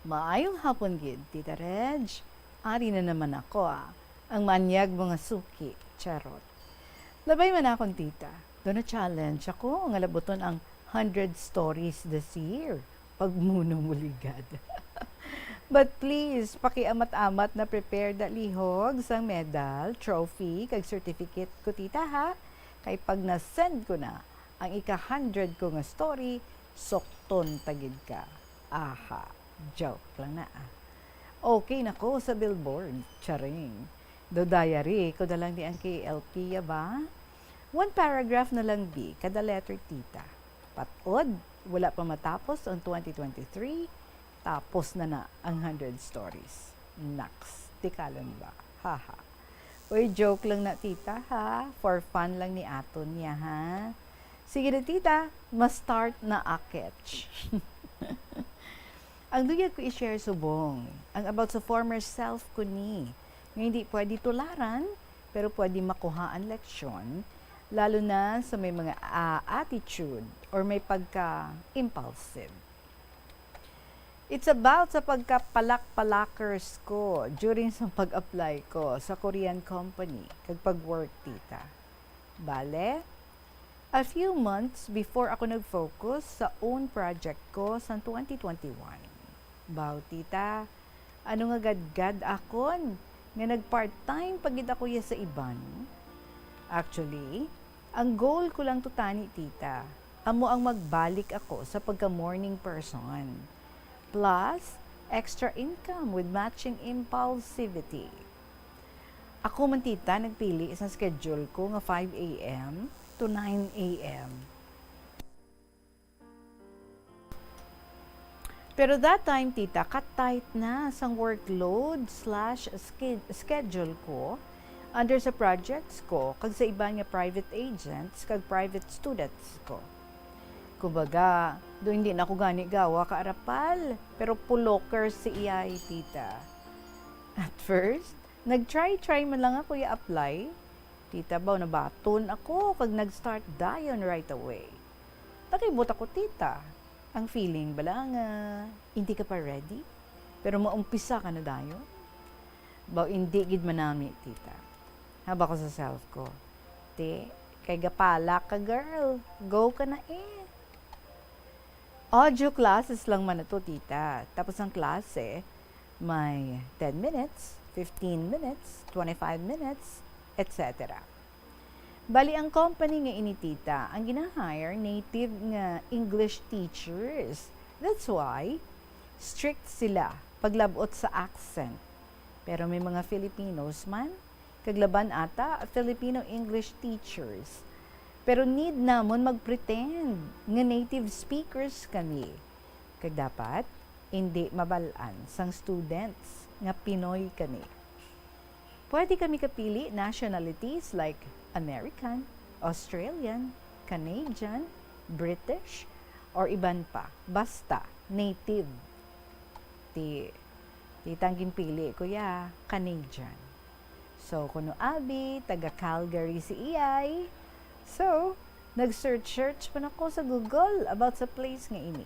Maayong hapon gid, Tita Reg. Ari na naman ako, ah. Ang maanyag mga suki. Charot. Labay man akon, tita. Do na-challenge ako nga labuton ang hundred stories this year. Pagmuno mo ligad. But please, pakiamat-amat na prepare da lihog sang medal, trophy, kag certificate ko, tita, ha? Kay pag na-send ko na ang ika-hundred ko nga story, sukton ta gid ka. Aha, joke lang na, ah. Okay na ko sa billboard, charing. Do diary ko na lang ni ang K L P ya ba? One paragraph na lang bi kada letter, tita. Patod, wala pa matapos ang twenty twenty-three, tapos na na ang hundred stories. Naks, tikalon ba? Haha. Uy, joke lang na, tita, ha? For fun lang ni aton niya, ha? Sige na, tita, ma-start na aketch. Ang luyag ko i-share subong, ang about sa former self ko ni, nga hindi pwede tularan, pero pwede makuhaan leksyon, lalo na sa may mga, ah, attitude or may pagka-impulsive. It's about sa pagkapalak-palakers ko during sa pag-apply ko sa Korean company kag pag-work, tita. Bale, a few months before ako nag-focus sa own project ko sa twenty twenty-one. Baw, tita, ano nga gadgad akon nga nag-part-time pa gid ako ya sa iban? Actually, ang goal ko lang to tani, tita, amo ang magbalik ako sa pagka-morning person. Plus, extra income with matching impulsivity. Ako man, tita, nagpili sa schedule ko nga five a m to nine a m. Pero that time, tita, ka-tight na sang workload slash ske-, schedule ko under sa projects ko kag sa iban nga private agents kag private students ko. Kumbaga, do hindi na ako gani gawa ka arapal, pero puloker si iyay, tita. At first, nag-try-try man lang ako i-apply. Tita, baw, nabaton ako kag nag-start dayon right away. Nakibot ako, tita. Ang feeling bala nga hindi ka pa ready, pero maumpisa ka na dayon. Baw, hindi gid manami, tita. Haba ko sa self ko, "Ti, kay gapalak ka, girl. Go ka na eh." Audio classes lang man ato, tita. Tapos ang klase, may ten minutes, fifteen minutes, twenty-five minutes, et cetera. Bali, ang company nga ini, tita, ang gina-hire native nga English teachers. That's why, strict sila paglab-ot sa accent. Pero may mga Filipinos man, kag laban ata Filipino English teachers. Pero need namon mag-pretend nga native speakers kami. Kag dapat, indi mabal-an sang students nga Pinoy kami. Pwede kami kapili nationalities like American, Australian, Canadian, British, or iban pa. Basta, native. Ti, tita, ang ginpili ko ya, Canadian. So, kuno abi, taga Calgary si iyay. So, nag-search-search man ako sa Google about sa place nga ini,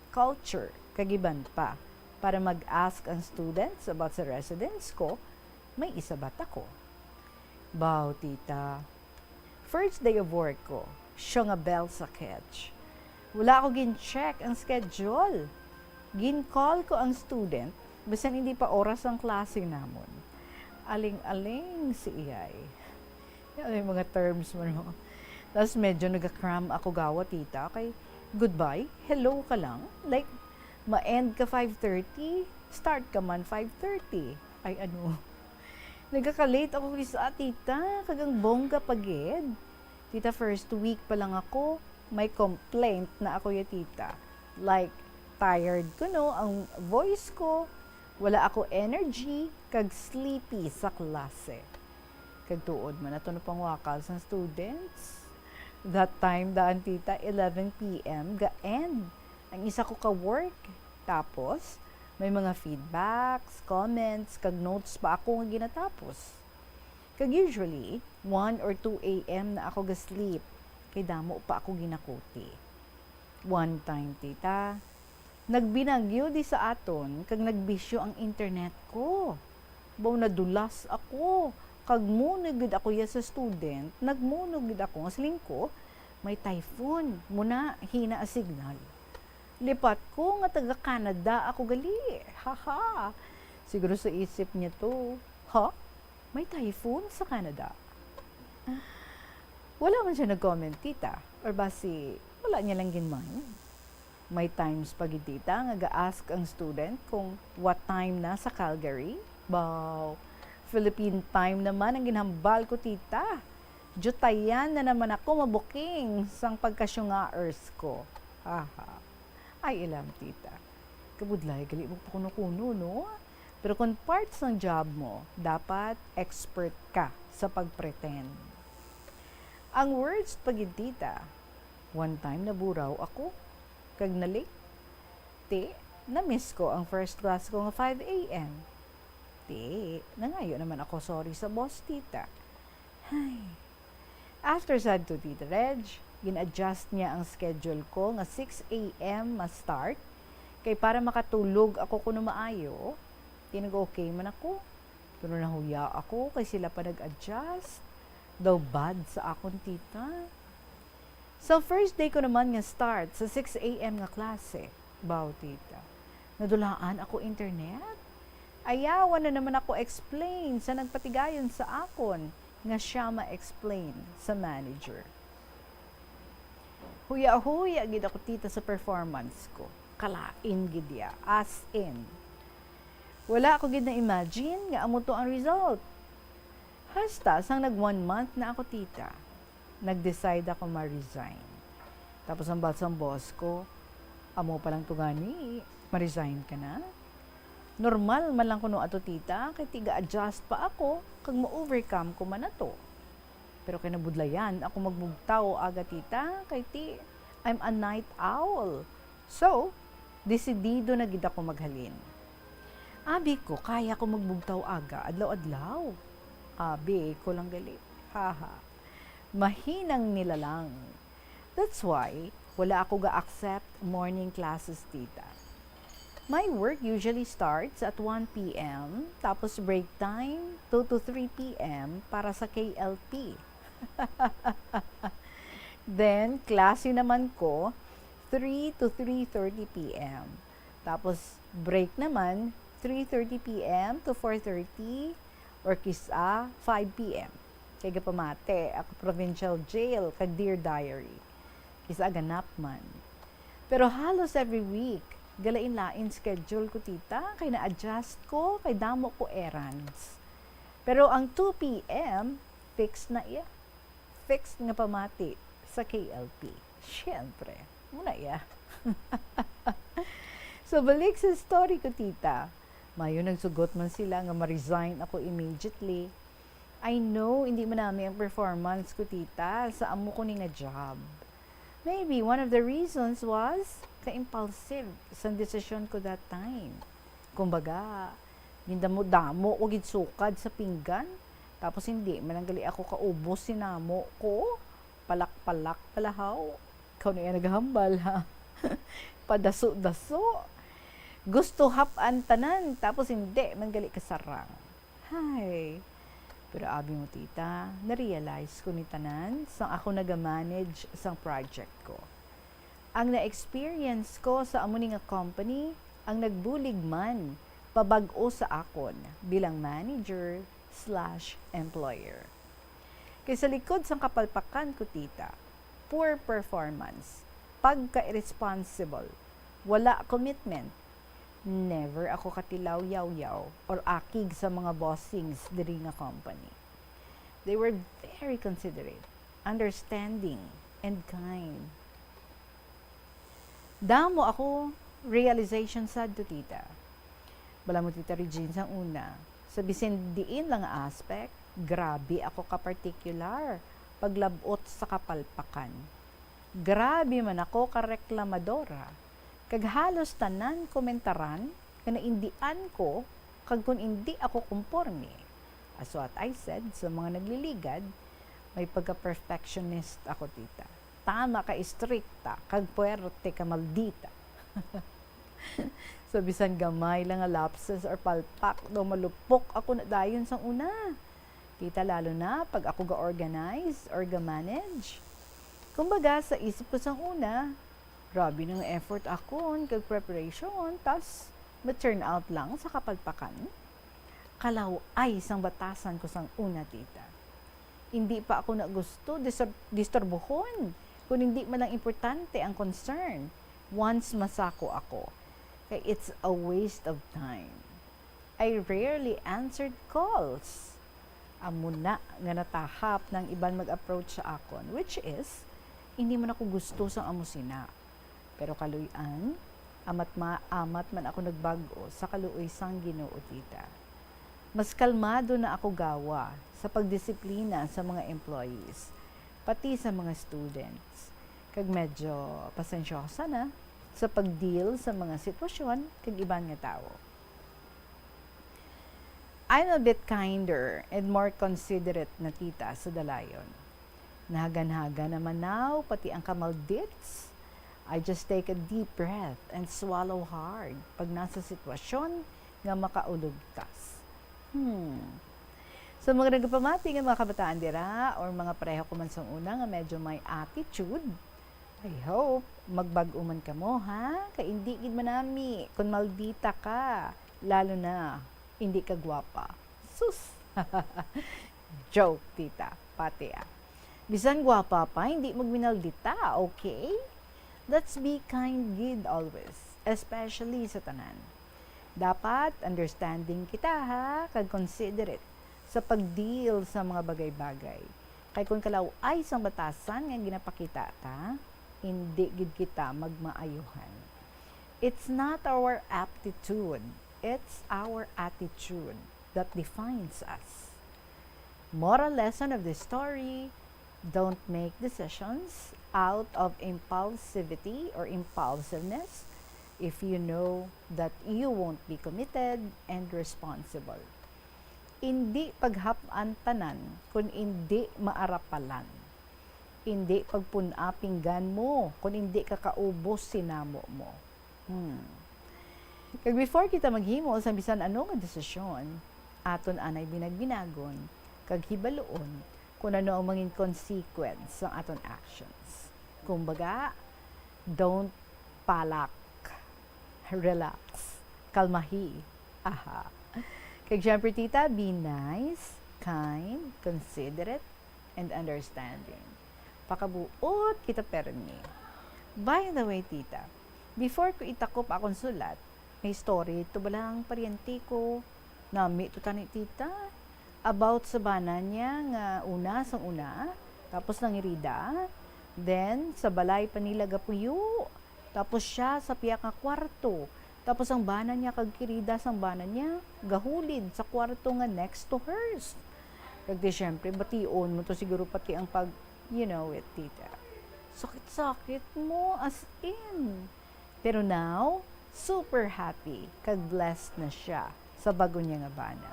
culture, kag iban pa, para mag-ask ang students about sa residence ko, may isabat ako. Baw, tita, first day of work ko, siya nga bell sa catch. Wala ako gin-check ang schedule. Gin-call ko ang student, bisan hindi pa oras ang klase namon. Aling-aling si iyay. Yan ay mga terms mo, no? Tapos medyo nagka-cram ako gawa, tita, kay goodbye, hello ka lang. Like, ma-end ka five thirty, start ka man five thirty. Ay, ano? Nagaka-late ako kisa, tita, kag ang bongga pa gid. Tita, first week pa lang ako, may complaint na ako ya, tita. Like, tired ko, no, ang voice ko, wala ako energy, kag sleepy sa klase. Kag tuod man ato na pangwakal sang students. That time, daan, tita, eleven p m ga-end ang isa ko ka work. Tapos, may mga feedbacks, comments, kag notes pa ako nga ginatapos. Kag usually, one or two a m na ako ga-sleep, kay damo pa ako ginakuti. One time, tita, nagbinagyo di sa aton, kag nagbisyo ang internet ko. Baw nadulas ako, kag munog gid ako ya sa student, nagmunog gid ako nga siling ko, "May typhoon, muna hina ang signal." Lipat ko nga taga Canada ako gali. Haha. Siguro sa isip niya to, "Ha? May typhoon sa Canada?" Wala man siya nag-comment, tita. Or basi, wala niya lang gin-mind. May times pa gid, tita, nga ga-ask ang student kung what time na sa Calgary. Baw, Philippine time naman ang ginhambal ko, tita. Diyutayan na naman ako mabuking sang pagkasyungaers ko. Haha. Ay, ilam, tita. Kabudlay gali mo pakuno-kuno, no? Pero kung part sang job mo, dapat expert ka sa pag-pretend. Ang worst pa gid, tita, one time naburaw ako, kag na-late. Ti, na-miss ko ang first class ko nga five A M. Ti, nangayo naman ako sorry sa boss, tita. Hay. After sad to, Tita Reg, gin-adjust niya ang schedule ko nga six A M ma-start, kay para makatulog ako kuno maayo. Ti, nag-okay man ako. Pero nahuya ako kay sila pa nag-adjust. Daw bad sa akon, tita. Sa first day ko naman nga start sa six A M nga klase, baw, tita, nadulaan ako internet. Ayaw, wala na naman ako explain sa nagpatigayon sa akon nga siya ma-explain sa manager. Huya-huya gid ako, tita, sa performance ko. Kalain gid ya, as in. Wala ako gid na-imagine nga amo to ang result. Hasta sang nag one month na ako, tita, nag-decide ako ma-resign. Tapos ang bal sang boss ko, "Amo pa lang to gani, ma-resign ka na?" Normal man lang kuno ato, tita, kay tiga-adjust pa ako, kag ma-overcome ko man ato. Pero kay nabudlayan ako magbugtaw aga, tita, kay ti, I'm a night owl. So, desidido na gid ako maghalin. Abi ko, kaya ko magbugtaw aga adlaw-adlaw. Abi ko lang gali. Haha. Mahinang nilalang. That's why wala ako ga-accept morning classes, tita. My work usually starts at one P M, tapos break time, two to three P M para sa K L P. Then, klase naman ko, three to three thirty P M. Tapos, break naman, three thirty P M to four thirty, or kis-a five P M. Kay gapamati ako provincial jail kag Dear Diary. Kis-a ganap man. Pero halos every week, galain-lain schedule ko, tita, kay na-adjust ko, kay damo ko errands. Pero ang two P M, fixed na iya. Fixed nga pamati sa K L P. Siyempre, muna iya. So, balik sa story ko, tita. Mayo nagsugot man sila nga ma-resign ako immediately. I know, hindi man nami ang performance ko, tita, sa amo ko ni nga job. Maybe one of the reasons was ka-impulsive sa desisyon ko that time. Kumbaga, gindamo-damo ko gid sukad sa pinggan, tapos hindi man lang gali ako kaubos sa namo ko. Palak-palak palahaw. Ikaw na iya naghambal, ha? Padaso-daso. Gusto hap-an tanan, tapos hindi man gali kasarang. Hay. Pero abi mo, tita, na-realize ko ni tanan sang ako naga-manage sang project ko. Ang na-experience ko sa amo ni nga company ang nagbulig man pabag-o sa akon bilang manager slash employer. Kay sa likod sang kapalpakan ko, tita, poor performance, pagka-irresponsible, wala commitment, never ako katilaw yawyaw or akig sa mga bossings diri nga company. They were very considerate, understanding, and kind. Damo ako realization sad to, tita. Bala mo, Tita Regine, sang una, sa bisan diin lang nga aspect, grabe ako ka-particular paglab-ot sa kapalpakan. Grabe man ako ka-reklamadora, kag halos tanan komentaran nga naindian ko, kag kon indi ako komporme. As what I said, sa mga nagliligad, may pagka-perfectionist ako, tita. Tama ka istrikta, kag puwerte ka maldita. So, bisan gamay lang nga lapses or palpak, daw malupok ako na dayon sang una. Tita, lalo na pag ako ga-organize or ga-manage. Kumbaga, sa isip ko sang una, grabe nang effort akon kag preparation, tas ma-turn out lang sa kapalpakan. Kalaw-ay sang batasan ko sang una, tita. Hindi pa ako na gusto distur-, disturbuhon kung hindi man lang importante ang concern once masako ako. Kay it's a waste of time. I rarely answered calls. Amo na nga natahap na ang iban mag-approach sa akon, which is, hindi man ako gusto sang amo sina. Pero kaluy-an, amat ma-, amat man ako nagbag-o sa kaluoy sang Ginoo, tita. Mas kalmado na ako gawa sa pagdisiplina sa mga employees, pati sa mga students. Kag medyo pasensyosa na sa pag-deal sa mga sitwasyon kag iban nga tawo. I'm a bit kinder and more considerate na, tita, sa dalayon. Nahagan-hagan naman now, pati ang kamaldits. I just take a deep breath and swallow hard pag nasa sitwasyon nga makaulugtas. Hmm. Sa mga nagapamati nga mga kabataan dira or mga pareho ko man sang una nga medyo may attitude, I hope magbag-o man kamo, ha? Kay indi gid manami kung maldita ka, lalo na indi ka gwapa. Sus! Joke, tita. Pati, ah. Bisan gwapa pa, hindi magminaldita, okay? Let's be kind gid always, especially sa tanan. Dapat understanding kita, ha, kag considerate sa pag-deal sa mga bagay-bagay. Kay kung kalaw-ay sang batasan nga ginapakita ta, hindi gid kita magmaayuhan. It's not our aptitude, it's our attitude that defines us. Moral lesson of this story: don't make decisions out of impulsivity or impulsiveness if you know that you won't be committed and responsible. Indi paghap-an tanan kun indi maarapalan. Indi pagpun-a pinggan mo kun indi ka kaubos sinamo mo. Hmm. Kag before kita maghimo sa bisan ano nga desisyon, aton anay binagbinagon kag hibaluon kun ano ang mangin consequence sang aton actions. Kumbaga, don't palak. Relax. Kalmahi. Aha. Kag syempre, tita, be nice, kind, considerate, and understanding. Pakabuot kita permi. By the way, tita, before ko itakop akon sulat, may story to bala ang paryente ko. Nami to tani, tita. About sa bana niya nga una sang una, tapos nangirida, then sa balay pa nila gapuyo, tapos sia sa pihak nga kwarto, tapos ang bana niya kag kirida sang bana niya gahulid sa kwarto nga next to hers. Kag di, syempre, bation mo to siguro pati ang pag, you know it, tita. Sakit-sakit mo, as in. Pero now, super happy kag blessed na sia sa bago niya nga bana.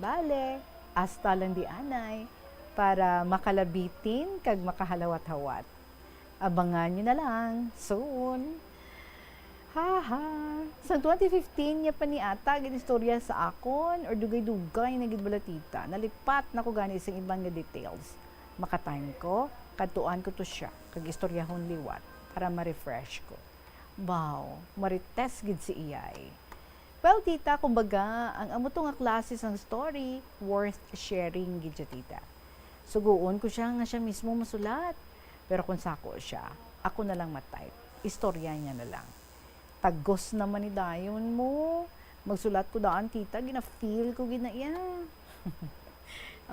Bale, hasta lang di anay para makalabitin kag makahalawat-hawat. Abangan nyo na lang soon. Haha. Sa twenty fifteen niya pa ni ata gin-istorya sa akon, or dugay-dugay na gid bala, tita. Nalipat na ko gani sing iban nga details. Makatime ko, kadtuan ko to sia, kag istoryahon liwat para ma-refresh ko. Baw, marites gid si iyay. Well, tita, kumbaga, ang amo to nga klase sang story, worth sharing gid siya, tita. Sugoon ko sia nga sia mismo masulat. Pero kung sako sia, ako na lang ma-type. Istorya niya na lang. Tagos naman ni dayon mo. Magsulat ko daan, tita, gina-feel ko gid na iya.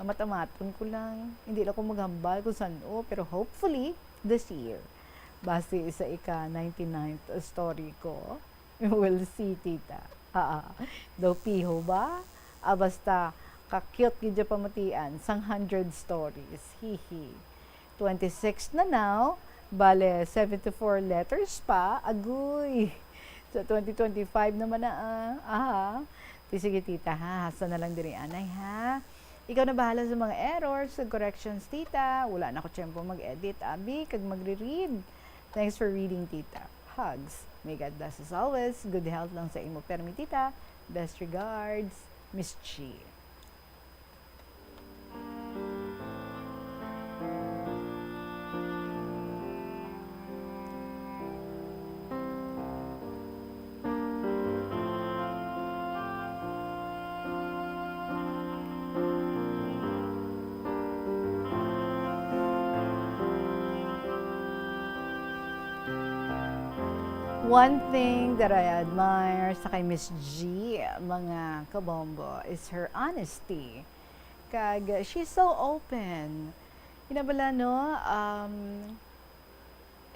Amat-amaton ko lang. Hindi lang ko maghambal kung san-o, pero hopefully, this year. Basi sa ika ninety-ninth story ko, we'll see, tita. Ah, ah. Daw piho ba? Ah, basta, ka-cute gid siya pamatian sang hundred stories. Hihi. Twenty-six na now. Bale, seventy-four letters pa. Agoy! Sa twenty twenty-five naman na, ah. Aha. Di, sige, tita, ha? Hasta na lang diri, anay, ha? Ikaw na bahala sa mga errors, sa corrections, tita. Wala na ko tiyempo mag-edit, abi, kag magre-read. Thanks for reading, tita. Hugs. May God bless as always. Good health lang sa imo permi, tita. Best regards, Miss G. One thing that I admire sa kay Miss G, mga kabombo, is her honesty. Kag she's so open. Inabala, no? Um,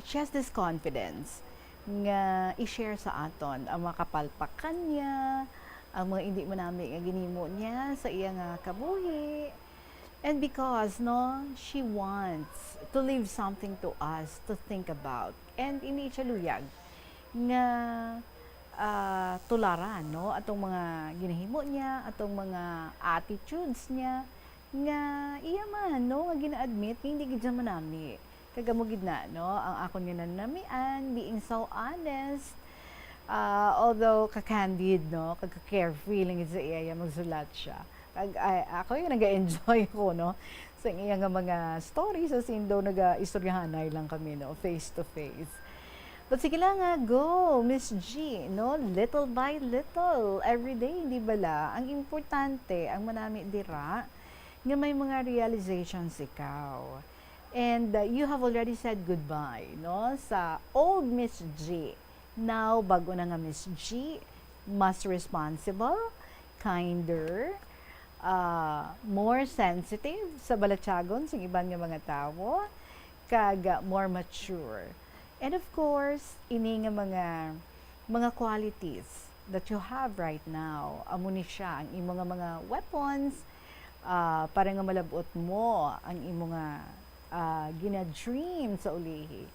she has this confidence nga i-share sa aton ang mga kapalpakan niya, ang mga hindi manami nga ginhimo niya sa iya nga kabuhi. And because, no, she wants to leave something to us to think about. And hindi siya luyag nga, ah, tularan, no, atong mga ginahimo niya, atong mga attitudes niya, nga iya man, no, nga gina-admit nga hindi gid siya manami. Kag amo gid na, no, ang akon nga nanamian, being so honest, ah, although ka-candid, no, kag ka-carefree lang gid sa iya, iya magsulat siya. Kag, ay, ako yung nag-enjoy ko, no, sa iya nga mga stories, as in daw naga-istoryahanay lang kami, no, face to face. But sige lang nga, go, Miss G, no, little by little, every day, di ba la? Ang importante, ang manami dira, nga may mga realizations ikaw. And, uh, you have already said goodbye, no, sa old Miss G. Now, bago na nga Miss G, mas responsible, kinder, uh, more sensitive sa balatyagon sang iban nga mga tawo, kag, uh, more mature. And of course, ini nga mga, mga qualities that you have right now, amo ni siya ang imo nga mga weapons, ah, para nga malab-ot mo ang imo nga, ah, gina-dream sa ulihi.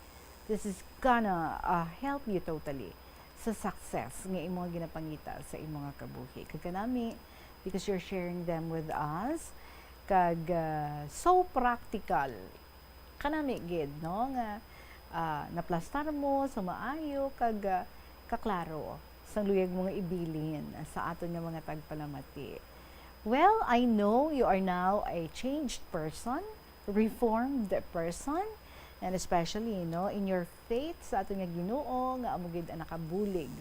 This is gonna, ah, help you totally sa success nga imo nga ginapangita sa imo nga kabuhi. Kag kanami, because you're sharing them with us, kag, ah, so practical, kanami gid, no, nga, ah, naplastar mo sa maayo kag, ah, kaklaro sang luyag mo nga ibilin sa aton nga mga tagpalamati. Well, I know you are now a changed person, reformed person, and especially, no, in your faith sa aton nga Ginoo nga amo gid ang nakabulig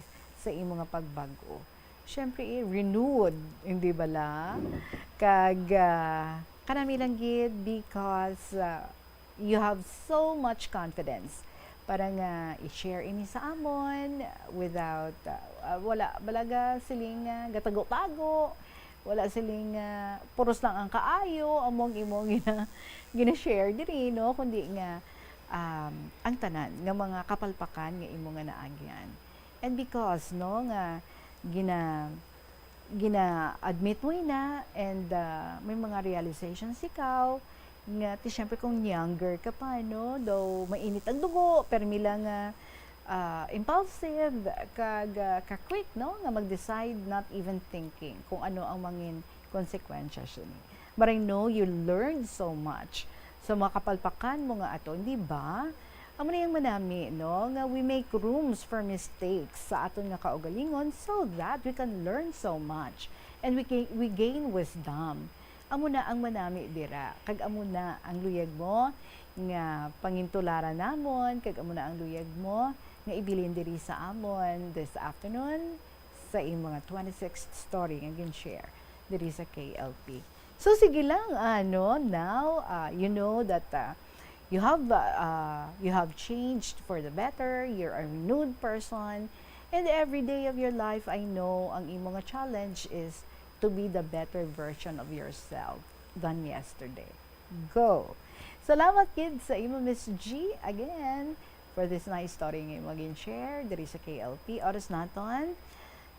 sa imo nga pagbag-o. Siyempre, eh, renewed, hindi bala? Kag, ah, kanami lang gid because, ah, you have so much confidence para nga i-share ini sa amon without, ah, ah, wala balaga siling, ah, gatago-tago, wala siling, ah, puros lang ang kaayo among imo gina-, gina-share diri, no, kundi nga, um, ang tanan nga mga kapalpakan nga imo nga naagyan. And because, no, nga gina-, gina-admit mo ina and, ah, may mga realizations ikaw nga ti syempre kung younger ka pa, no, daw mainit ang dugo, permi lang nga, ah, impulsive, kag, ah, ka-quick, no, nga mag-decide not even thinking kung ano ang mangin konsekwensya sini. But I know you learned so much sa mga kapalpakan mo nga ato, di ba? Amo na yung manami, no, nga we make rooms for mistakes sa aton nga kaugalingon so that we can learn so much and we ga-, we gain wisdom. Amo na ang manami dira, kag amo na ang luyag mo nga pangintularan namon, kag amo na ang luyag mo nga ibilin diri sa amon this afternoon sa imo nga twenty-sixth story nga gin-share diri sa K L P. So, sige lang, ano, now, ah, you know that, ah, you have, ah, you have changed for the better, you're a renewed person, and every day of your life, I know, ang imo nga challenge is to be the better version of yourself than yesterday. Go! Salamat gid sa imo, Miss G, again, for this nice story nga imo gin-share diri sa K L P. Oras naton,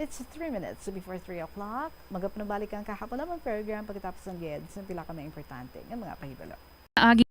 it's three minutes before three o'clock. Magapanubalik ang kahapon lamang program pagkatapos ang gid sa pila ka mga importante nga mga pahibalo. Agi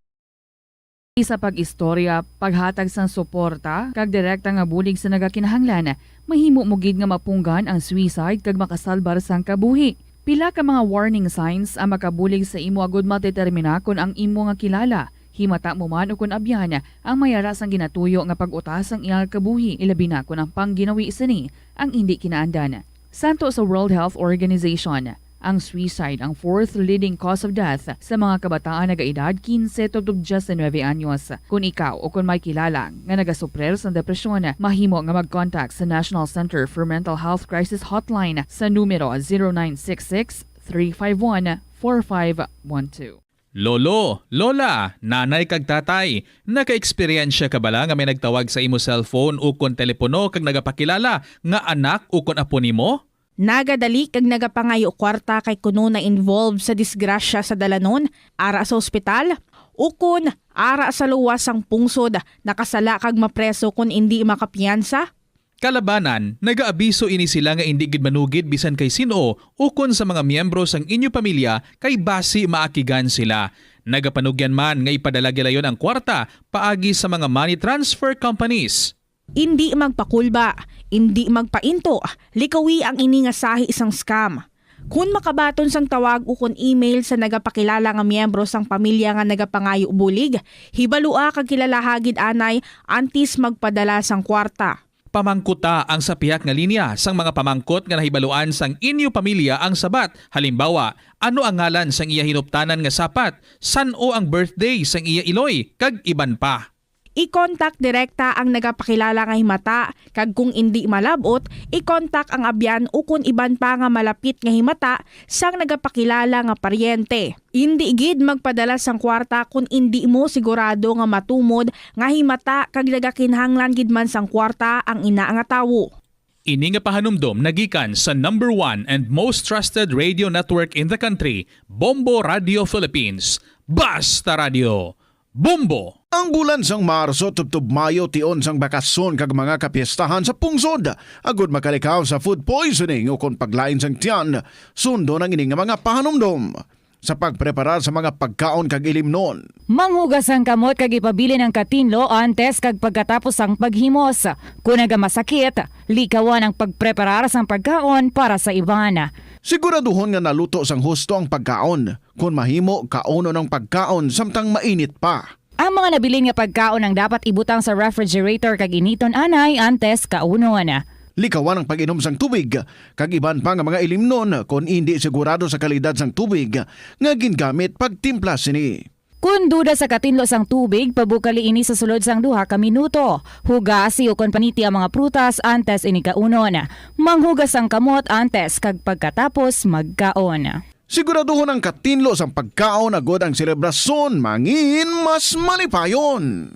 sa pag-istorya, paghatag sang suporta, kag direkta nga bulig sa nagakinahanglan, mahimo mo gid nga mapunggan ang suicide kag makasalbar sang kabuhi. Pila ka mga warning signs ang makabulig sa imo agud madetermina kon ang imo nga kilala, Himata mo man ukon abyan ang may ara sang ginatuyo nga pag-utas sang iyang kabuhi, ilabi na kon ang pangginawi sini ang indi kinaandan. Santo sa World Health Organization, ang suicide ang fourth leading cause of death sa mga kabataan nagaedad quince tubtob diecinuebe anyos. Kon ikaw o kon may kilala nga nagasuprir sang depresyon, mahimo nga mag-contact sa National Center for Mental Health Crisis Hotline sa numero zero nine six six, three five one, four five one two. Lolo, lola, nanay kag tatay, naka-eksperyensya ka bala nga may nagtawag sa imo cellphone ukon telepono kag nagapakilala nga anak ukon apo nimo? Nagadali kag nagapangayo kwarta kay kuno na-involve sa disgrasya sa dalanon, ara sa ospital, ukon ara sa luwas sang pungsod, nakasala kag mapreso kon indi makapiyansa? Kalabanan, nagaabiso ini sila nga indi gid manugid bisan kay sin-o ukon sa mga miyembro sang inyo pamilya kay basi maakigan sila. Nagapanugyan man nga ipadala gilayon ang kwarta paagi sa mga money transfer companies. Indi magpakulba, indi magpainto, likawi ang ini nga sahi sang scam. Kon makabaton sang tawag ukon email sa nagapakilala nga miyembro sang pamilya nga nagapangayo bulig, hibalua kag kilalaha gid anay antes magpadala sang kwarta. Pamangkuta ang sa pihak nga linya sang mga pamangkot nga nahibaluan sang inyo pamilya ang sabat. Halimbawa, ano ang ngalan sang iya hinuptanan nga sapat? San-o ang birthday sang iya iloy? Kag iban pa. I-contact direkta ang nagapakilala nga himata, kag kung indi malab-ot, i-contact ang abyan ukon iban pa nga malapit nga himata sang nagapakilala nga paryente. Indi gid magpadala sang kwarta kon indi mo sigurado nga matumod nga himata kag nagakinahanglan gid man sang kwarta ang ina nga tawo. Ini nga pahanumdom nagikan sa number one and most trusted radio network in the country, Bombo Radio Philippines. Basta Radio, Bombo! Ang bulan sang Marso tubtob Mayo tion sang bakasyon kag mga kapiestahan sa pungsod. Agud makalikaw sa food poisoning ukon paglain sang tiyan, sundon ang ini nga mga pahanumdom. Sa pagpreparar sa mga pagkaon kag ilimnon. Manghugas ang kamot kag ipabilin ang katinlo antes kag pagkatapos sang paghimos. Kon nagamasakit, likawan ang pagpreparar sang pagkaon para sa iban. Siguraduhon nga naluto sang husto ang pagkaon. Kon mahimo, kaunon ang pagkaon samtang mainit pa. Ang mga nabilin nga pagkaon ang dapat ibutang sa refrigerator kag initon anay antes kaunon. Likawan ang pag-inom sang tubig kag iban pa nga mga ilimnon kon indi sigurado sa kalidad sang tubig nga gingamit pagtimpla sini. Kon duda sa katinlo sang tubig, pabukali ini sa sulod sang duha ka minuto. Hugasi ukon paniti ang mga prutas antes ini kaunon. Manghugas ang kamot antes kag pagkatapos magkaon. Siguraduhon ang katinlo sang pagkaon agod ang selebrasyon mangin mas malipayon.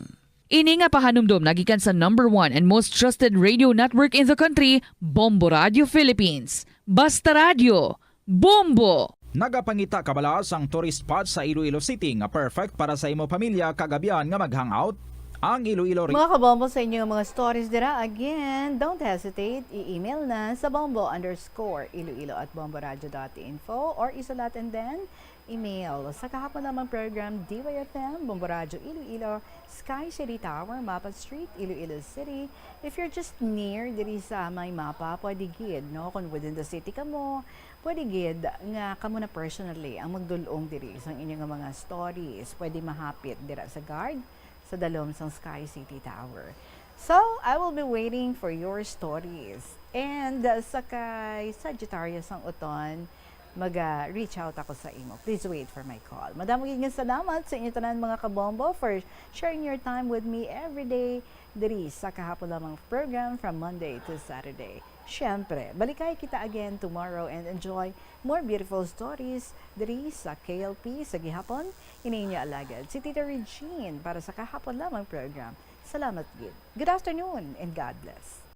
Ini nga pahanumdom nagikan sa number one and most trusted radio network in the country, Bombo Radio Philippines. Basta Radio, Bombo! Nagapangita ka bala sang tourist spot sa Iloilo City nga perfect para sa imo pamilya kag abyan nga mag-hangout? Ang Iloilo Re- Mga kabombo, sa inyo nga mga stories dira, again, don't hesitate, i-email na sa bombo underscore iloilo at bomboradio dot info or isulat and then email. Sa kahapon lamang program, D Y F M, Bombo Radyo Iloilo, Sky City Tower, Mapa Street, Iloilo City. If you're just near diri sa may Mapa, pwede gid, no? Kung within the city ka mo, pwede gid nga kamo na personally ang magdul-ong diri sa inyo nga mga stories. Pwede mahapit dira sa guard, sa dalom sang Sky City Tower. So, I will be waiting for your stories. And, uh, sa kay Sagittarius ang uton, maga-reach out ako sa imo. Please wait for my call. Madamo gid nga salamat sa inyo tanan, mga kabombo, for sharing your time with me every day diri sa Kahapon Lamang program from Monday to Saturday. Siyempre, balikay kita again tomorrow and enjoy more beautiful stories diri sa K L P sa gihapon. Ini inyo alagad, si Tita Regine, para sa Kahapon Lamang program. Salamat gid. Good afternoon and God bless.